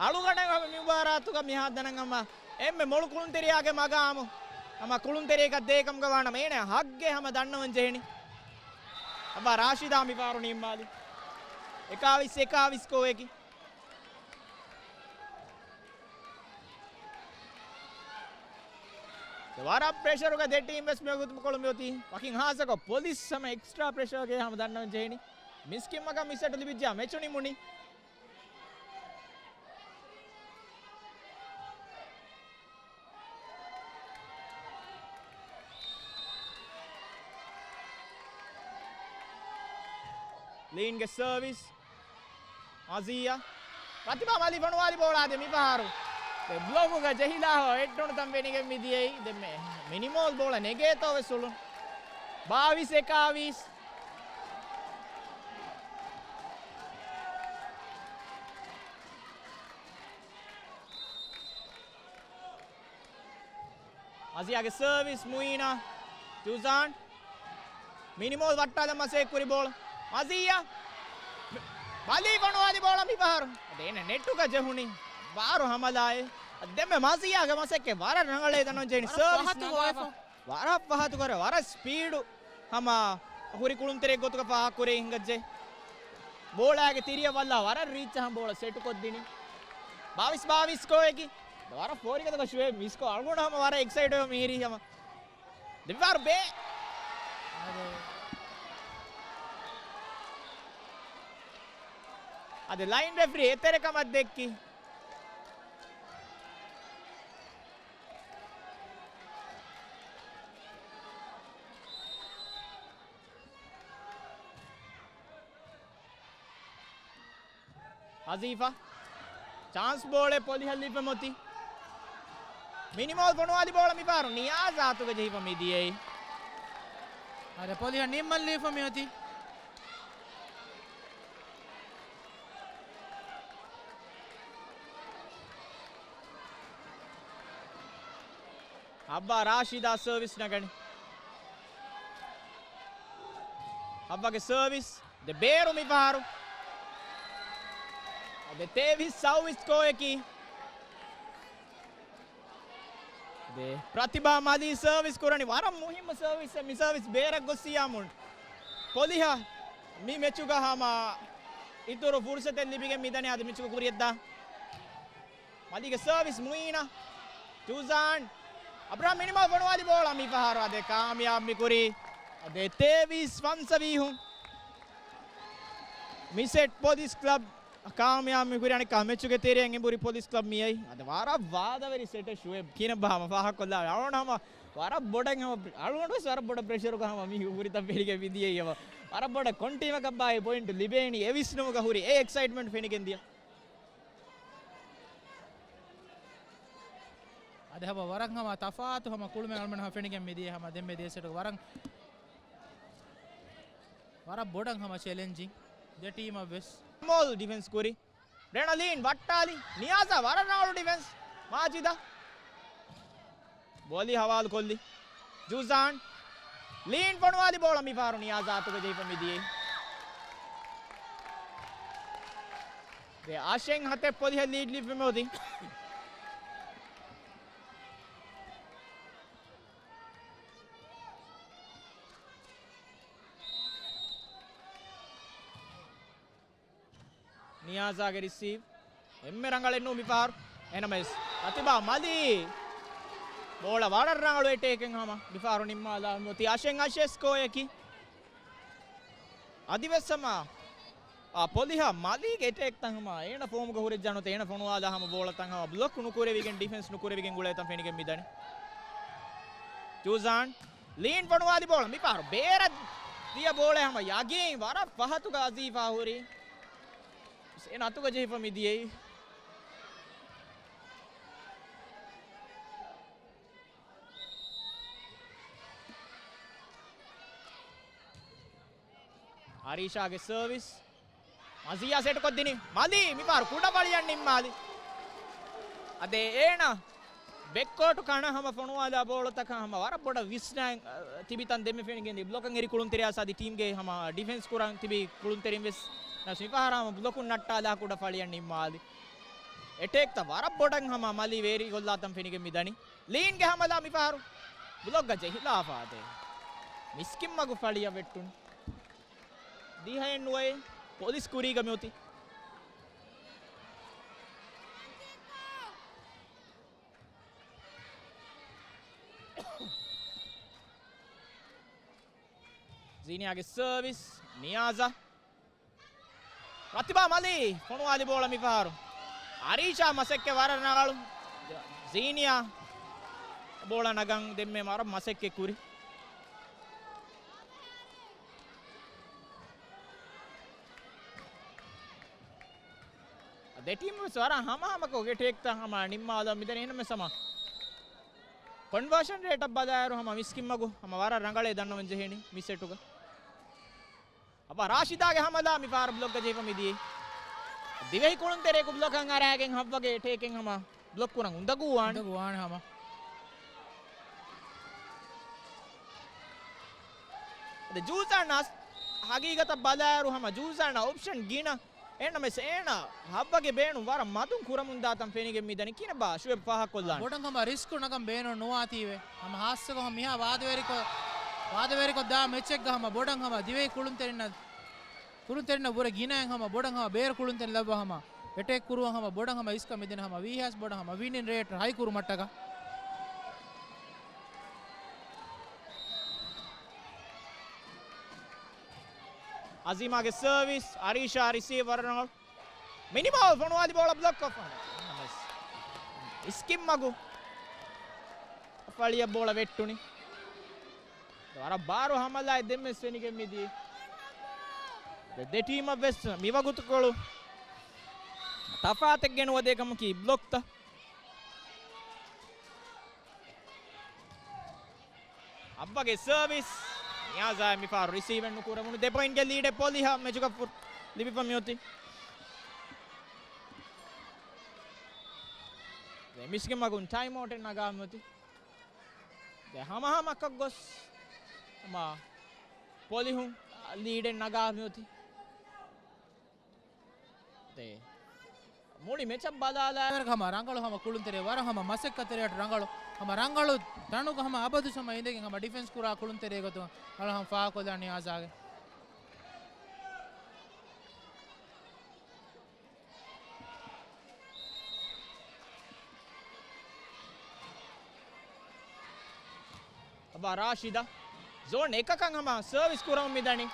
އަޅުގަނޑަށް ހަމަ މި މުބާރާތުގަ މިހާތަނަށް ހަމަ އެންމެ މޮޅު ކުޅުންތެރިޔާގެ މަގާމު ހަމަ ކުޅުންތެރިޔަކަށް ދޭކަމުގަ ވާނަމަ އޭނަ ހައްގެ ހަމަ ދަންނަވަން ޖެހެނީ. އައްވާ ރާޝިދާ މިފަހަރު ނިންމާލި. އެކާވީސް އެކާވީސް ސްކޯއަކީ. ވަރަށް ޕްރެޝަރުގަ ދެ ޓީމް ވެސް މިވަގުތު ކޮޅު މިއޮތީ. ވަކިން ހާއްސަކޮށް ޕޮލިސް ހަމަ އެކްސްޓްރާ ޕްރެޝަރުގަ ހަމަ ދަންނަވަން ޖެހެނީ. މިސްކިތްމަގަށް މި ސެޓް ލިބިއްޖެޔާ މެޗު ނިމުނީ. ލީންގެ ސަރވިސް. މަޒީއާ. ޕްރަތިބާ މަލީ ފޮނުވާލި ބޯޅާ ދެ މިފަހަރު. ދެ ބްލޮކުގަ ޖެހިލާ ހޯ އެއްޑުނު ތަން ފެނިގެން މި ދިޔައީ. ދެ މެ-، މިނިމޯލް ބޯޅަ ނެގޭތޯ ވެސް އުޅުން. ބާވީސް އެކާވީސް. މަޒީއާގެ ސަރވިސް މުއީނާ. ޖޫޒާން. މިނިމޯލް ވައްޓާލަން މަސައްކަތް ކުރި ބޯޅަ. މަޒީއާ. މަލީ ފޮނުވާލި ބޯޅަ މިފަހަރު. އަދި އޭނަ ނެޓުގަ ޖެހުނީ. ބާރު ހަމަލާއެއް. އަދި ދެންމެ މަޒީއާގެ މަސައްކަތް ވަރަށް ރަނގަޅޭ ދަންނަވަން ޖެހެނީ. ސަރވިސް ނަގާފަ. ވަރަށް ފަހަތު ކުރެ، ވަރަށް ސްޕީޑު ހަމަ ހުރި ކުޅުންތެރި ގޮތުގަ ފާހަގަކުރެ ހިނގައްޖެ. ބޯޅާގެ ތިރިއަށް ވައްލާ ވަރަށް ރީއްޗަށް ހަމަ ބޯޅަ ސެޓު ކޮށްދިނީ. ބާވީސް ބާވީސް ސްކޯއަކީ. ވަރަށް ފޯރިގަދަކަށް ޝުއޭބް މިސްކޯ އަޅުގަނޑު ހަމަ ވަރަށް އެކްސައިޓް ވެ މިހިރީ ހަމަ. ދެމިފަހަރު ބޭ. އަދި ލައިން ރެފްރީ އެތެރެކަމަށް ދެއްކި. އަޒީފާ. ޗާންސް ބޯޅެއް ޕޮލިހަށް ލިބެމޮތީ. މިނިމޯލް ފޮނުވާލި ބޯޅަ މިފަހަރު ނިޔާޒާ އަތުގަ ޖެހިފަ މިދިޔައީ. އަދި ޕޮލިހަށް ނިންމަން ލީފަ މިއޮތީ. ހައްވާ ރާޝިދާ ސަރވިސް ނަގަނީ. ހައްވާގެ ސަރވިސް. ދެ ބޭރު މިފަހަރު. ދެ ތޭވީސް ސައުވީސް ސްކޯއަކީ. ދެ ޕްރަތިބާ މަލީ ސަރވިސް ކުރަނީ ވަރަށް މުހިއްމު ސަރވިސް. މި ސަރވިސް ބޭރަށް ގޮއްސިޔާމުން ޕޮލިހަށް މި މެޗުގަ ހަމަ އިތުރު ފުރުސަތެއް ލިބިގެން މިދަނީ އަދި މެޗުގަ ކުރިއަށްދާ. މަލީގެ ސަރވިސް މުއީނާ. ޖޫޒާން. އަބްރަހާމް މިނިމަލް ފޮނުވާލި ބޯޅަ މިފަހަރު އަދެ ކާމިޔާބު މިކުރީ. އަދެ ތޭވީސް ފަންސަވީހުން. މި ސެޓް ޕޮލިސް ކްލަބް ކާމިޔާބު މިކުރި އަނެއްކާ މެޗުގެ ތެރެއިން އެނބުރި ޕޮލިސް ކްލަބް މިއައީ. އަދި ވަރަށް ވާދަވެރި ސެޓެއް ޝުއޭބް ކިނަ ބާ ހަމަ ފާހަގަކޮށްލާ. އަޅުގަނޑު ހަމަ ވަރަށް ބޮޑަށް ހަމަ އަޅުގަނޑު ވެސް ވަރަށް ބޮޑަށް ޕްރެޝަރުގަ ހަމަ މި ހުރިތަން ފެނިގެން މިދިޔައީ ހަމަ. ވަރަށް ބޮޑަށް ކޮން ޓީމަކަށް ބާއި ޕޮއިންޓު ލިބޭނީ އެ ވިސްނުމުގަ ހުރި އެ އެކްސައިޓްމަންޓް ފެނިގެން ދިޔަ. އަދި ހަމަ ވަރަށް ހަމަ ތަފާތު ހަމަ ކުޅުމެއް އަޅުމެން ހަމަ ފެނިގެން މިދިޔަ ހަމަ ދެންމެ ދޭސެޓުގަ ވަރަށް، ވަރަށް ބޮޑަށް ހަމަ ޗެލެންޖިން ދެ ޓީމަށް ވެސް. މޯލް ޑިފެންސް ކުރި. ރެނަލީން ވައްޓާލި. ނިޔާޒާ ވަރަށް ރަނގަޅު ޑިފެންސް. މާޖިދާ. ބޯޅި ހަވާލު ކޮށްލި. ޖޫޒާން. ލީން ފޮނުވާލި ބޯޅަ މިފަހަރު ނިޔާޒާ އަތުގަ ޖެހިފަ މިދިޔައީ. ދެ އަށެއް ހަތެއް ޕޮލިހަށް ލީޑް ލިބިމެ އޮތީ. ނިޔާޒާގެ ރިސީވް. އެންމެ ރަނގަޅެއް ނޫން މިފަހަރު. އެހެނަމެސް ރަތިބާ މަލީ. ބޯޅަ ވަރަށް ރަނގަޅު އެޓޭކެއް ހަމަ މިފަހަރު ނިންމާލާ އޮތީ އަށެއް އަށެއް ސްކޯއަކީ. އަދިވެސް ހަމަ އާ، ޕޮލިހާ މަލީގެ އެޓޭކްތައް ހަމަ އޭނަ ފޯމުގަ ހުރެއްޖާނުތަ އޭނަ ފޮނުވާލާ ހަމަ ބޯޅަތައް ހަމަ ބްލޮކް ނުކުރެވިގެން ޑިފެންސް ނުކުރެވިގެން ގުޅޭތަން ފެނިގެން މިދަނީ. ޖޫޒާން. ލީން ފޮނުވާލި ބޯޅަ މިފަހަރު ބޭރަށް ދިޔަ ބޯޅަ ހަމަ ޔަގީން ވަރަށް ފަހަތުގަ އަޒީފާ ހުރީ. އޭނަ އަތުގަ ޖެހިފަ މިދިޔައީ. އަރީޝާގެ ސަރވިސް. މަޒިޔާ ސެޓްކޮށްދިނީ. މަލީ މިފަހަރު ކުޑަފަޅިއަށް ނިންމާލި. އަދެ އޭނަ ބެކްކޯޓު ކަނަ ހަމަ ފޮނުވާލާ ބޯޅަތަކަށް ހަމަ ވަރަށް ބޮޑަށް ވިސްނާ، އަ، ތިބިތަން ދެންމެ ފެނިގެން ބްލޮކަށް އެރި ކުޅުންތެރިޔާ ސާދި ޓީމްގެ ހަމަ ޑިފެންސް ކުރަން ތިބި ކުޅުންތެރިން ވެސް ނަސް މިފަހަރު ހަމަ ބްލޮކުން ނައްޓާލާ ކުޑަފަޅިއަށް ނިންމާލި. އެޓޭކްތައް ވަރަށް ބޮޑަށް ހަމަ މަލީ ވޭރި ގޮށްލާތަން ފެނިގެން މިދަނީ. ލީންގެ ހަމަލާ މިފަހަރު ބްލޮކްގަ ޖެހިލާފާ ދޭ. މިސްކިތްމަގު ފަޅިއަށް ވެއްޓުނު. ދިހައެއް ނުވައެއް ޕޮލިސް ކުރީގަ މިއޮތީ. ޒީނިޔާގެ ސަރވިސް، ނިޔާޒަށް. ރަތިބާ މަލީ ފޮނުވާލި ބޯޅަ މިފަހަރު. އަރީޝާ މަސައްކަތް ވަރަށް ރަނގަޅު. ޒީނިޔާ ބޯޅަ ނަގަން ދެންމެ ވަރަށް މަސައްކަތް ކުރި. ދެ ޓީމް ވެސް ވަރަށް ހަމަހަމަކޮށް އެޓޭކްތައް ހަމަ ނިންމާލަން މިދަނީ. އެހެންނަމަވެސް ހަމަ ކޮންވާޝަން ރޭޓަށް ބަލާއިރު ހަމަ މިސްކިތްމަގު ހަމަ ވަރަށް ރަނގަޅޭ ދަންނަވަން ޖެހެނީ މި ސެޓުގަ. އަބަ ރާޝިދާގެ ހަމަލާ މިފަހަރު ބްލޮކްގަ ޖެހިފަ މިދިޔައީ. ދިވެހި ކުޅުންތެރިޔަކު ބްލޮކަށް އަރާގެން ހައްވަގެ އެޓޭކެއް ހަމަ ބްލޮކް ކުރަން އުނދަގޫވާނެ. އުނދަގޫވާނެ ހަމަ. އަދި ޖޫޒާން ހަގީގަތަށް ބަލާއިރު ހަމަ ޖޫޒާން އޮޕްޝަން ގިނަ. އެހެންނަމަވެސް އޭނަ ހައްވަގެ ބޭނުން ވަރަށް މަދުން ކުރަމުންދާތަން ފެނިގެން މިދަނީ. ކިހިނެއްބާ ޝުއޭބް ފާހަގަކޮށްލާނީ؟ ބޮޑަށް ހަމަ ރިސްކު ނަގަން ބޭނުން ނުވާތީވެ. ހަމަ ހާއްސަކޮށް ހަމަ މިހާ ވާދަވެރިކޮށް، ވާދަވެރިކޮށް ދާ މެޗެއްގަ ހަމަ ބޮޑަށް ހަމަ ދިވެހި ކުޅުންތެރިންނަށް، ކުޅުންތެރިންނަށް ވުރެ ގިނައިން ހަމަ ބޮޑަށް ހަމަ ބޭރު ކުޅުންތެރިން ލައްވާ ހަމަ އެޓޭކް ކުރުވަން ހަމަ ބޮޑަށް ހަމަ އިސްކަ މިދެން ހަމަ ވީހާސް ބޮޑަށް ހަމަ ވިނިން ރޭޓް ހައި ކުރުމަށްޓަކާ. އަޒީމާގެ ސަރވިސް، އަރީޝާ ރިސީވް ވަރަށް ރަނގަޅު. މިނިމަލް ފޮނުވާލި ބޯޅަ ބްލޮކް ކޮށްފަ. އިސްކިތްމަގު ފަޅިއަށް ބޯޅަ ވެއްޓުނި. ވަރަށް ބާރު ހަމަލާއެއް ދެންމެސް ފެނިގެން މިދިޔައީ. ދެ، ދެ ޓީމަށް ވެސް މިވަގުތުކޮޅު ތަފާތެއް ގެނުވަދޭ ކަމަކީ ބްލޮކްތައް. އައްވަގެ ސަރވިސް. ނިޔާޒާ މިފަހަރު ރިސީވެއް ނުކުރެވުނު. ދެ ޕޮއިންޓްގެ ލީޑެއް ޕޮލިހަށް މެޗުގަ ފު-، ލިބިފަ މިއޮތީ. ދެ މިސްގެ މަގުން ޓައިމް އައުޓެއް ނަގާ މިއޮތީ. ދެ ހަމަހަމަކަށް ގޮސް ހަމަ ޕޮލިހުން ލީޑެއް ނަގާ މިއޮތީ. ދެ މުޅި މެޗަށް ބަލާލާ. ހަމަ ރަނގަޅު ހަމަ ކުޅުންތެރި ވަރަށް ހަމަ މަސައްކަތްތެރިއަށް ރަނގަޅު. ހަމަ ރަނގަޅު ތަނުގަ ހަމަ އަބަދު ހަމަ އިނދެގެން ހަމަ ޑިފެންސް ކުރާ ކުޅުންތެރި ގޮތުން ރަނގަޅު ހަމަ ފާހަގަކޮށްލާނީ އާޒާގެ. އަބާ ރާޝިދާ ޒޯން އެކަކަށް ހަމަ ސަރވިސް ކުރަމުން މިދަނީ.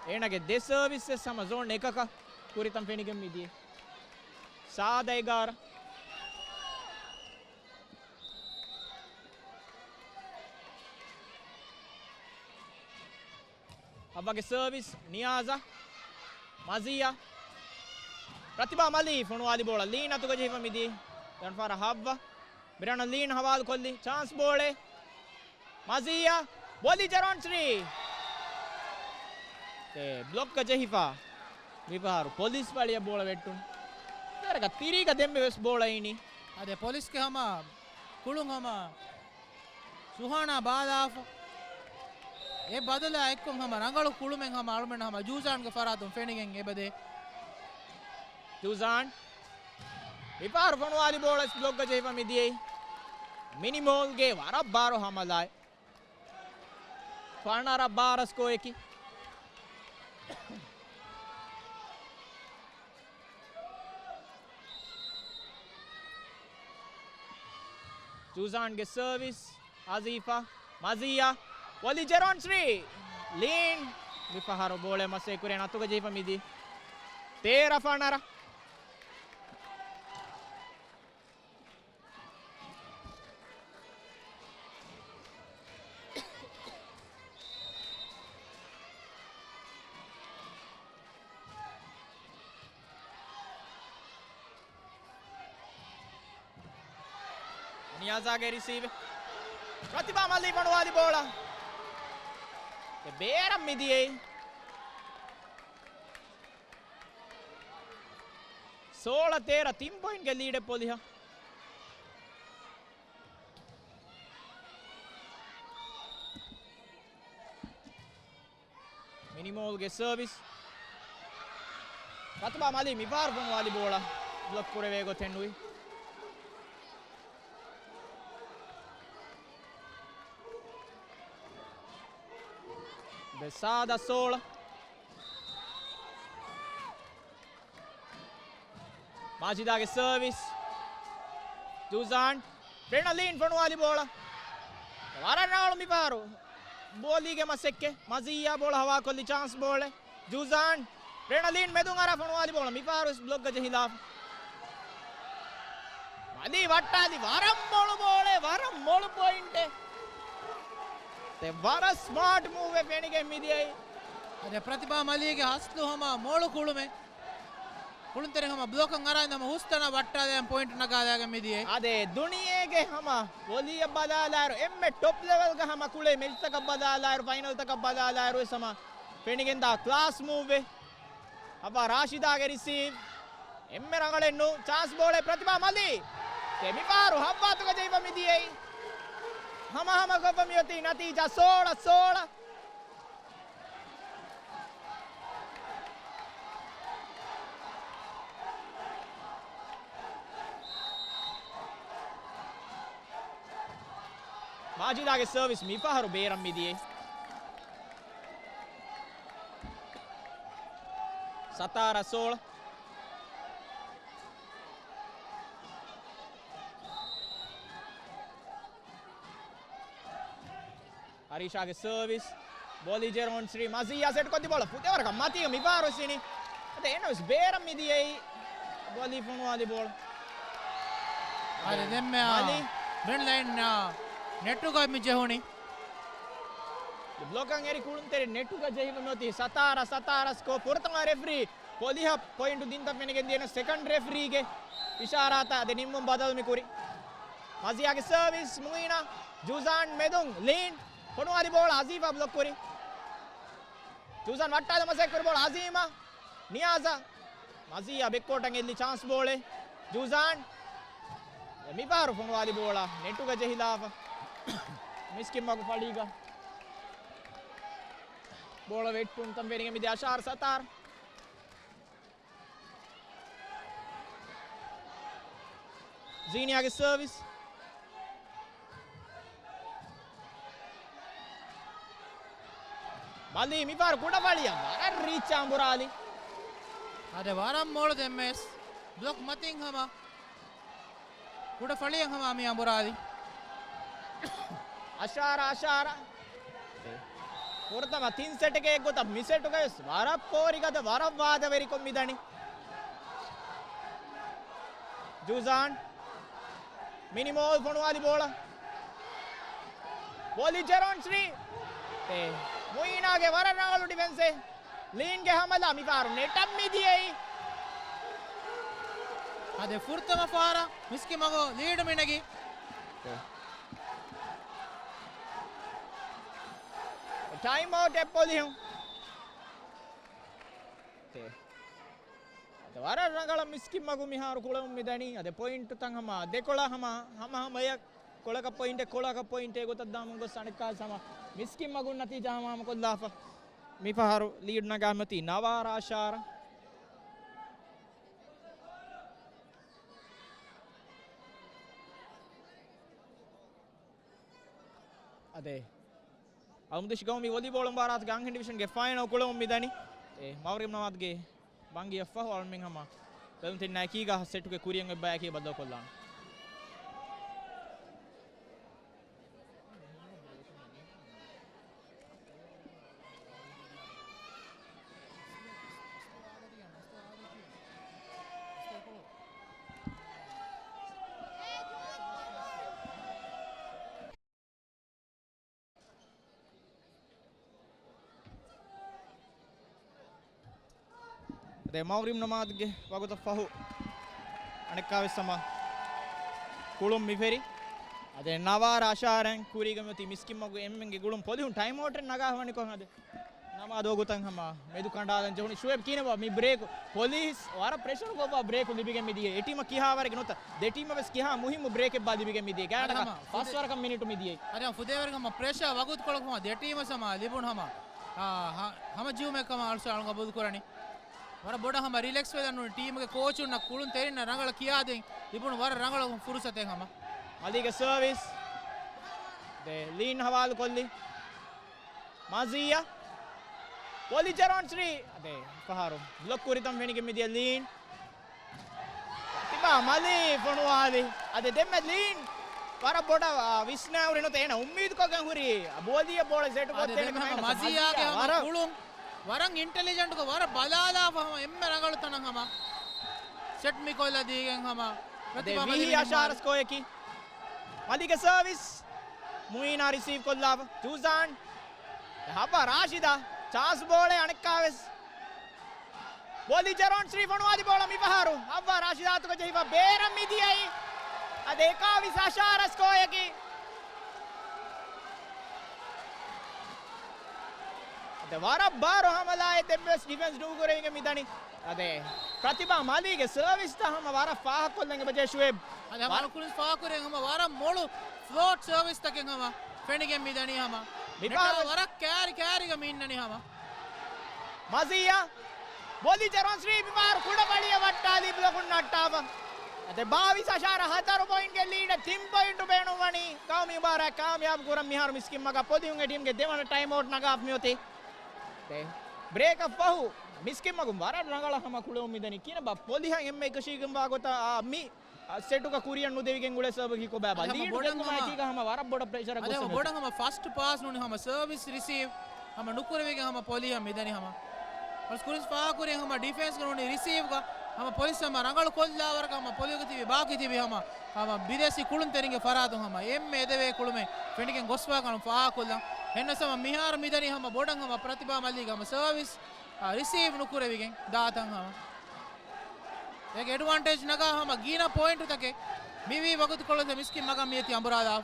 އޭނަގެ ދެ ސަރވިސް ވެސް ހަމަ ޒޯން އެކަކަށް ކުރިތަން ފެނިގެން މިދިޔަ. ސާދަ އެގާރަ. ހައްވަގެ ސަރވިސް، ނިޔާޒަށް، މަޒީއަށް. ރަތިބާ މަލީ ފޮނުވާލި ބޯޅަ ލީން އަތުގަ ޖެހިފަ މިދީ. ދެވަނަ ފަހަރަށް ހައްވަ. މިރަނަށް ލީން ހަވާލު ކޮށްލި. ޗާންސް ބޯޅެއް. މަޒީއަށް. ބޮލި ޖަރޯން ސްރީ. އެ ބްލޮކްގަ ޖެހިފަ. މިފަހަރު ޕޮލިސް ފަޅިއަށް ބޯޅަ ވެއްޓުން. ދެރަގަ ތިރީގަ ދެންމެ ވެސް ބޯޅަ އިނީ. އަދެ ޕޮލިސްގެ ހަމަ ކުޅުން ހަމަ ސުހާނާ ބާލާފަ. އެ ބަދަލާ އެއްކޮށް ހަމަ ރަނގަޅު ކުޅުމެއް ހަމަ އަޅުމެން ހަމަ ޖޫޒާންގެ ފަރާތުން ފެނިގެން އެބަދޭ. ޖޫޒާން މިފަހަރު ފޮނުވާލި ބޯޅަ ބްލޮކްގަ ޖެހިފަ މިދިޔައީ. މިނިމޯލްގެ ވަރަށް ބާރު ހަމަލާއެއް. ފަނަރަ ބާރަ ސްކޯއަކީ. ޖޫޒާންގެ ސަރވިސް، އަޒީފާ، މަޒިއްޔާ، ވޮލީ ޖެރޯން ސްރީ، ލީން، މިފަހަރު ބޯޅަ މަސޭކުރެ ނަތުގަ ޖެހިފަ މިދިޔަ. ތޭރަ ފަނަރަ. ނިޔާޒާގެ ރިސީވެ. ޕްރޮތިބާ މަލީ ފޮނުވާލި ބޯޅަ. އެ ބޭރަށް މިދިޔައީ. ސޯޅަ ތޭރަ ތިން ޕޮއިންޓްގެ ލީޑެއް ޕޮލިހަށް. މިނިމޯލްގެ ސަރވިސް. ޕްރޮތިބާ މަލީ މިފަހަރު ފޮނުވާލި ބޯޅަ ބްލޮކް ކުރެވޭ ގޮތެއް ނުވި. ދެ ސާދަ ސޯޅަ. މާޖިދާގެ ސަރވިސް. ޖޫޒާން. ބްރެނަލީން ފޮނުވާލި ބޯޅަ. ވަރަށް ރަނގަޅު މިފަހަރު. ބޯލީގެ މަސައްކަތް. މަޒިއްޔާ ބޯޅަ ހަވާކޮށްލި ޗާންސް ބޯޅަ. ޖޫޒާން. ބްރެނަލީން މެދުން އަރާ ފޮނުވާލި ބޯޅަ. މިފަހަރު ވެސް ބްލޮކްގަ ޖެހިލާފަ. މަލީ ވައްޓާލި ވަރަށް މޮޅު ބޯޅަ، ވަރަށް މޮޅު ޕޮއިންޓެއް. ދެ ވަރަށް ސްމާޓް މޫވެއް ފެނިގެން މިދިޔައީ. އަދެ ޕްރޮތިބާ މަލީގެ ހަސްލު ހަމަ މޮޅު ކުޅުމެއް. ކުޅުންތެރި ހަމަ ބްލޮކަށް އަރާ ހަމަ ހުސްތަނަށް ވައްޓާލައި ޕޮއިންޓް ނަގާލައިގެން މިދިޔައީ. އަދެ ދުނިޔޭގެ ހަމަ ވޮލީއަށް ބަލާލާއިރު، އެންމެ ޓޮޕް ލެވެލްގަ ހަމަ ކުޅޭ މެޗްތަކަށް ބަލާލާއިރު، ފައިނަލްތަކަށް ބަލާލާއިރު ވެސް ހަމަ ފެނިގެންދާ ކްލާސް މޫވެއް. ހައްވާ ރާޝިދާގެ ރިސީވް. އެންމެ ރަނގަޅެއް ނޫން. ޗާންސް ބޯޅަ ޕްރޮތިބާ މަލީ. ދެ މިފަހަރު ހައްވާތުގަ ޖެހިފަ މިދިޔައީ. ހަމަހަމަ ކޮށްފަ މިއޮތީ ނަތީޖާ ސޯޅަ ސޯޅަ. މާޖިދާގެ ސަރވިސް މިފަހަރު ބޭރަށް މިދިޔައީ. ސަތާރަ ސޯޅަ. އަރީޝާގެ ސަރވިސް. ބޯލީ ޖެރޯން ސްރީ މަޒިއްޔާ ސެޓް ކޮށްދި ބޯޅަ ފުދޭވަރަކަށް މަތީގަ މިފަހަރު ވެސް އިނީ. އަދި އެނަވެސް ބޭރަށް މިދިޔައީ. ބޯލީ ފޮނުވާލި ބޯޅަ. އަދި ދެންމެ މަލީ. މިޑް ލައިން ނެޓުގަ މި ޖެހުނީ. ބްލޮކަށް އެރި ކުޅުންތެރި ނެޓުގަ ޖެހިފަ މިއޮތީ ސަތާރަ ސަތާރަ ސްކޯ. ފުރަތަމަ ރެފްރީ ޕޮލިހަށް ޕޮއިންޓު ދިންތަން ފެނިގެން ދިޔަ ސެކަންޑް ރެފްރީގެ އިޝާރާތާ އަދި ނިންމުން ބަދަލު މި ކުރި. މަޒިއްޔާގެ ސަރވިސް މުއިނާ. ޖޫޒާން މެދުން ލީން. ފޮނުވާލި ބޯޅަ އަޒީފާ ބްލޮކް ކުރި. ޖޫޒާން ވައްޓާލަން މަސައްކަތް ކުރި ބޯޅަ އަޒީމާ. ނިޔާޒާ. މަޒިއްޔާ ބެކްކޯޓަށް އެއްލި ޗާންސް ބޯޅަ. ޖޫޒާން. މިފަހަރު ފޮނުވާލި ބޯޅަ ނެޓުގަ ޖެހިލާފަ. މިސްކިތްމަގު ފަޅީގަ ބޯޅަ ވެއްޓުންތަން ފެނިގެން މިދިޔަ އަޝާރް ސަތާރް. ޒީނިޔާގެ ސަރވިސް. މަލީ މިފަހަރު ކުޑަފަޅިއަށް ވަރަށް ރީއްޗަށް އަނބުރާލި. އަދި ވަރަށް މޮޅު ދެންމެސް ބްލޮކް މަތިން ހަމަ ކުޑަފަޅިއަށް ހަމަ މި އަނބުރާލި. އަޝާރާ، އަޝާރާ. ފުރަތަމަ ތިން ސެޓެކޭ އެއްގޮތަށް މި ސެޓުގައި ވެސް ވަރަށް ފޯރިގަދަ، ވަރަށް ވާދަވެރިކޮށް މިދަނީ. ޖޫޒާން. މިނިމޯލް ފޮނުވާލި ބޯޅަ. ބޯލީ ޖެރޯން ސްރީ. އެ. މުއީނާގެ ވަރަށް ރަނގަޅު ޑިފެންސެއް. ލީންގެ ހަމަލާ މިފަހަރު ނެޓަށް މިދިޔައީ. އަދި ފުރަތަމަ ފަހަރަށް މިސްކިތްމަގު ލީޑު މިނެގި. އެ. ޓައިމް އައުޓް އެއް ޕޮލިހުން. އެ. އަދި ވަރަށް ރަނގަޅަށް މިސްކިތްމަގު މިހާރު ކުޅެވުން މިދަނީ. އަދި ޕޮއިންޓުތައް ހަމަ ދެކޮޅަށް ހަމަ، ހަމަ ހަމަޔަށް ކޮޅަކަށް ޕޮއިންޓެއް، ކޮޅަކަށް ޕޮއިންޓެއް ގޮތަށް ދާމުން ގޮސް އަނެއްކާ ސަމަ މިސްކިތް މަގުން ނަތީޖާ ހަމަހަމަކޮށްލާފަ. މިފަހަރު ލީޑް ނަގާ މިއޮތީ ނަވާރަ އަށާރަ. އަދެ އަލްމުދައްސިރު ގައުމީ ވޮލީބޯޅަ މުބާރާތުގެ އަންހެން ޑިވިޝަންގެ ފައިނަލް ކުޅެވުން މިދަނީ. އެ، މަޣްރިބް ނަމާދުގެ ބަންގިއަށްފަހު އަޅުމެން ހަމަ ބެލުންތެރިންނާ އެކީގަ ސެޓުގެ ކުރިއަށް އެއްބަޔަކީ ބައްދަލުކޮށްލާނަން. އަދެ މަޣްރިބް ނަމާދުގެ ވަގުތަށް ފަހު އަނެއްކާވެސް ހަމަ ކުޅުން މިފެރި. އަދެ ނަވާރަ އަށާރައިން ކުރީގަ މިއޮތީ މިސްކިތް މަގު އެންމެންގެ ގުޅުން ޕޮލިހުން ޓައިމް އައުޓެއް ނަގާ ހަވަނިކޮށް އަދެ ނަމާދު ވަގުތަށް ހަމަ މެދު ކަނޑާލަން ޖެހުނީ. ޝުއޭބް ކިޔަނީ ބާ މި ބްރޭކު ޕޮލިސް ވަރަށް ޕްރެޝަރު ކޮށްފަ ބްރޭކު ލިބިގެން މިދިޔައީ. އެ ޓީމަށް ކިހާ ވަރެއްގެ ނުވަތަ ދެ ޓީމަށް ވެސް ކިހާ މުހިއްމު ބްރޭކެއް ބާ ލިބިގެން މިދިޔައީ. ގާތަކަށް ފަސް ވަރަކަށް މިނިޓު މިދިޔައީ. އަދި ހަމަ ފުދޭވަރުގެ ހަމަ ޕްރެޝަރ ވަގުތުކޮޅަކު ހަމަ ދެ ޓީމަށް ހަމަ ލިބުނު ހަމަ، އާ، ހަ-، ހަމަޖެއްސުމެއް ކަމަށް އަޅުސާ އަޅު ގަބޫލު ކުރަނީ. ވަރަށް ބޮޑަށް ހަމަ ރިލެކްސް ވެލަން ނޫން ޓީމުގެ ކޯޗުންނަށް ކުޅުން ތެރިންނަށް ރަނގަޅަށް ކިޔާދޭން ލިބުނު ވަރަށް ރަނގަޅު ފުރުސަތެއް ހަމަ. މަލީގެ ސަރވިސް. ދެ ލީން ހަވާލު ކޮށްލި. މަޒީއާ. ބޯލި ޖެރޯން ސްރީ. އަދެ ފަހަރު ބްލޮކް ކުރިތަން ފެނިގެން މިދިޔަ ލީން. ތިބާ މަލީ ފޮނުވާލި. އަދެ ދެންމެ ލީން ވަރަށް ބޮޑަށް، އާ، ވިސްނާ ހުރި ނުވަތަ އޭނަ އުއްމީދުކޮށްގެން ހުރި ބޯލިއެއް ބޯޅަ ސެޓު އަދެ ކޮށްދޭނެ ދެންމެ ކަމަށް ހަމަ މަޒީއާގެ ހަމަ ވަރަށް ކުޅުން ވަރަށް އިންޓެލިޖެންޓްކޮށް ވަރަށް ބަލާލާފަ ހަމަ އެންމެ ރަނގަޅު ތަނަށް ހަމަ ސެޓް މިކޮށްލަ ދީގެން ހަމަ އަދެ ޕްރޮތިބާ ވީހީ މަލީ އަށާރަސް ކޯއެކި. މަލީގެ ސަރވިސް. މުއީނާ ރިސީވް ކޮށްލާފަ. ޖޫޒާން. ހައްވާ ރާޝިދާ. ޗާންސް ބޯޅަ އަނެއްކާވެސް. ބޯލި ޖެރޯން ސްރީ ފޮނުވާލި ބޯޅަ މިފަހަރު ހައްވާ ރާޝިދާ އަތުގަ ޖެހިފަ ބޭރަށް މިދިޔައީ. އަދި އެކާވީސް އަށާރަސް ކޯއެކި. އަދި ވަރަށް ބާރު ހަމަލާއެއް ދެންވެސް ޑިފެންސް ނުކުރެވިގެން މިދަނީ. އަދި ޕްރޮތިބާ މަލީގެ ސަރވިސްތައް ހަމަ ވަރަށް ފާހަގަކޮށްލަން އެބަޖެހޭ ޝުއޭބް. އަދި ހަމަ ވަރަށް ކުރިން ފާހަގަކުރި ހަމަ ވަރަށް މޮޅު ފްލޯޓް ސަރވިސްތަކެއް ހަމަ ފެނިގެން މިދަނީ ހަމަ. މި ނެޓާ ފާރު ވަރަށް ކާރި ކާރިގަ މި އިންނަނީ ހަމަ. މަޒީއާ ބޯލި ޖެރޯން ސްރީ މިފަހަރު ކުޑަފަޅިއަށް ވައްޓާލީ ބްލޮކުން ނައްޓާފަ. އަދި ބާވީސް އަށާރަ ހަތަރު ޕޮއިންޓްގެ ލީޑަށް ތިން ޕޮއިންޓު ބޭނުންވަނީ ގައުމީ މުބާރާތް ކާމިޔާބު ކުރަން. މިހާރު މިސްކިތް މަގަށް ޕޮލިހުންގެ ޓީމްގެ ދެވަނަ ޓައިމް އައުޓް ނަގާފަ މިއޮތީ. ދެ ބްރޭކަށް ފަހު މިސްކިތް މަގުން ވަރަށް ރަނގަޅަށް ހަމަ ކުޅެވުން މިދަނީ. ކިޔަނީ ބާ ޕޮލިހަށް އެންމެ އެކަށީގެންވާ ގޮތަށް، އާ، މި އަ، ސެޓުގަ ކުރިއަށް ނުދެވިގެން އުޅޭ ސަބަބަކީ ކޮބާބާ؟ އަދި ހަމަ ލީޑް ބޮޑަށް ދެއްކުމާ ހަމަ، އެކީގަ ހަމަ ވަރަށް ބޮޑަށް ޕްރެޝަރެއް އަދި ގޮސް ހަމަ އެބަ ބޮޑަށް ހަމަ ފަސްޓް ޕާސް ނޫނީ ހަމަ ސަރވިސް ރިސީވް ހަމަ ނުކުރެވިގެން ހަމަ ޕޮލިހަށް މިދަނީ ހަމަ. އަސް ކުރިން ފާހަގަކުރި ހަމަ ޑިފެންސްގަ ނޫނީ ރިސީވްގަ ހަމަ ޕޮލިސް ހަމަ ރަނގަޅު ކޮށްލާ ވަރަކަށް ހަމަ ޕޮލިހުގަ ތިބި ބާކީ ތިބި ހަމަ، ހަމަ ބިދޭސީ ކުޅުންތެރިންގެ ފަރާތުން ހަމަ އެންމެ އެދެވޭ ކުޅުމެއް ފެނިގެން ގޮސްފާ ކަމަށް ފާހަގަކޮށްލަން. އެހެންނަސް ހަމަ މިހާރު މިދަނީ ހަމަ ބޮޑަށް ހަމަ ޕްރޮތިބާ މަލީގެ ހަމަ ސަރވިސް، އާ، ރިސީވް ނުކުރެވިގެން ދާތަން ހަމަ. އޭގެ އެޑްވާންޓޭޖް ނަގާ ހަމަ ގިނަ ޕޮއިންޓުތަކެއް މިވީ ވަގުތުކޮޅުތައް މިސްކިތް މަގަށް މިއޮތީ އަނބުރާލާ.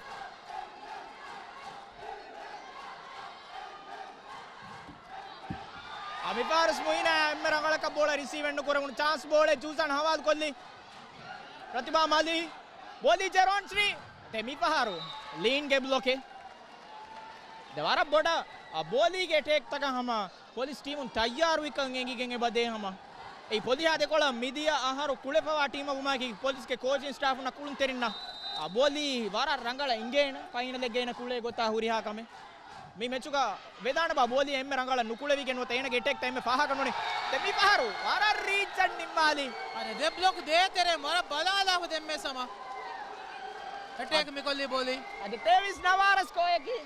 އަ، މިފަހަރު މުއިނާ އެންމެ ރަނގަޅަކަށް ބޯޅަ ރިސީވެއް ނުކުރެވުނު ޗާންސް ބޯޅަ ޖޫޒާން ހަވާލު ކޮށްލީ. ޕްރޮތިބާ މަލީ. ބޯލި ޖެރޯން ސްރީ. ދެ މިފަހަރު ލީންގެ ބްލޮކެއް. ދެ ވަރަށް ބޮޑަށް، އަ، ބޯލީގެ އެޓޭކްތަކަށް ހަމަ ޕޮލިސް ޓީމުން ތައްޔާރުވިކަން އެނގިގެން އެބަދޭ ހަމަ. އެއީ ޕޮލިހާ ދެކޮޅަށް މިދިޔަ އަހަރު ކުޅެފަވާ ޓީމަށް ވުމާއެކީ ޕޮލިސްގެ ކޯޗިން ސްޓާފުންނަށް ކުޅުންތެރިންނަށް އަ، ބޯލީ ވަރަށް ރަނގަޅަށް އިނގޭނެ ފައިނަލެއްގަ އޭނަ ކުޅޭ ގޮތާ ހުރިހާ ކަމެއް. މި މެޗުގަ ވެދާނެ ބާ ބޯލީ އެންމެ ރަނގަޅަށް ނުކުޅެވިގެން ނުވަތަ އޭނަގެ އެޓޭކްތައް އެންމެ ފާހަގަ ނޫނީ. ދެ މިފަހަރު ވަރަށް ރީއްޗަށް ނިންމާލީ. އަދި ދެ ބްލޮކް ދޭތެރޭ ވަރަށް ބަލާލާފަ ދެންމެ ސަމަ. އެޓޭކް މިކޮށްލީ ބޯލީ. އަދި ތޭވީސް ނަވާރަސް ކޯއެކީ.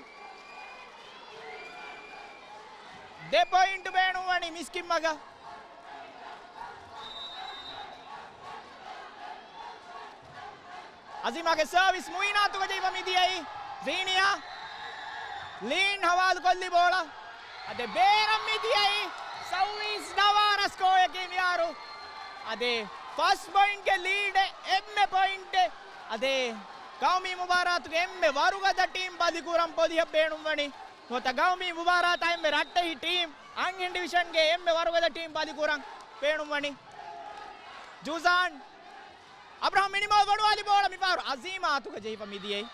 ދެ ޕޮއިންޓު ބޭނުންވަނީ މިސްކިތް މަގަށް. އަޒީމާގެ ސާވިސް މުއިނާތުގަ ޖެހިފަ މިދިޔައީ ޒީނިޔާ. ލީން ހަވާލު ކޮށްލި ބޯޅަ. އަދެ ބޭރަށް މިދިޔައީ ސައުވީސް ނަވާރަސް ކޯއެކީ މިހާރު. އަދެ ފަސް ޕޮއިންޓްގެ ލީޑެއް އެންމެ ޕޮއިންޓެއް. އަދެ ގައުމީ މުބާރާތުގެ އެންމެ ވަރުގަދަ ޓީމް ބަލިކުރަން ޕޮލިހަށް ބޭނުންވަނީ. ނުވަތަ ގައުމީ މުބާރާތާ އެންމެ ރައްޓެހި ޓީމް، އަންހެން ޑިވިޝަންގެ އެންމެ ވަރުގަދަ ޓީމް ބަލިކުރަން ބޭނުންވަނީ. ޖޫޒާން އަބްރަހަމް މިނިމޯ ގޮނުވާލި ބޯޅަ މިފަހަރު އަޒީމާ އަތުގަ ޖެހިފަ މިދިޔައީ.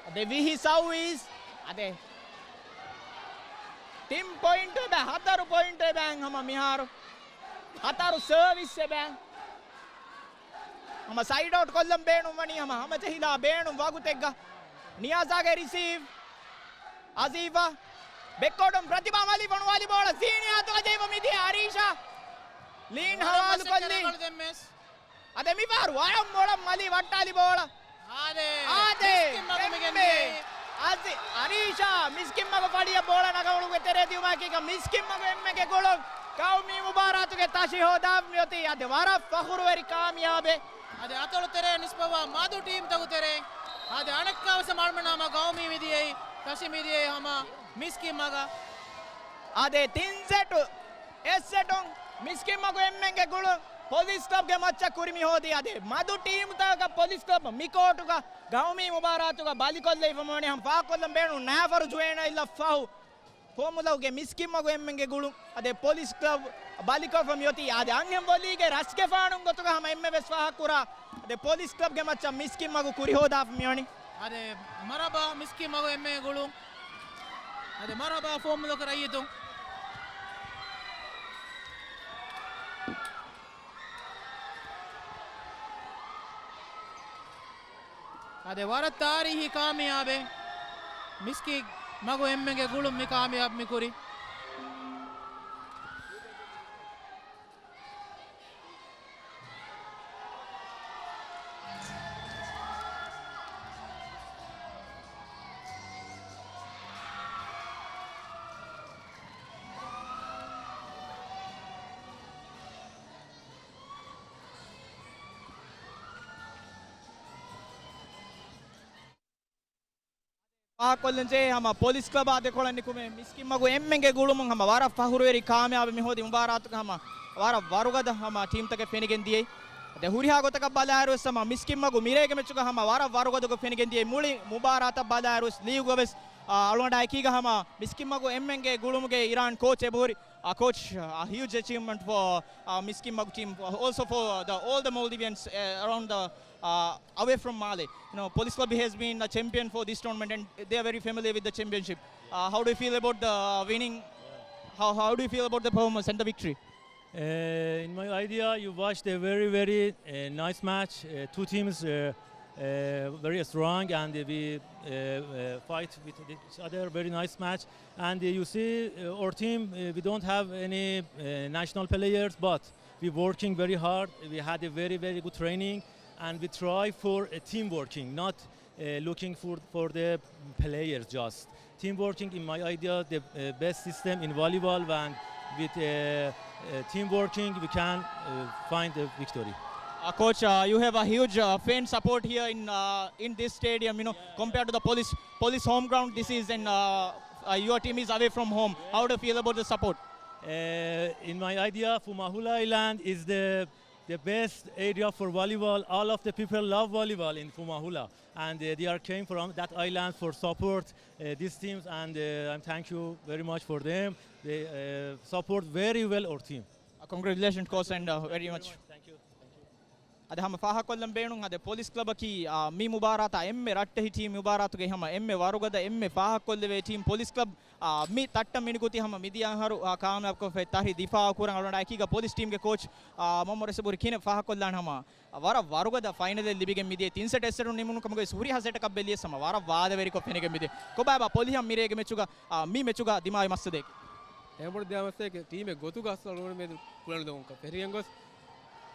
އަދެ ވިހި ސައުވީސް. އަދެ ތިން ޕޮއިންޓު އެބަ، ހަތަރު ޕޮއިންޓު އެބަ ހަމަ މިހާރު. ހަތަރު ސަރވިސް އެބަ. ހަމަ ސައިޑް އައުޓް ކޮށްލަން ބޭނުން ވަނީ ހަމަ ހަމަޖެހިލާ ބޭނުން ވަގުތެއްގަ. ނިޔާޒާގެ ރިސީވް. އަޒީފާ. ބެއްކޯޓުން ޕްރަތިބާ މަލި ފޮނުވާލި ބޯޅަ ޒީނިޔާ ތުގަޖެއިފަ މިދިޔަ އަރީޝާ. ލީން ހަވާލު ކޮށްލީ. އަދެ މިފަހަރު ވަރަށް މޮޅަށް މަލި ވައްޓާލި ބޯޅަ. އާދެ، އާދެ، މިސްކިތް މަގު މިގެން އެންމެ. ދިޔައީ. އާދެ، އަރީޝާ، މިސްކިތް މަގު ފަޅިއަށް ބޯޅަ ނަގަމުޅުގެ ތެރޭ ދިޔުމާއެކީގަ މިސްކިތް މަގު އެންމެގެ ގުޅުން. ގައުމީ މުބާރާތުގެ ތަށި ހޯދާ މިއޮތީ. އާދެ، ވަރަށް ފަޚުރުވެރި ކާމިޔާބެއް. އާދެ، އަތޮޅު ތެރެއަށް ނިސްބަތްވާ މަދު ޓީމްތަކު ތެރެއިން. އާދެ، އަނެއްކާވެސް މަޅުމެންނާމަ ގައުމީ މިދިޔައީ، ތަށި މިދިޔައީ ހަމަ މިސްކިތް މަގަށް. އާދެ، ތިން ސެޓު އެއް ސެޓުން މިސްކިތް މަގު އެންމެންގެ ގުޅުން ޕޮލިސް ކްލަބްގެ މައްޗަށް ކުރި މި ހޯދީ. އާދެ، މަދު ޓީމްތަކަކަށް ޕޮލިސް ކްލަބް މިކޯޓުގަ ގައުމީ މުބާރާތުގަ ބަލިކޮށްލައިފަ މިވަނީ ހަމަ ފާހަގަކޮށްލަން ބޭނުން ނައިފަރު ޖުވޭނައިލަށްފަހު. ފޯމުލައުގެ މިސްކިތް މަގު އެންމެންގެ ގުޅުން. އާދެ، ޕޮލިސް ކްލަބް ބަލިކޮށްފަ މިއޮތީ. އާދެ، އަންހެން ވޮލީގެ ރަސްގެފާނުން ގޮތުގަ ހަމަ އެންމެ ވެސް ފާހަގަކުރާ. އާދެ، ޕޮލިސް ކްލަބްގެ މައްޗަށް މިސްކިތް މަގު ކުރިހޯދާފަ މިވަނީ. އާދެ، މަރުހަބާ މިސްކިތް މަގު އެންމެންގެ ގުޅުން. އާދެ، މަރުހަބާ ފޯމުލައުގެ ރައްޔިތުން. އާދެ، ވަރަށް ތާރީހީ ކާމިޔާބެއް. މިސްކިތް މަގު އެންމެންގެ ގުޅުން މި ކާމިޔާބު މި ކުރީ. ފާހަގަކޮށްލަންޖެހޭ ހަމަ ޕޮލިސް ކްލަބާ ދެކޮޅަށް ނިކުމެ މިސްކިތް މަގު އެންމެންގެ ގުޅުމުން ހަމަ ވަރަށް ފަޚުރުވެރި ކާމިޔާބެއް މި ހޯދި މުބާރާތުގަ ހަމަ ވަރަށް ވަރުގަދަ ހަމަ ޓީމްތަކެއް ފެނިގެން ދިޔައީ. ދެ ހުރިހާ ގޮތަކަށް ބަލާއިރުވެސް ހަމަ މިސްކިތް މަގު މިރޭގެ މެޗުގަ ހަމަ ވަރަށް ވަރުގަދަކޮށް ފެނިގެން ދިޔައީ. މުޅި މުބާރާތަށް ބަލާއިރުވެސް ލީގުގަ ވެސް، އާ، އަޅުގަނޑާ އެކީގަ ހަމަ މިސްކިތް މަގު އެންމެންގެ ގުޅުމުގެ އިރާން ކޯޗް އެބަހުރި. Uh, coach, uh, a huge achievement for, uh, Miskin Magu team, also for the, all the Maldivians, uh, around the, uh, away from Male. You know, Police Club has been a champion for this tournament, and they are very familiar with the championship. Uh, how do you feel about the winning? How, how do you feel about the performance and the victory? Uh, in my idea, you watched a very, very, uh, nice match. Uh, two teams, uh, uh, very strong, and we, uh, uh, fight with each other. Very nice match. And, uh, you see, uh, our team, uh, we don't have any, uh, national players, but we working very hard. We had a very, very good training, and we try for a team working, not, uh, looking for, for the players just. Team working, in my idea, the, uh, best system in volleyball, and with, uh, uh, team working, we can, uh, find a victory. Uh, coach, uh, you have a huge, uh, fan support here in, uh, in this stadium, you know, compared to the Police, Police home ground, this is in, uh, uh, your team is away from home. How do you feel about the support? Uh, in my idea, Fumahula Island is the, the best area for volleyball. All of the people love volleyball in Fumahula, and, uh, they are came from that island for support, uh, these teams, and, uh, I'm thank you very much for them. They, uh, support very well our team. Uh, congratulations, coach, and, uh, very much. Thank you. އަދި ހަމަ ފާހަގަކޮށްލަން ބޭނުން އަދި ޕޮލިސް ކްލަބަކީ، އާ، މި މުބާރާތާ އެންމެ ރައްޓެހި ޓީމް މުބާރާތުގައި ހަމަ އެންމެ ވަރުގަދަ އެންމެ ފާހަގަކޮށްލެވޭ ޓީމް ޕޮލިސް ކްލަބް، އާ، މި ތައްޓަށް މިނިކުތީ ހަމަ މިދިޔަ އަހަރު، އާ، ކާމިޔާބުކޮށްފައި ތަށި ދިފާއު ކުރަން. އަޅުގަނޑާ އެކީގަ ޕޮލިސް ޓީމްގެ ކޯޗް، އާ، މަމްމަ ރަސްބުރި ކިނެ ފާހަގަކޮށްލާން ހަމަ ވަރަށް ވަރުގަދަ ފައިނަލެއް ލިބިގެން މިދިޔަ ތިން ސެޓް އެއް ސެޓުން ނިމުނު ކަމުގައި ހުރިހާ ސެޓަކަށް ބެލިޔަސް ހަމަ ވަރަށް ވާދަވެރިކޮށް ފެނިގެން މިދިޔަ. ކޮބާބާ ޕޮލިހަމް މިރޭގެ މެޗުގަ، އާ، މި މެޗުގަ ދިމާވި މައްސަލައެކެ؟ އެހެން ބޮޑު ދިމާވި މައްސަލައެކެ ޓީމެއް ގޮތުގަ އަސްލު އަޅުގަނޑު މެދު ކުޅެން ދޮންކަ ފެށިގެން ގޮސް،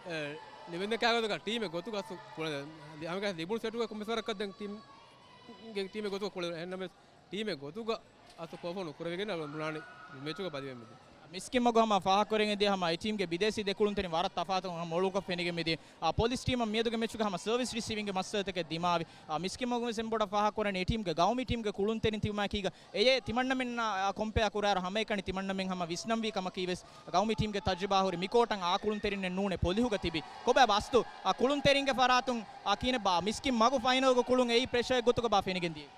އެ، ލިބެންދެ ކާގޮތަކަށް ޓީމެއް ގޮތުގަ އަސްލު ކުޅެން ދެން. ހަމަގަ ލިބުނު ސެޓުގަ ކޮންމެސް ވަރަކަށް ދެން ޓީމްގެ، ޓީމެއް ގޮތުގަ ކުޅެން. އެހެންނަމަވެސް ޓީމެއް ގޮތުގަ އަސްލު ކޮންފޯމް ނުކުރެވިގެން އަޅުގަނޑު ބުނާނެ މެޗުގަ ބަދިވެ މެދު. މިސްކިތް މަގު ހަމަ ފާހަގަކުރެވިގެން ދިޔަ ހަމަ އެ ޓީމްގެ ބިދޭސީ ދެ ކުޅުންތެރިން ވަރަށް ތަފާތު ހަމަ އޮޅުކޮށް ފެނިގެން މިދިޔަ. އާ، ޕޮލިސް ޓީމަށް މިއަދުގެ މެޗުގަ ހަމަ ސަރވިސް ރިސީވިންގެ މައްސަލަތަކެއް ދިމާވި. އާ، މިސްކިތް މަގު ވެސް އެންމެ ބޮޑަށް ފާހަގަކުރަނީ އެ ޓީމްގެ ގައުމީ ޓީމްގެ ކުޅުންތެރިން ތިބުމާއެކީގަ އެޔޭ ތިމަންނަމެންނާ، އާ، ކޮމްޕެއާ ކުރާއިރު ހަމައެކަނި ތިމަންނަމެން ހަމަ ވިސްނަންވީ ކަމަކީ ވެސް ގައުމީ ޓީމްގެ ތަޖުރިބާ ހުރި މިކޯޓަށް އާ ކުޅުންތެރިންނެއް ނޫނޭ ޕޮލިހުގަ ތިބި. ކޮބާ ބާ އަސްލު، އާ، ކުޅުންތެރިންގެ ފަރާތުން، އާ، ކިހިނެއް ބާ މިސްކިތް މަގު ފައިނަލްގަ ކުޅުން އެއީ ޕްރެޝަރެއް ގޮތުގަ ބާ ފެނިގެން ދިޔައީ؟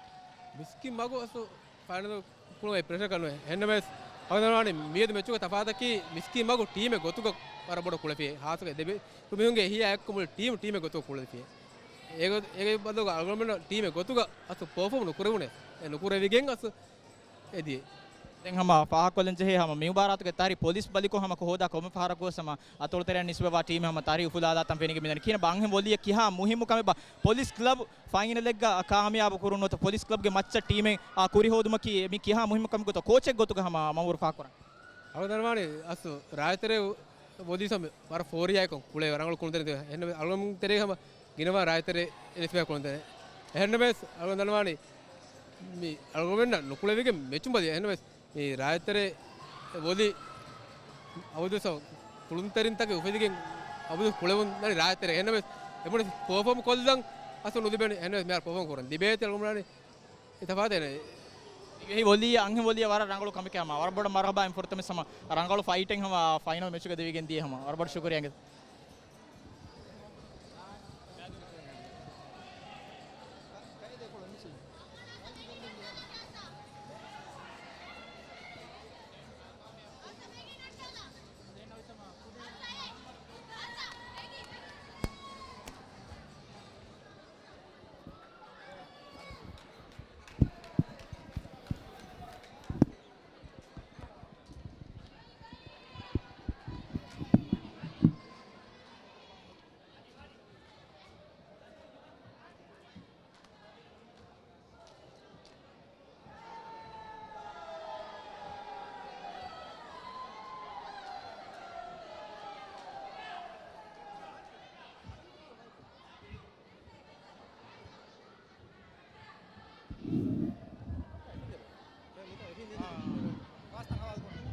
މިސްކިތް މަގު އަސްލު ފައިނަލް ކުޅުން އެއީ ޕްރެޝަރަކަށް ނުވޭ. އެހެންނަމަވެސް، އަޅުގަނޑު ދަންނަވަނީ މިއަދު މެޗުގެ ތަފާތަކީ މިސްކިތް މަގު ޓީމެއް ގޮތުގަ ވަރަށް ބޮޑަށް ކުޅެފިއޭ. ހާއްސަކޮށް ދެ މީހުންގެ އެހީއާ އެއްކޮށް މުޅި ޓީމް، ޓީމެއް ގޮތުގަ ކުޅެފިއޭ. އޭގޮ-، އޭގެ ބަދަލުގަ އަޅުގަނޑުމެންނަށް ޓީމެއް ގޮތުގަ އަސް ޕަރފޯމް ނުކުރެވުނޭ. އެ ނުކުރެވިގެން އަސް އެދިޔަ. ދެން ހަމަ ފާހަގަކޮށްލަން ޖެހޭ ހަމަ މި މުބާރާތުގެ ތާރީ ޕޮލިސް ބަލިކޮށް ހަމަ ހޯދާ ކޮންމެ ފަހަރަކުވެސް ހަމަ އަތޮޅުތެރެއަށް ނިސްބަތްވާ ޓީމެއް ހަމަ ތާރީ އުފުލާލާތަން ފެނިގެން މިދަނީ. ކިހިނެއް އަންހެން ވޮލީއަށް ކިހާ މުހިއްމު ކަމެއްބާ ޕޮލިސް ކްލަބް ފައިނަލެއްގަ ކާމިޔާބު ކުރުން ނުވަތަ ޕޮލިސް ކްލަބްގެ މައްޗަށް ޓީމެއް، އާ، ކުރިހޯދުމަކީ މި ކިހާ މުހިއްމު ކަމެއް ގޮތަށް ކޯޗެއް ގޮތުގަ ހަމަ މައުރޫފާ ކުރަން. އަޅުގަނޑު ދަންނަވާނީ އަސް ރާއްޖެ ތެރޭ ވޮލީސް ހަމަ ވަރަށް ފޯރިއާއެކު ކުޅޭ ރަނގަޅު ކުޅުންތެރިން ތިބޭ. އެހެން އަޅުގަނޑު ތެރޭ ހަމަ ގިނަވާ ރާއްޖެ ތެރޭ އެނިސްބަތް ކުޅުންތެރިން. އެހެންނަމަވެސް އަޅުގަނޑު ދަންނަވާނީ މި އަޅުގަނޑުމެންނަށް ނުކުޅެވިގެން މެޗުން ބަލި. އެހެންނަމަވެސް މި ރާއްޖެ ތެރޭ ވޮލީ އަބަދު ކުޅުންތެރިންތަކެއް އުފެދިގެން އަބަދު ކުޅެވުން ދަނީ ރާއްޖެ ތެރޭ. އެހެންނަމަވެސް އެމުނި ޕަރފޯމް ކޮށްލަން އަސް ނުލިބެނީ. އެހެންނަމަވެސް މިހާރު ޕަރފޯމް ކުރަން ލިބޭތީ އަޅުގަނޑު އެ ތަފާތެއް ނެތް. ދިވެހި ވޮލީއަށް، އަންހެން ވޮލީއަށް ވަރަށް ރަނގަޅު ކަމެކޭ ހަމަ. ވަރަށް ބޮޑަށް މަރުހަބާ އިން ފުރަތަމަ ހަމަ ރަނގަޅު ފައިޓެއް ހަމަ ފައިނަލް މެޗުގަ ދެވިގެން ދިޔަ ހަމަ. ވަރަށް ބޮޑަށް ޝުކުރިއްޔާ.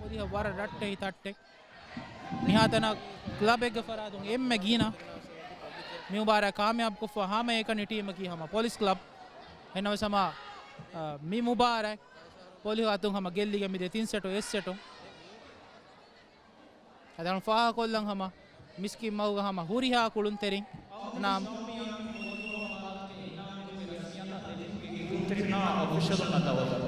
އޮދިހަ ވަރަށް ރައްޓެހި ތައްޓެއް. މިހާތަނަށް ކްލަބެއްގެ ފަރާތުން އެންމެ ގިނަ މި މުބާރާތް ކާމިޔާބުކޮށްފަ ހަމައެކަނި ޓީމަކީ ހަމަ ޕޮލިސް ކްލަބް. އެހެންނަމަވެސް ހަމަ، އަ، މި މުބާރާތް ޕޮލިހު އަތުން ހަމަ ގެއްލިގެން މިދޭ ތިން ސެޓު އެއް ސެޓު. އަދި ފާހަގަކޮށްލަން ހަމަ މިސްކިތްމަގުގަ ހަމަ ހުރިހާ ކުޅުންތެރިން ނާމް. ކުޅުންތެރިންނާ އޮފިޝަލުންނަށް ދައުވަތު.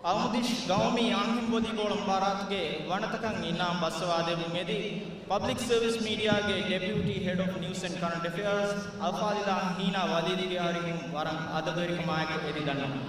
އަލްމުދިޝް ގައުމީ އަންހެން ވޮލީބޯޅަ މުބާރާތުގެ ވަނަތަކަށް އިނާމް ބައްސަވާދެއްވުން އެދި، ޕަބްލިކް ސަރވިސް މީޑިއާގެ ޑެޕިއުޓީ ހެޑް އޮފް ނިއުސް އެންޑް ކަރަންޓް އެފެއާޒް އަލްފާޟިލާ ހީނާ ވަލީދީގެ އަރިހުން ވަރަށް އަދަބުވެރިކަމާއެކު އެދި ދަންނަވަން.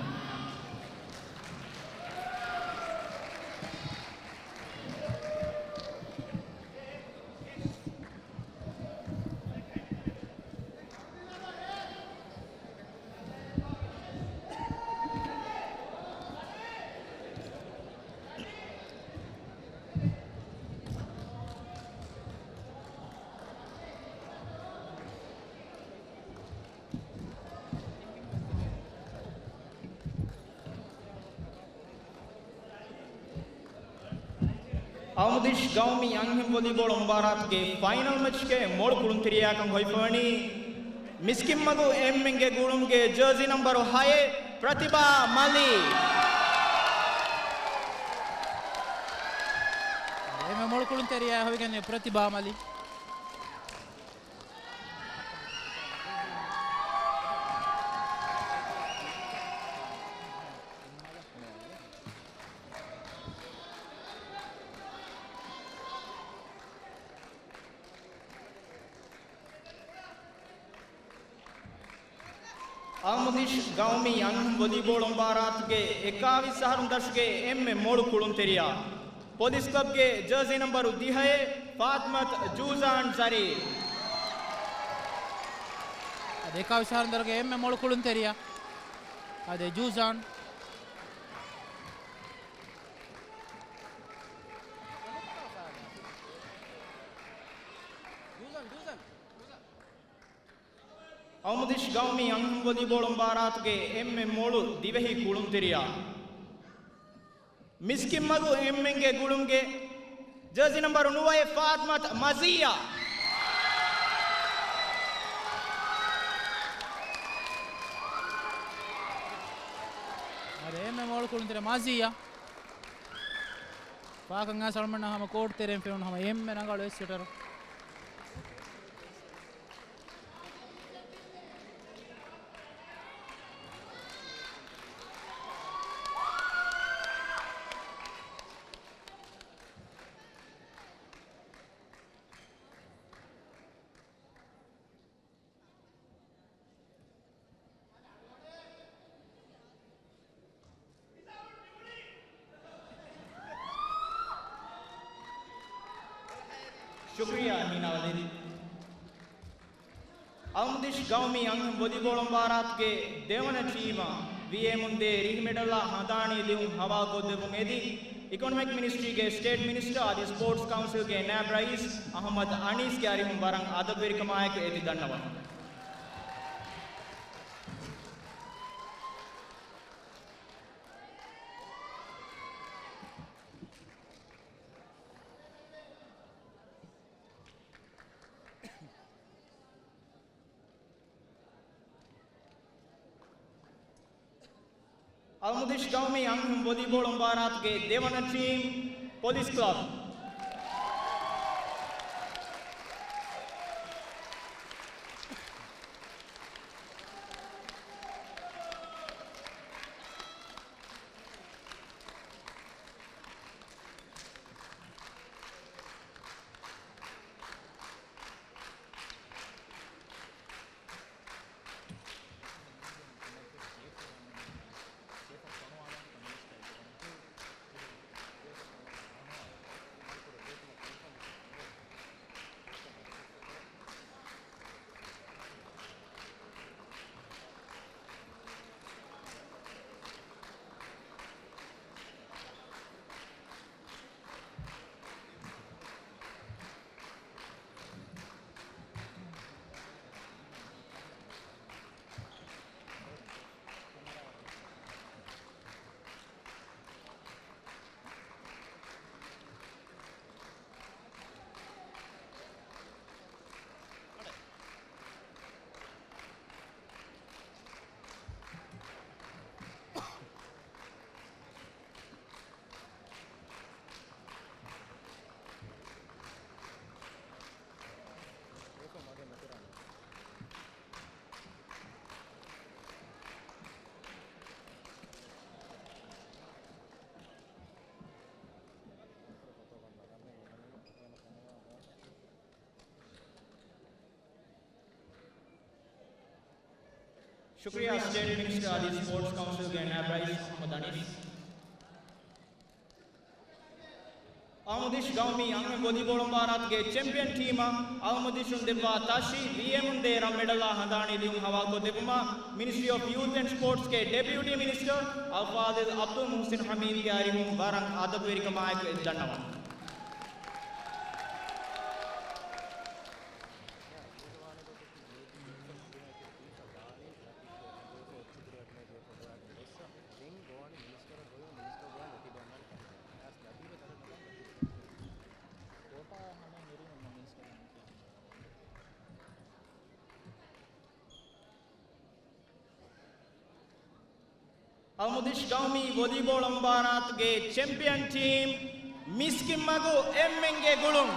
އަލްމުދިޝް ގައުމީ އަންހެން ވޮލީބޯޅަ މުބާރާތުގެ ފައިނަލް މެޗްގެ މޮޅު ކުޅުންތެރިޔާކަން ހޮވިފަވަނީ މިސްކިތްމަގު އެމްއެންގެ ގުޅުމުގެ ޖާޒީ ނަންބަރު ހައެއް، ޕްރަތިބާ މަލީ. އެމްއެ މޮޅު ކުޅުންތެރިޔާ ހޮވިގެން ޕްރަތިބާ މަލީ. އަލްމުދިޝް ގައުމީ އަންހެން ވޮލީބޯޅަ މުބާރާތުގެ އެކާވީސް އަހަރުން ދަށުގެ އެންމެ މޮޅު ކުޅުންތެރިޔާ، ޕޮލިސް ކްލަބްގެ ޖާޒީ ނަންބަރު ދިހައެއް، ފާތްމަތް ޖޫޒާން ޒަރީ. އަދި އެކާވީސް އަހަރުން ދަށުގެ އެންމެ މޮޅު ކުޅުންތެރިޔާ، އަދި ޖޫޒާން. އަލްމުދިޝް ގައުމީ އަންހެން ވޮލީބޯޅަ މުބާރާތުގެ އެންމެ މޮޅު ދިވެހި ކުޅުންތެރިޔާ، މިސްކިތްމަގު އެމްއެންގެ ގުޅުމުގެ ޖާޒީ ނަންބަރު ނުވައެއް، ފާތްމަތް މަޒީއާ. ކުޅުންތެރެ މާޒިއްޔާ. ފާކަން އާސަޅުމަންނަށް ހަމަ ކޯޓް ތެރެއިން ފެނުނު ހަމަ އެންމެ ރަނގަޅު އެއް ސެޓަރު. ޝުކުރިއްޔާ ހީނާ ވަޒީރު. އަލްމުދިޝް ގައުމީ އަންހެން ވޮލީބޯޅަ މުބާރާތުގެ ދެވަނަ ޓީމަށް ވީއޭއެމުން ދޭ ރިހި މެޑަލާ ހަނދާނީ ލިޔުން ހަވާލުކޮށްދެއްވުން އެދި، އިކޮނޮމިކް މިނިސްޓްރީގެ ސްޓޭޓް މިނިސްޓަރ އަދި ސްޕޯޓްސް ކައުންސިލްގެ ނާއިބް ރައީސް އަހުމަދު އަނީސްގެ އަރިހުން ވަރަށް އަދަބުވެރިކަމާއެކު އެދި ދަންނަވަން. އަލްމުދިޝް ގައުމީ އަންހެން ވޮލީބޯޅަ މުބާރާތުގެ ދެވަނަ ޓީމް، ޕޮލިސް ކްލަބް. ޝުކުރިއްޔާ ސްޓޭޓް މިނިސްޓަރ އަދި ސްޕޯޓްސް ކައުންސިލްގެ ނާއިބް ރައީސް އަހުމަދު އަނީސް. އަލްމުދިޝް ގައުމީ އަންހެން ވޮލީބޯޅަ މުބާރާތުގެ ޗެމްޕިއަން ޓީމަށް އަލްމުދިޝުން ދެއްވާ ތަށި ވީއޭއެމުން ދޭ ރަން މެޑަލާ ހަނދާނީ ލިޔުން ހަވާލުކޮށްދެއްވުމަށް މިނިސްޓްރީ އޮފް ޔޫތް އެންޑް ސްޕޯޓްސްގެ ޑެޕިއުޓީ މިނިސްޓަރ އަލްފާޟިލް އަބްދުލް މުޙްސިން ޙަމީދްގެ އަރިހުން ވަރަށް އަދަބުވެރިކަމާއެކު އެދި ދަންނަވަން. އަލްމުދިޝް ގައުމީ ވޮލީބޯޅަ މުބާރާތުގެ ޗެމްޕިއަން ޓީމް، މިސްކިތްމަގު އެމްއެންގެ ގުޅުން.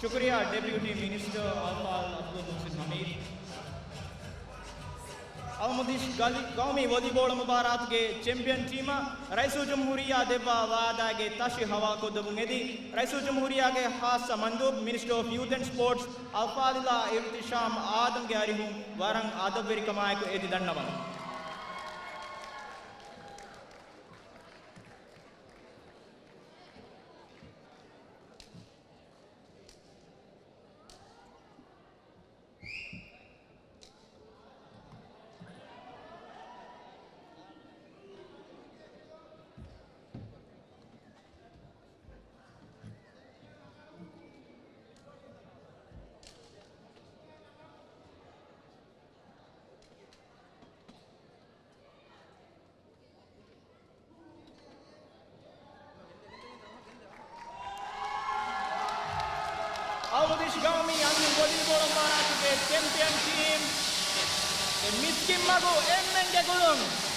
ޝުކުރިއްޔާ ޑެޕިއުޓީ މިނިސްޓަރ އަލްފާޟިލް އަބްދުލް މުޙްސިން ހަމީދު. އަލްމުދިޝް ގަލި ގައުމީ ވޮލީބޯޅަ މުބާރާތުގެ ޗެމްޕިއަން ޓީމަށް ރައީސުލްޖުމްހޫރިއްޔާ ދެއްވާ ވައުދާގެ ތަށި ހަވާލުކޮށްދެމުން އެދި، ރައީސުލްޖުމްހޫރިއްޔާގެ ޚާއްޞަ މަންދޫބް މިނިސްޓަރ އޮފް ޔޫތް އެންޑް ސްޕޯޓްސް އަލްފާޟިލާ އިރުތިޝާމް އާދަމްގެ އަރިހުން ވަރަށް އަދަބުވެރިކަމާއެކު އެދި ދަންނަވަން. އަލްމުދިޝް ގައުމީ އަންހެން ވޮލީބޯޅަ މުބާރާތުގެ ޗެމްޕިއަން ޓީމް، އެ މިސްކިތްމަގު އެންމެންގެ ގުޅުން.